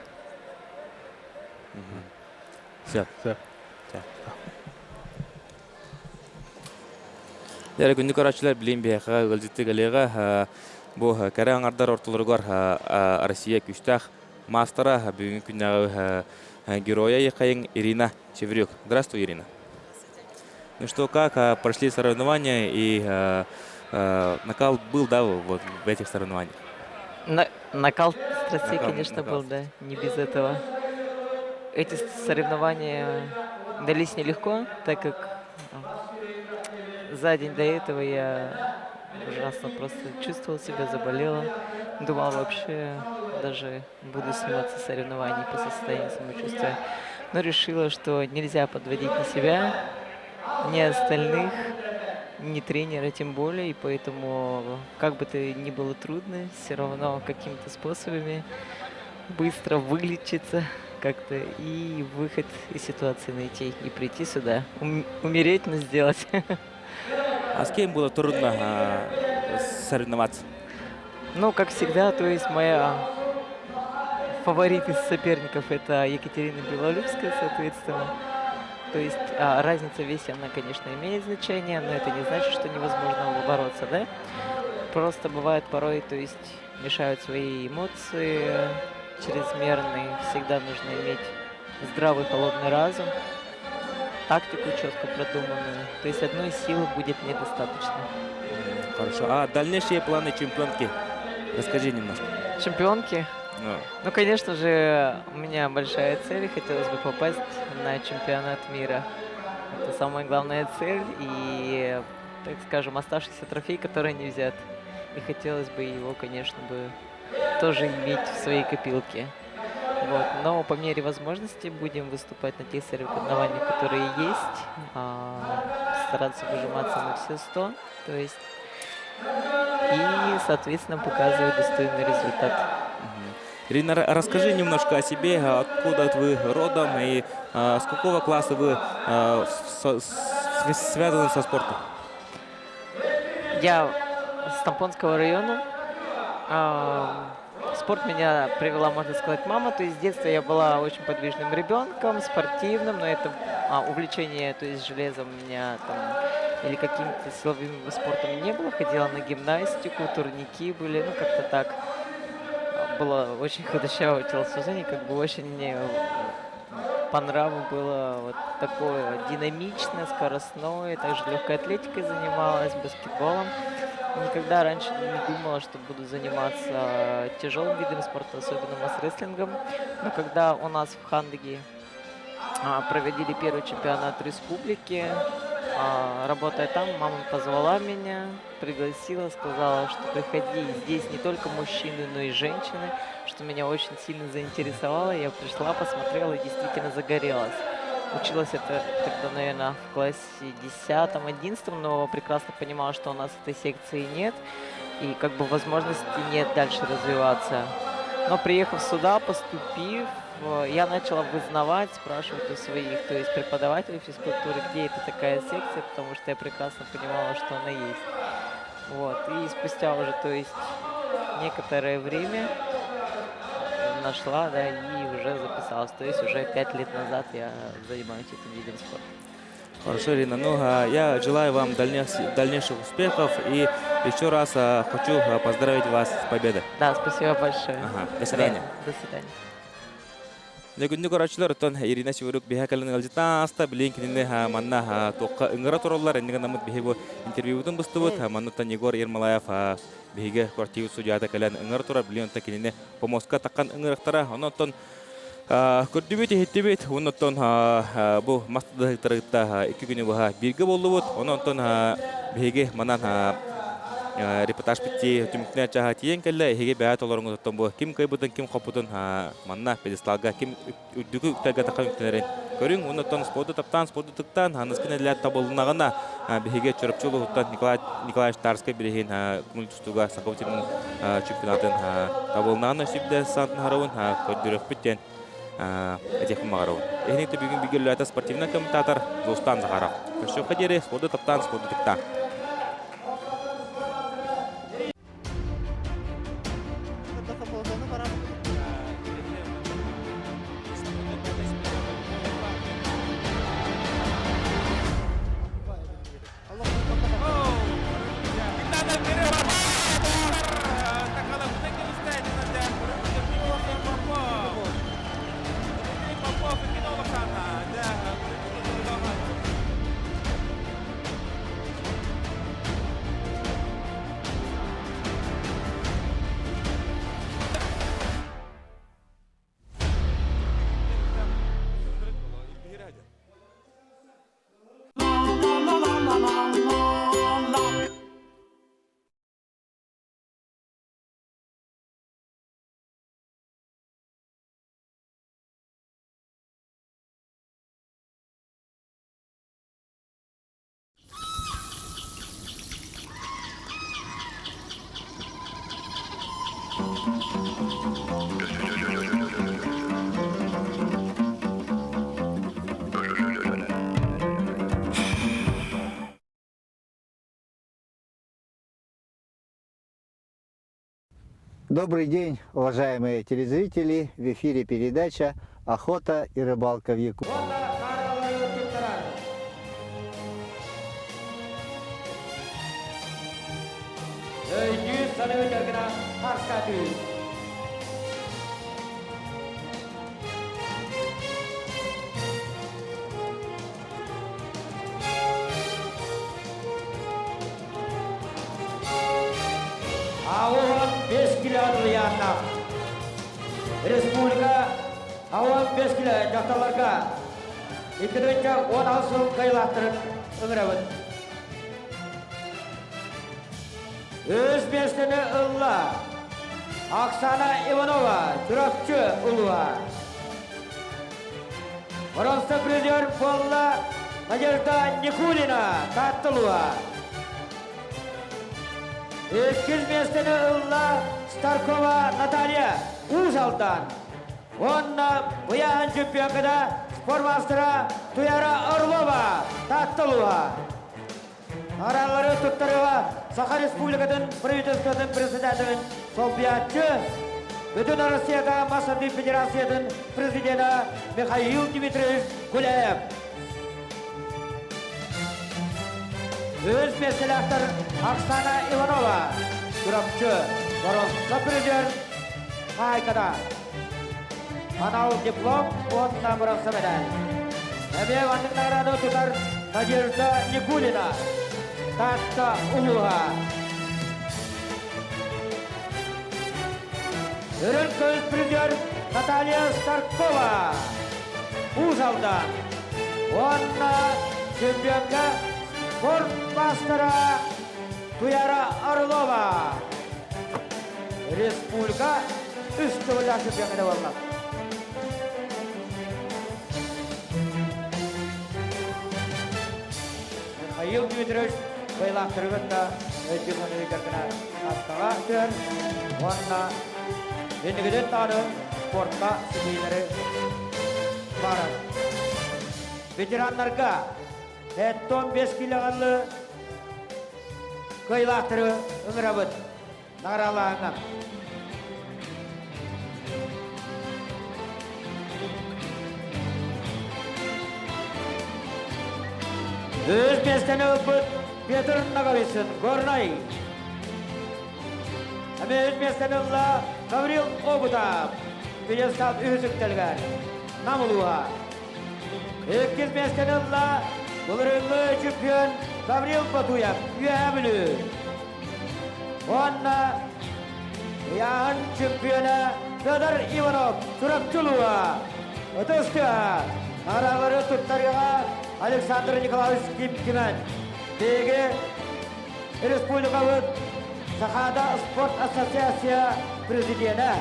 Все. Все. Дьэ, күндү көрөөччүлэр, билигин биһиэхэ ыалдьыттыы кэлиэҕэ. Бу кэрэ аҥардар ортолоругар Россия күүстээх маастара, бүгүҥҥү күннээҕи геройа Ехайын Ирина Чеврюк. Здравствуй, Ирина. Ну что, как прошли соревнования и накал был, да, вот в этих соревнованиях? На накал страстей, накал, конечно, накал. был, да, не без этого. Эти соревнования дались нелегко, так как за день до этого я ужасно просто чувствовала себя, заболела. Думала вообще даже буду сниматься с соревнований по состоянию самочувствия. Но решила, что нельзя подводить ни себя, ни остальных, ни тренера тем более, и поэтому, как бы то ни было трудно, все равно какими-то способами быстро вылечиться как-то и выход из ситуации найти, и прийти сюда, умереть, но сделать. А с кем было трудно соревноваться? Ну, как всегда, то есть моя фаворит из соперников это Екатерина Белолюбская, соответственно. То есть разница в весе, она, конечно, имеет значение, но это не значит, что невозможно бороться, да? Просто бывает порой, то есть мешают свои эмоции чрезмерные. Всегда нужно иметь здравый холодный разум, тактику четко продуманную. То есть одной силы будет недостаточно. Хорошо. А дальнейшие планы чемпионки? Расскажи немножко. Чемпионки? Ну. ну, конечно же, у меня большая цель. Хотелось бы попасть на чемпионат мира. Это самая главная цель и, так скажем, оставшийся трофей, который не взят. И хотелось бы его, конечно, бы тоже иметь в своей копилке. Вот. Но по мере возможности будем выступать на тех соревнованиях, которые есть, стараться выжиматься на все 100, то есть и, соответственно, показывать достойный результат. Ирина, расскажи немножко о себе, откуда вы родом и с какого класса вы связаны со спортом? Я с Тампонского района. Спорт меня привела, можно сказать, мама. То есть с детства я была очень подвижным ребенком, спортивным, но это увлечение, то есть железом у меня там или каким-то силовым спортом не было. Ходила на гимнастику, турники были, ну как-то так. Было очень худощавое телосложение, как бы очень мне по нраву было вот такое динамичное, скоростное. Также легкой атлетикой занималась, баскетболом. Никогда раньше не думала, что буду заниматься тяжелым видом спорта, особенно масс-рестлингом. Но когда у нас в Хандыге проводили первый чемпионат республики, работая там, мама позвала меня, пригласила, сказала, что приходи, здесь не только мужчины, но и женщины, что меня очень сильно заинтересовало. Я пришла, посмотрела и действительно загорелась. Училась это тогда, наверное, в классе 10-11, но прекрасно понимала, что у нас этой секции нет, и как бы возможности нет дальше развиваться. Но приехав сюда, поступив, я начала вызнавать, спрашивать у своих, то есть преподавателей физкультуры, где это такая секция, потому что я прекрасно понимала, что она есть. Вот. И спустя уже, то есть, некоторое время нашла, да, и уже записалась. То есть уже 5 лет назад я занимаюсь этим видом спорта. Хорошо, Ирина. Ну, я желаю вам дальнейших успехов и еще раз хочу поздравить вас с победой. Да, спасибо большое. Ага, до свидания. До свидания. Күндү көрөөччүлэр, оттон Ирина Северюк биһиэхэ кэлэн ыалдьыттаан ааста, билигин кинини манна туохха ыҥыра тураллар, иннигэн намыт биһи бу интервьюбутун быстыбыт, манныттан Егор Ермолаев биһиги квартира судьята кэлэн ыҥыра турар, билигин онтон кинини помостка таххан ыҥырыахтара, онон көрдүбүт, иһиттибит, оннуттан бу мас тардыһыктарыгытта 2 күнү быһа бииргэ боллубут, онон биһиги манан Репортаж битти түмүктүнэ чаһа тиийэн кэллэ. Эһиги бэйэ толоруҥутуттан бу ким кыайбытын, ким хоппутун манна пьедесталга ким үрдүкү үктэлгэ тахан үктэнэрин көрүҥ. Оннуттан спорду таптаан, спорду тыктаан, ханыскын эллэ табылыннаҕына биһиги Чурапчы улууһуттан Николай Николаевич Тарскай билиһин көҥүл тустууга Саха сирин чемпионатын табылыннаҕына сүбдэ саантын харавын көрдөрүөхпүт диэн этиэхпин баҕарабын. Эһиниктэ бүгүн бүгүллээтэ спортивный комментатор Зустан Захаров. Көрсүөххэ диэри спорду таптаан, спорду тыктаан. Добрый день, уважаемые телезрители! В эфире передача «Охота и рыбалка в Якутии». Өйдүүр саныы гына харса түс. Ауан 5 кило адылыяаннаах. Республика ауан 5 кило дьахталларга 2016 сыл кыайылаахтарын ыҥырабыт. Үс миэстэни ылла Оксана Иванова, Чурапчы улууһа. Боруонса призер буолла Надежда Никулина, Таатта улууһа. Иккис миэстэни ылла Старкова Наталья, Уус Алдан. Уонна быйаан чемпионкада спортмастера Туяра Орлова, Таатта улууһа. Аралары туттарыыга Саха Республикатын правительствотын председателин солбуйааччы, Бүтүн Россияда Мас Федерациятын президенэ Михаил Дмитриевич Гуляев. Үс миэстэлээхтэр Оксана Иванова, Чурапчы, боруонса призер Хаайкада. Анал диплом уонна боруонса медаль. Эмиэ маннык награда тутар Надежда Никулина, Таатта улууһа. Үрүҥ көмүс призер Наталья Старкова, Уус Алдан. Уонна чемпионка спорт маастара Туяра Орлова. Республика үс төгүллээх чемпионка буолла. Михаил Дмитриевич кыайылаахтары кытта өйдүү саныыр гына астаҕа түһэн уонна инникитин даҕаны спортка ситиһиилэри баарар. Ветераннарга 75 килоҕаллы кыайылаахтары ыҥырабыт наҕараалааһыҥҥа. Үс миэстэни ылбыт Петр Ноговицын, Горнай. Эмиэ үс миэстэни ылла Гаврил Обутов, пьедестал үһүс үктэлигэр, Нам улууһа. Иккис миэстэни ылла былырыыҥҥы чемпион Гаврил Батуев, Үөһээ Бүлүү. Уонна ыйааһын чемпиона Федор Иванов, Чурапчы улууһа. Ытыс тыаһа наҕараадалары туттарыаҕа Александр Николаевич Ким-Кимэн. Биһиги республикабыт. Сахаада спорт ассоциация президенэ.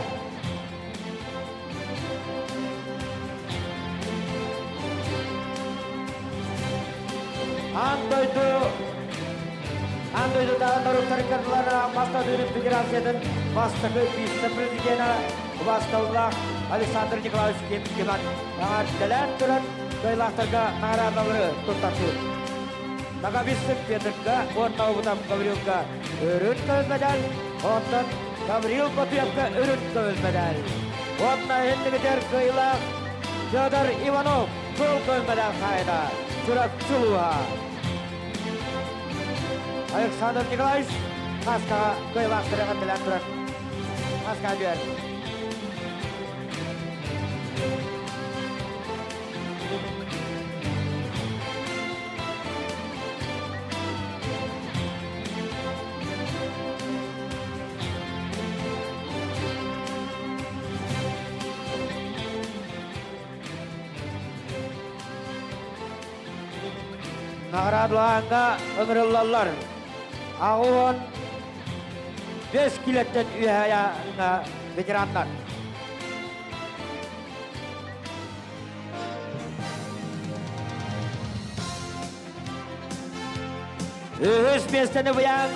Аан дойду Аан дойдутааҕы норуоттар ыккардыларына мас федерациятын бастакы вице-президенэ убаастабыллаах Александр Николаевич Ким-Киман эҕэрдэлээн туран кыайыылаахтарга наҕараадалары туттартыыр. Ноговицын Петрга уонна Обутов Гаврилга өрүн көмүс медаль, онтон Гаврил Ботуевка өрүн көмүс медаль. Уонна иннигитэр кыайыылаах Федор Иванов кыл көмүс медаль хаайына Чурапчы улууһа. Александр Николаевич Хаскаҕа кыайыылаахтары эҕэрдэлээн турар. Хаска түһэр. Наҕараадалааһыҥҥа ыҥырыллаллар. 85 килэттэн үөһэ ветераннар. Үһүс миэстэни быйаан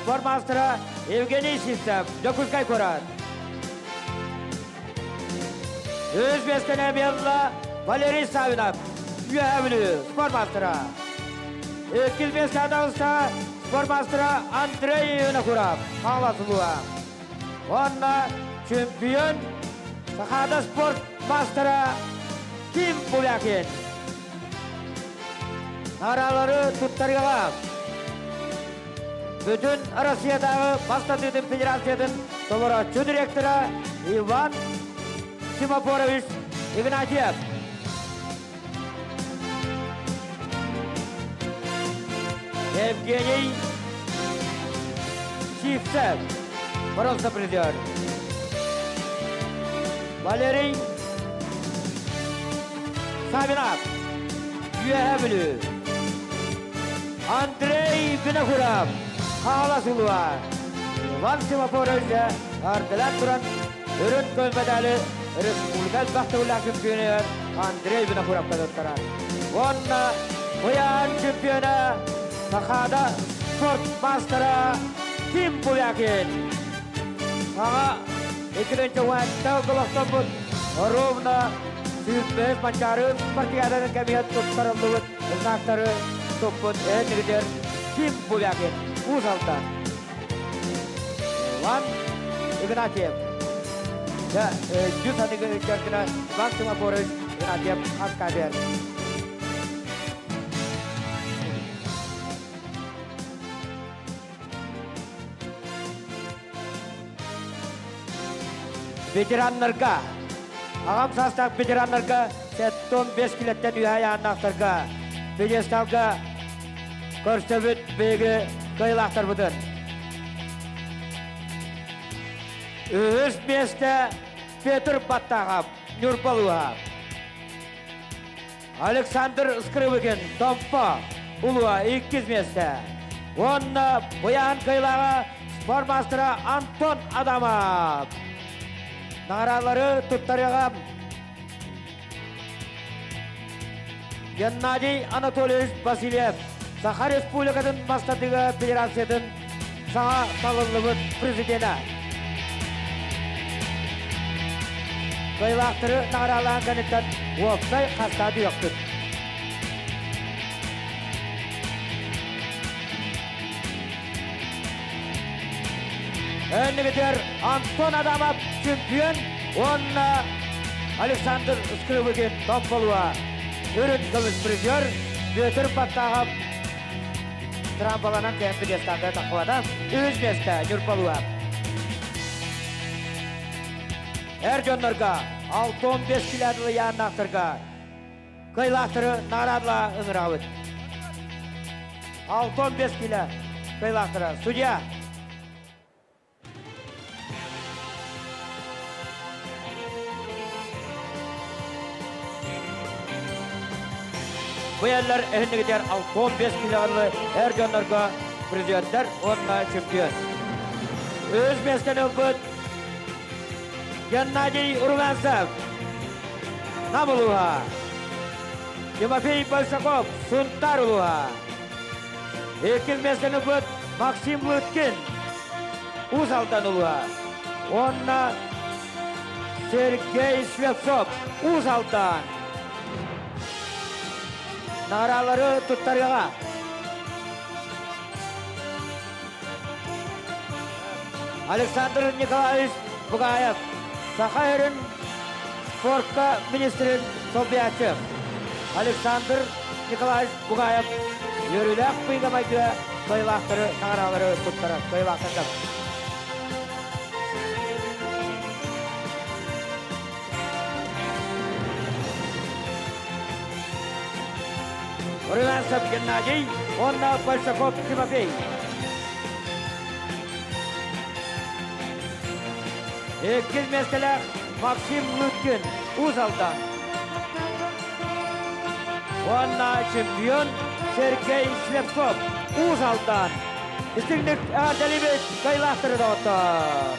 спорт маастара Евгений Сивцев, Дьокуускай куорат. Үһүс миэстэни биэлла Валерий Савинов, Үөһээ Бүлүү спорт маастара. Иккис миэстэни таҕыста спорт маастара Андрей Винокуров, Хаҥалас улууһа. Уонна чемпион Сахаада спорт маастара Ким Бубякин. Наҕараалары туттарыаҕа. Бүтүн Россиятааҕы бастатыытын федерациятын толорооччу директора Иван Симофорович Игнатьев. Евгений Сивцев, бронза призер. Валерий Савинов, Үөһээ Бүлүү. Андрей Винокуров, Хаҥалас улууһа. Иван Симофорович ардылаан туран өрүн көмүс медали республика элбэх төгүллээх чемпионугар Андрей Винокуровка туттарар. Уонна Куйаан чемпиона Сахаада спорт маастара Ким Бувякин. Саҥа 2017 олохтоммут ровно 105 Манчаары спартакиадатын кэмигэр туттарыллыбыт знактары туппут эн Ким Бувякин Уус Алдан. Иван Игнатьев. Дьэ, жүз аныгы ыччаргына Иван Тимофорович Игнатьев хас Ветераннарга, аҕам саастаах ветераннарга 75 килэттэн үөһэ айааннаахтарга пьедесталга көрсөбүт биһиги кыайыылаахтарбытын. Үһүс миэстэ Петр Баттахов, Ньурба улууһа. Александр Скрыбыкин, Томпо улууһа иккис миэстэ. Уонна Буян кыайыылааҕа спорт маастара Антон Адамов. Наҕараалары туттарыаҕа Геннадий Анатольевич Васильев, Саха Республикатын Бастатыга Федерациятын саҥа талыллыбыт президенэ. Кыайыылаахтары наҕараалаан кэнниттэн уопсай хастаа түһүөхпүт. Өннүгүтүгэр Антон Адамов чемпион уонна Александр Скрыбыкин томполуа. Үрүт көмүс призер Петр Баттахов трампаланан кээн пьедесталга таххыбата. Үһүс миэстэ Ньурбалуа. Эр дьоннорго 6-15 километр ыйааннаахтарга кыайыылаахтары наҕараадала ыҥырабыт. 6-15 кило кыайыылаахтара. Судья Бу эллэр эһиннигитигэр 65 килоҕы эр дьоннорго призердэр уонна чемпион. Үс миэстэни ылбыт Геннадий Румянцев, Нам улууһа. Тимофей Большаков, Сунтаар улууһа. Иккис миэстэни ылбыт Максим Лыткин, Уус Алдан улууһа. Уонна Сергей Слепцов, Уус Алдан. Наҕараалары туттарыаҕа. Александр Николаевич Бугаев, Саха сирин спортка министрин солбуйааччы. Александр Николаевич Бугаев үөрүүлээх быйга-майгыга кыайыылаахтары наҕараалары туттарар кыайыылаахтарга. Румянцев Геннадий уонна Большаков Тимофей. Иккис миэстэлээх Максим Лыткин, Уус Алдан. Уонна чемпион Сергей Слепцов, Уус Алдан. Истиҥник эҕэрдэлиибит кыайыылаахтары доҕоттор!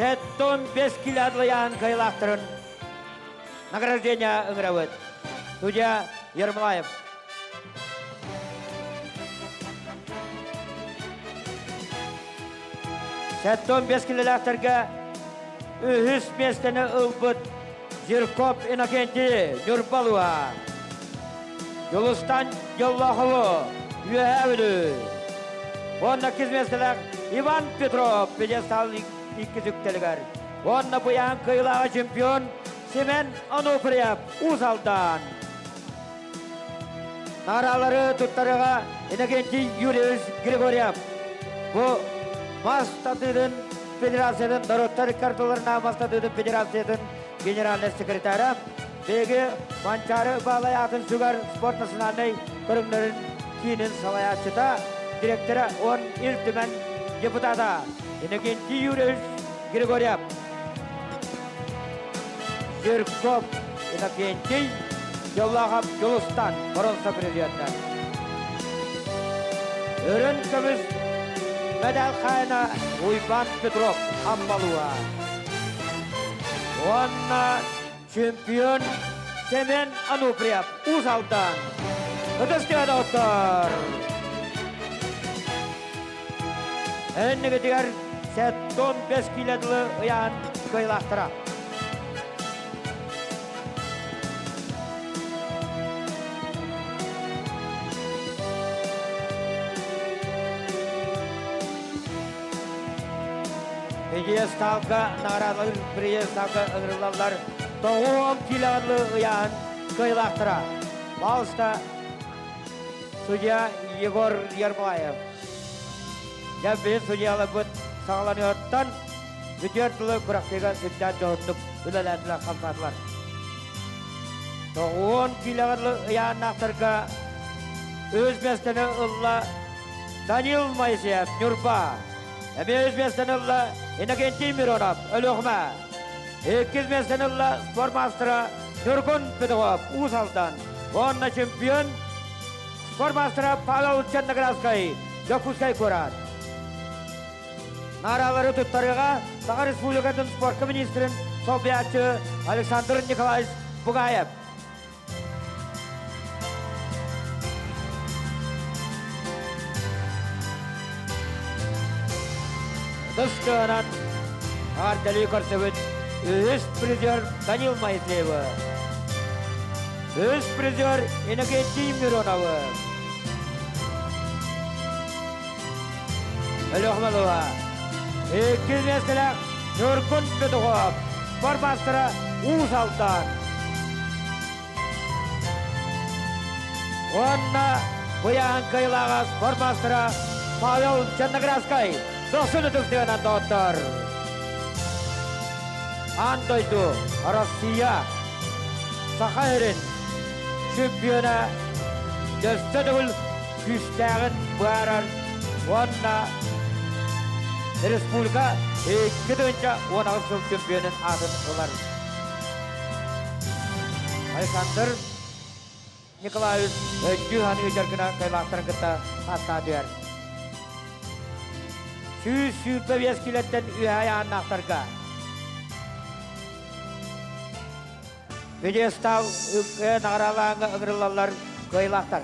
Сэттон бес килоадлайаан кыайыылаахтарын награждение ыҥырабыт. Судья Ермолаев. Сэттон бес килэлээхтэргэ үһүс миэстэни ылбыт Зирков Иннокентий Ньурбалуа. Дьулустан Дьоллоохову Үөһээ Бүлүү. Уонна иккис миэстэлээх Иван Петров пьедестал иккис үктэлигэр. Уонна быйаан кыайыылааҕа чемпион Семен Онуфриев Уус Алдан. Наҕараалары туттарыыга Иннокентий Юрьевич Григорьев. Бу мас тардыытын федерациятын норуоттар карталарына мас тардыытын федерациятын генеральнай секретара биһиги Манчаары Баалай аатын сүгэр спорт национальнай көрүҥнэрин киинин салайааччыта, директора он Ил Түмэн депутата Иннокентий Юрьевич Григорьев. Жирков Иннокентий Дьоллоохоп Дьулустан боронсо президенттэр. Өрөн көмүс медаль хаайына Уйбан Петров Аммалуа. Уонна чемпион Семен Ануприев Уус Алдан. Ытыс доҕоттор! Эннигитигэр 75 киилэ дылы ыйаан кыайылаахтара. Пьедесталга наҕараадалыыр пьедесталга ыҥырыллаллар тоҕуон киилэҕэ ыйааһын кыайылаахтара. Пожалуйста, судья Егор Ермолаев. Дьэ, билин судьяларбыт саҕаланыаҕыттан бүтүөр дылы күрэхтэһиигэ сүрдээх дьоһуннук үлэлээтилэр, хамсаатылар. Тоҕуон киилэҕэ дылы ыйааннаахтарга үс миэстэни ылла Данил Моисеев, Ньурба. Эмиэ үс миэстэни ылла Иннокентий Миронов, Өлүөхүмэ. Иккис миэстэни ылла спорт маастара Ньургун Петухов, Уус Алдан. Уонна чемпион спорт маастара Павел Черноградскай, Дьокуускай куорат. Нааралары туттарыыга Саха Республикатын спортка министрин солбуйааччы Александр Николаевич Бугаев. Ытыс кыанан эҕэрдэлии көрсөбүт үһүс призер Данил Моисеевы, үһүс призер Иннокентий Мироновы, Өлөхмөлова, иккис миэстэлээх Ньургун Петухов, спорт маастара Уус Алдан. Уонна быйаан кыайыылааҕа спорт маастара Павел Черноградскай дохсун ытыс тыынан доҕоттор. Аан дойду, Россия, Саха сирин. чемпиона өссө төгүл күүстээҕин быһаарар уонна республика 2018 сыл чемпионун аатын ылар. Александр Николаевич өйдүү саныы дьаргына кайлаахтарын кытта хастаа түһэр. 125 килэттэн үөһэ айааннаахтарга Пьедестал наҕараалааҥҥа ыҥырыллаллар кыайыылаахтар.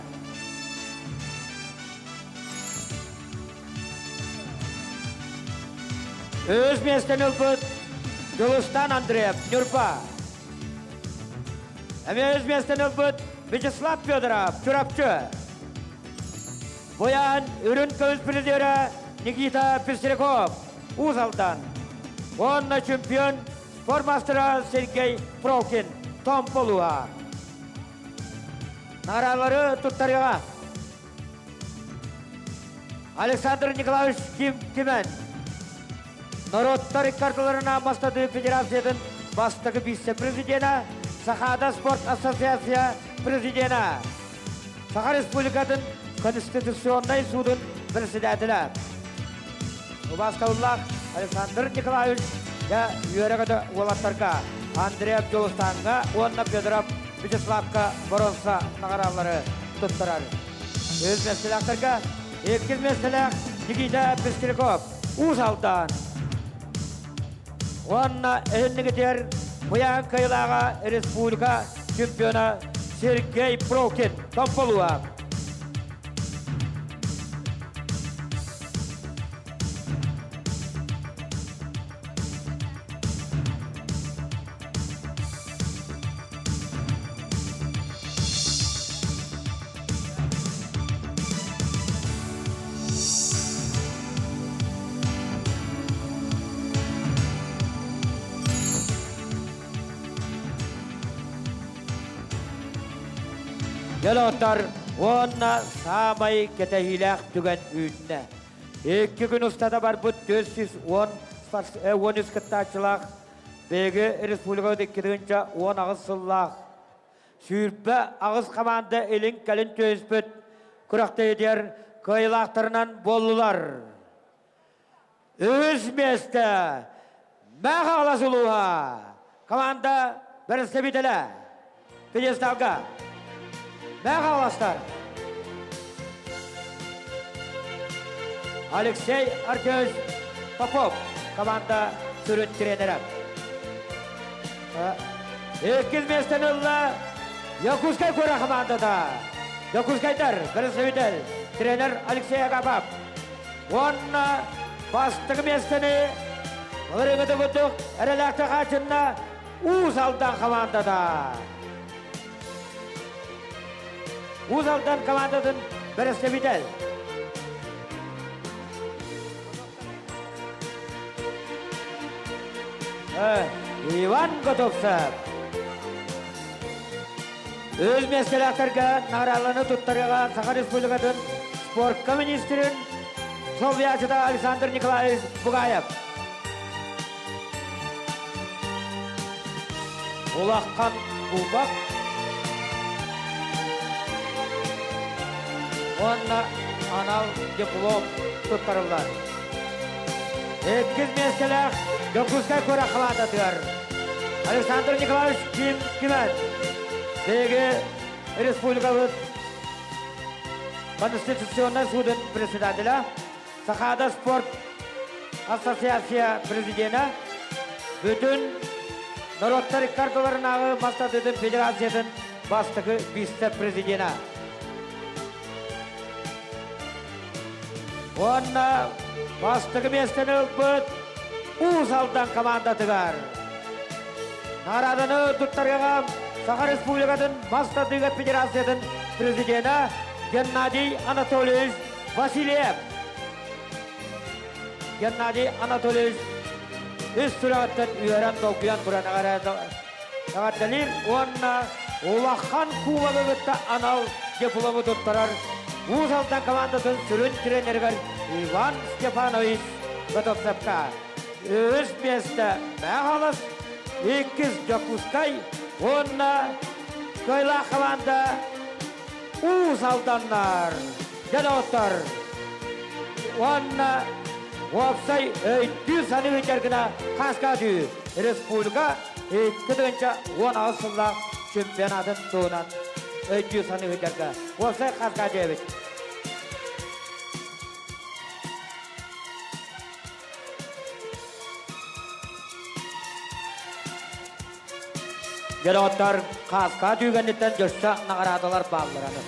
Үс миэстэни ылбыт Дьулустан Андреев, Ньурба. Эмиэ үс миэстэни ылбыт Вячеслав Федоров, Чурапчы. Буян үрүн көмүс призерэ Никита Пестряков, Уус Алдан. Уонна чемпион спорт мастера Сергей Прокин, Томполуа. Наҕараалары туттарыаҕа. Александр Николаевич Ким Кимен, норуоттар икки Мастадыы Федерациятын бастакы вице-президенэ, Сахаада спорт ассоциация президенэ, Саха Республикатын Конституционнай судун председателэ. Убаастабыллаах Александр Николаевич дьэ үөрэ-көтө уолаттарга Андрей Абдулустаҥҥа уонна Федоров Вячеславка боруонса наҕараалары туттарар. Үс миэстэлээхтэргэ иккис миэстэлээх Никита Пестряков Уус Алдан уонна эһиннигитигэр Буян кыайылааҕа республика чемпиона Сергей Прокин Томполуа. Дьолоттор уонна саамай кэтэһиилээх түгэн үүннэ. Икки күн устата барбыт 413 кыттааччылаах Биһиги республикабыт 2018 сыллаах 28 хамаанда илин-кэлин түһүспүт күрэхтэһиитигэр кыайыылаахтарынан буоллулар. Үһүс миэстэ Мэхэ Алас улууһа команда бэрэстэбиитэлэ пьедесталга Мэхэ Аластар Алексей Артемович Попов команда сүрүн тренерэ. Иккис миэстэни ылла Якутскай куора командата. Якутскайдар представитель тренер Алексей Агапов. Уонна бастакы миэстэни былырыыҥҥыты курдук эрэлээхтик хаачынна Уус Алдан командата. Уус Алдан командатын представитель. Иван Готовцев. Өз миэстэлээхтэргэ наҕарааланы туттарыыга Саха Республикатын спортка министрин солбуйааччыта Александр Николаевич Бугаев. Улахан кубок уонна анал диплом туттарыллар. Иккис миэстэлээх Дьокуускай куорат хамаандатыгар Александр Николаевич Ким Кимэн биһиги республикабыт Конституционнай судун председателя, Сахаада спорт ассоциация президенэ, бүтүн норуоттар икки ардыларынааҕы мас тардыытын федерациятын бастакы вице-президенэ. Уонна бастакы миэстэни ылбыт Уус Алдан командатыгар наҕарааданы туттарыаҕа Саха Республикатын мас тардыыга федерациятын президенэ Геннадий Анатольевич Васильев. Геннадий Анатольевич үс сүрэҕиттэн үөрэн долгуйан туран эҕэрдэлиир уонна улахан кубогы кытта анал диплому туттарар Уус Алдан командатын сүрүн тренеригэр Иван Степанович Готовцевка. Үһүс миэстэ Мэхалас, иккис Дьокуускай уонна. Кыайлаах хамаанда Уус Алданнар, дьоноттор уонна уопсай өйдүү-саныы дьаргына Хаскаатүү республика 2018 сыллаах чемпионатын туһунан өйдүү-саныы дьарга уопсай Хаскаатүү эбит. Дьоноттор Хаска түүгэнниттэн дьөссө наҕараадалар бааллар аны.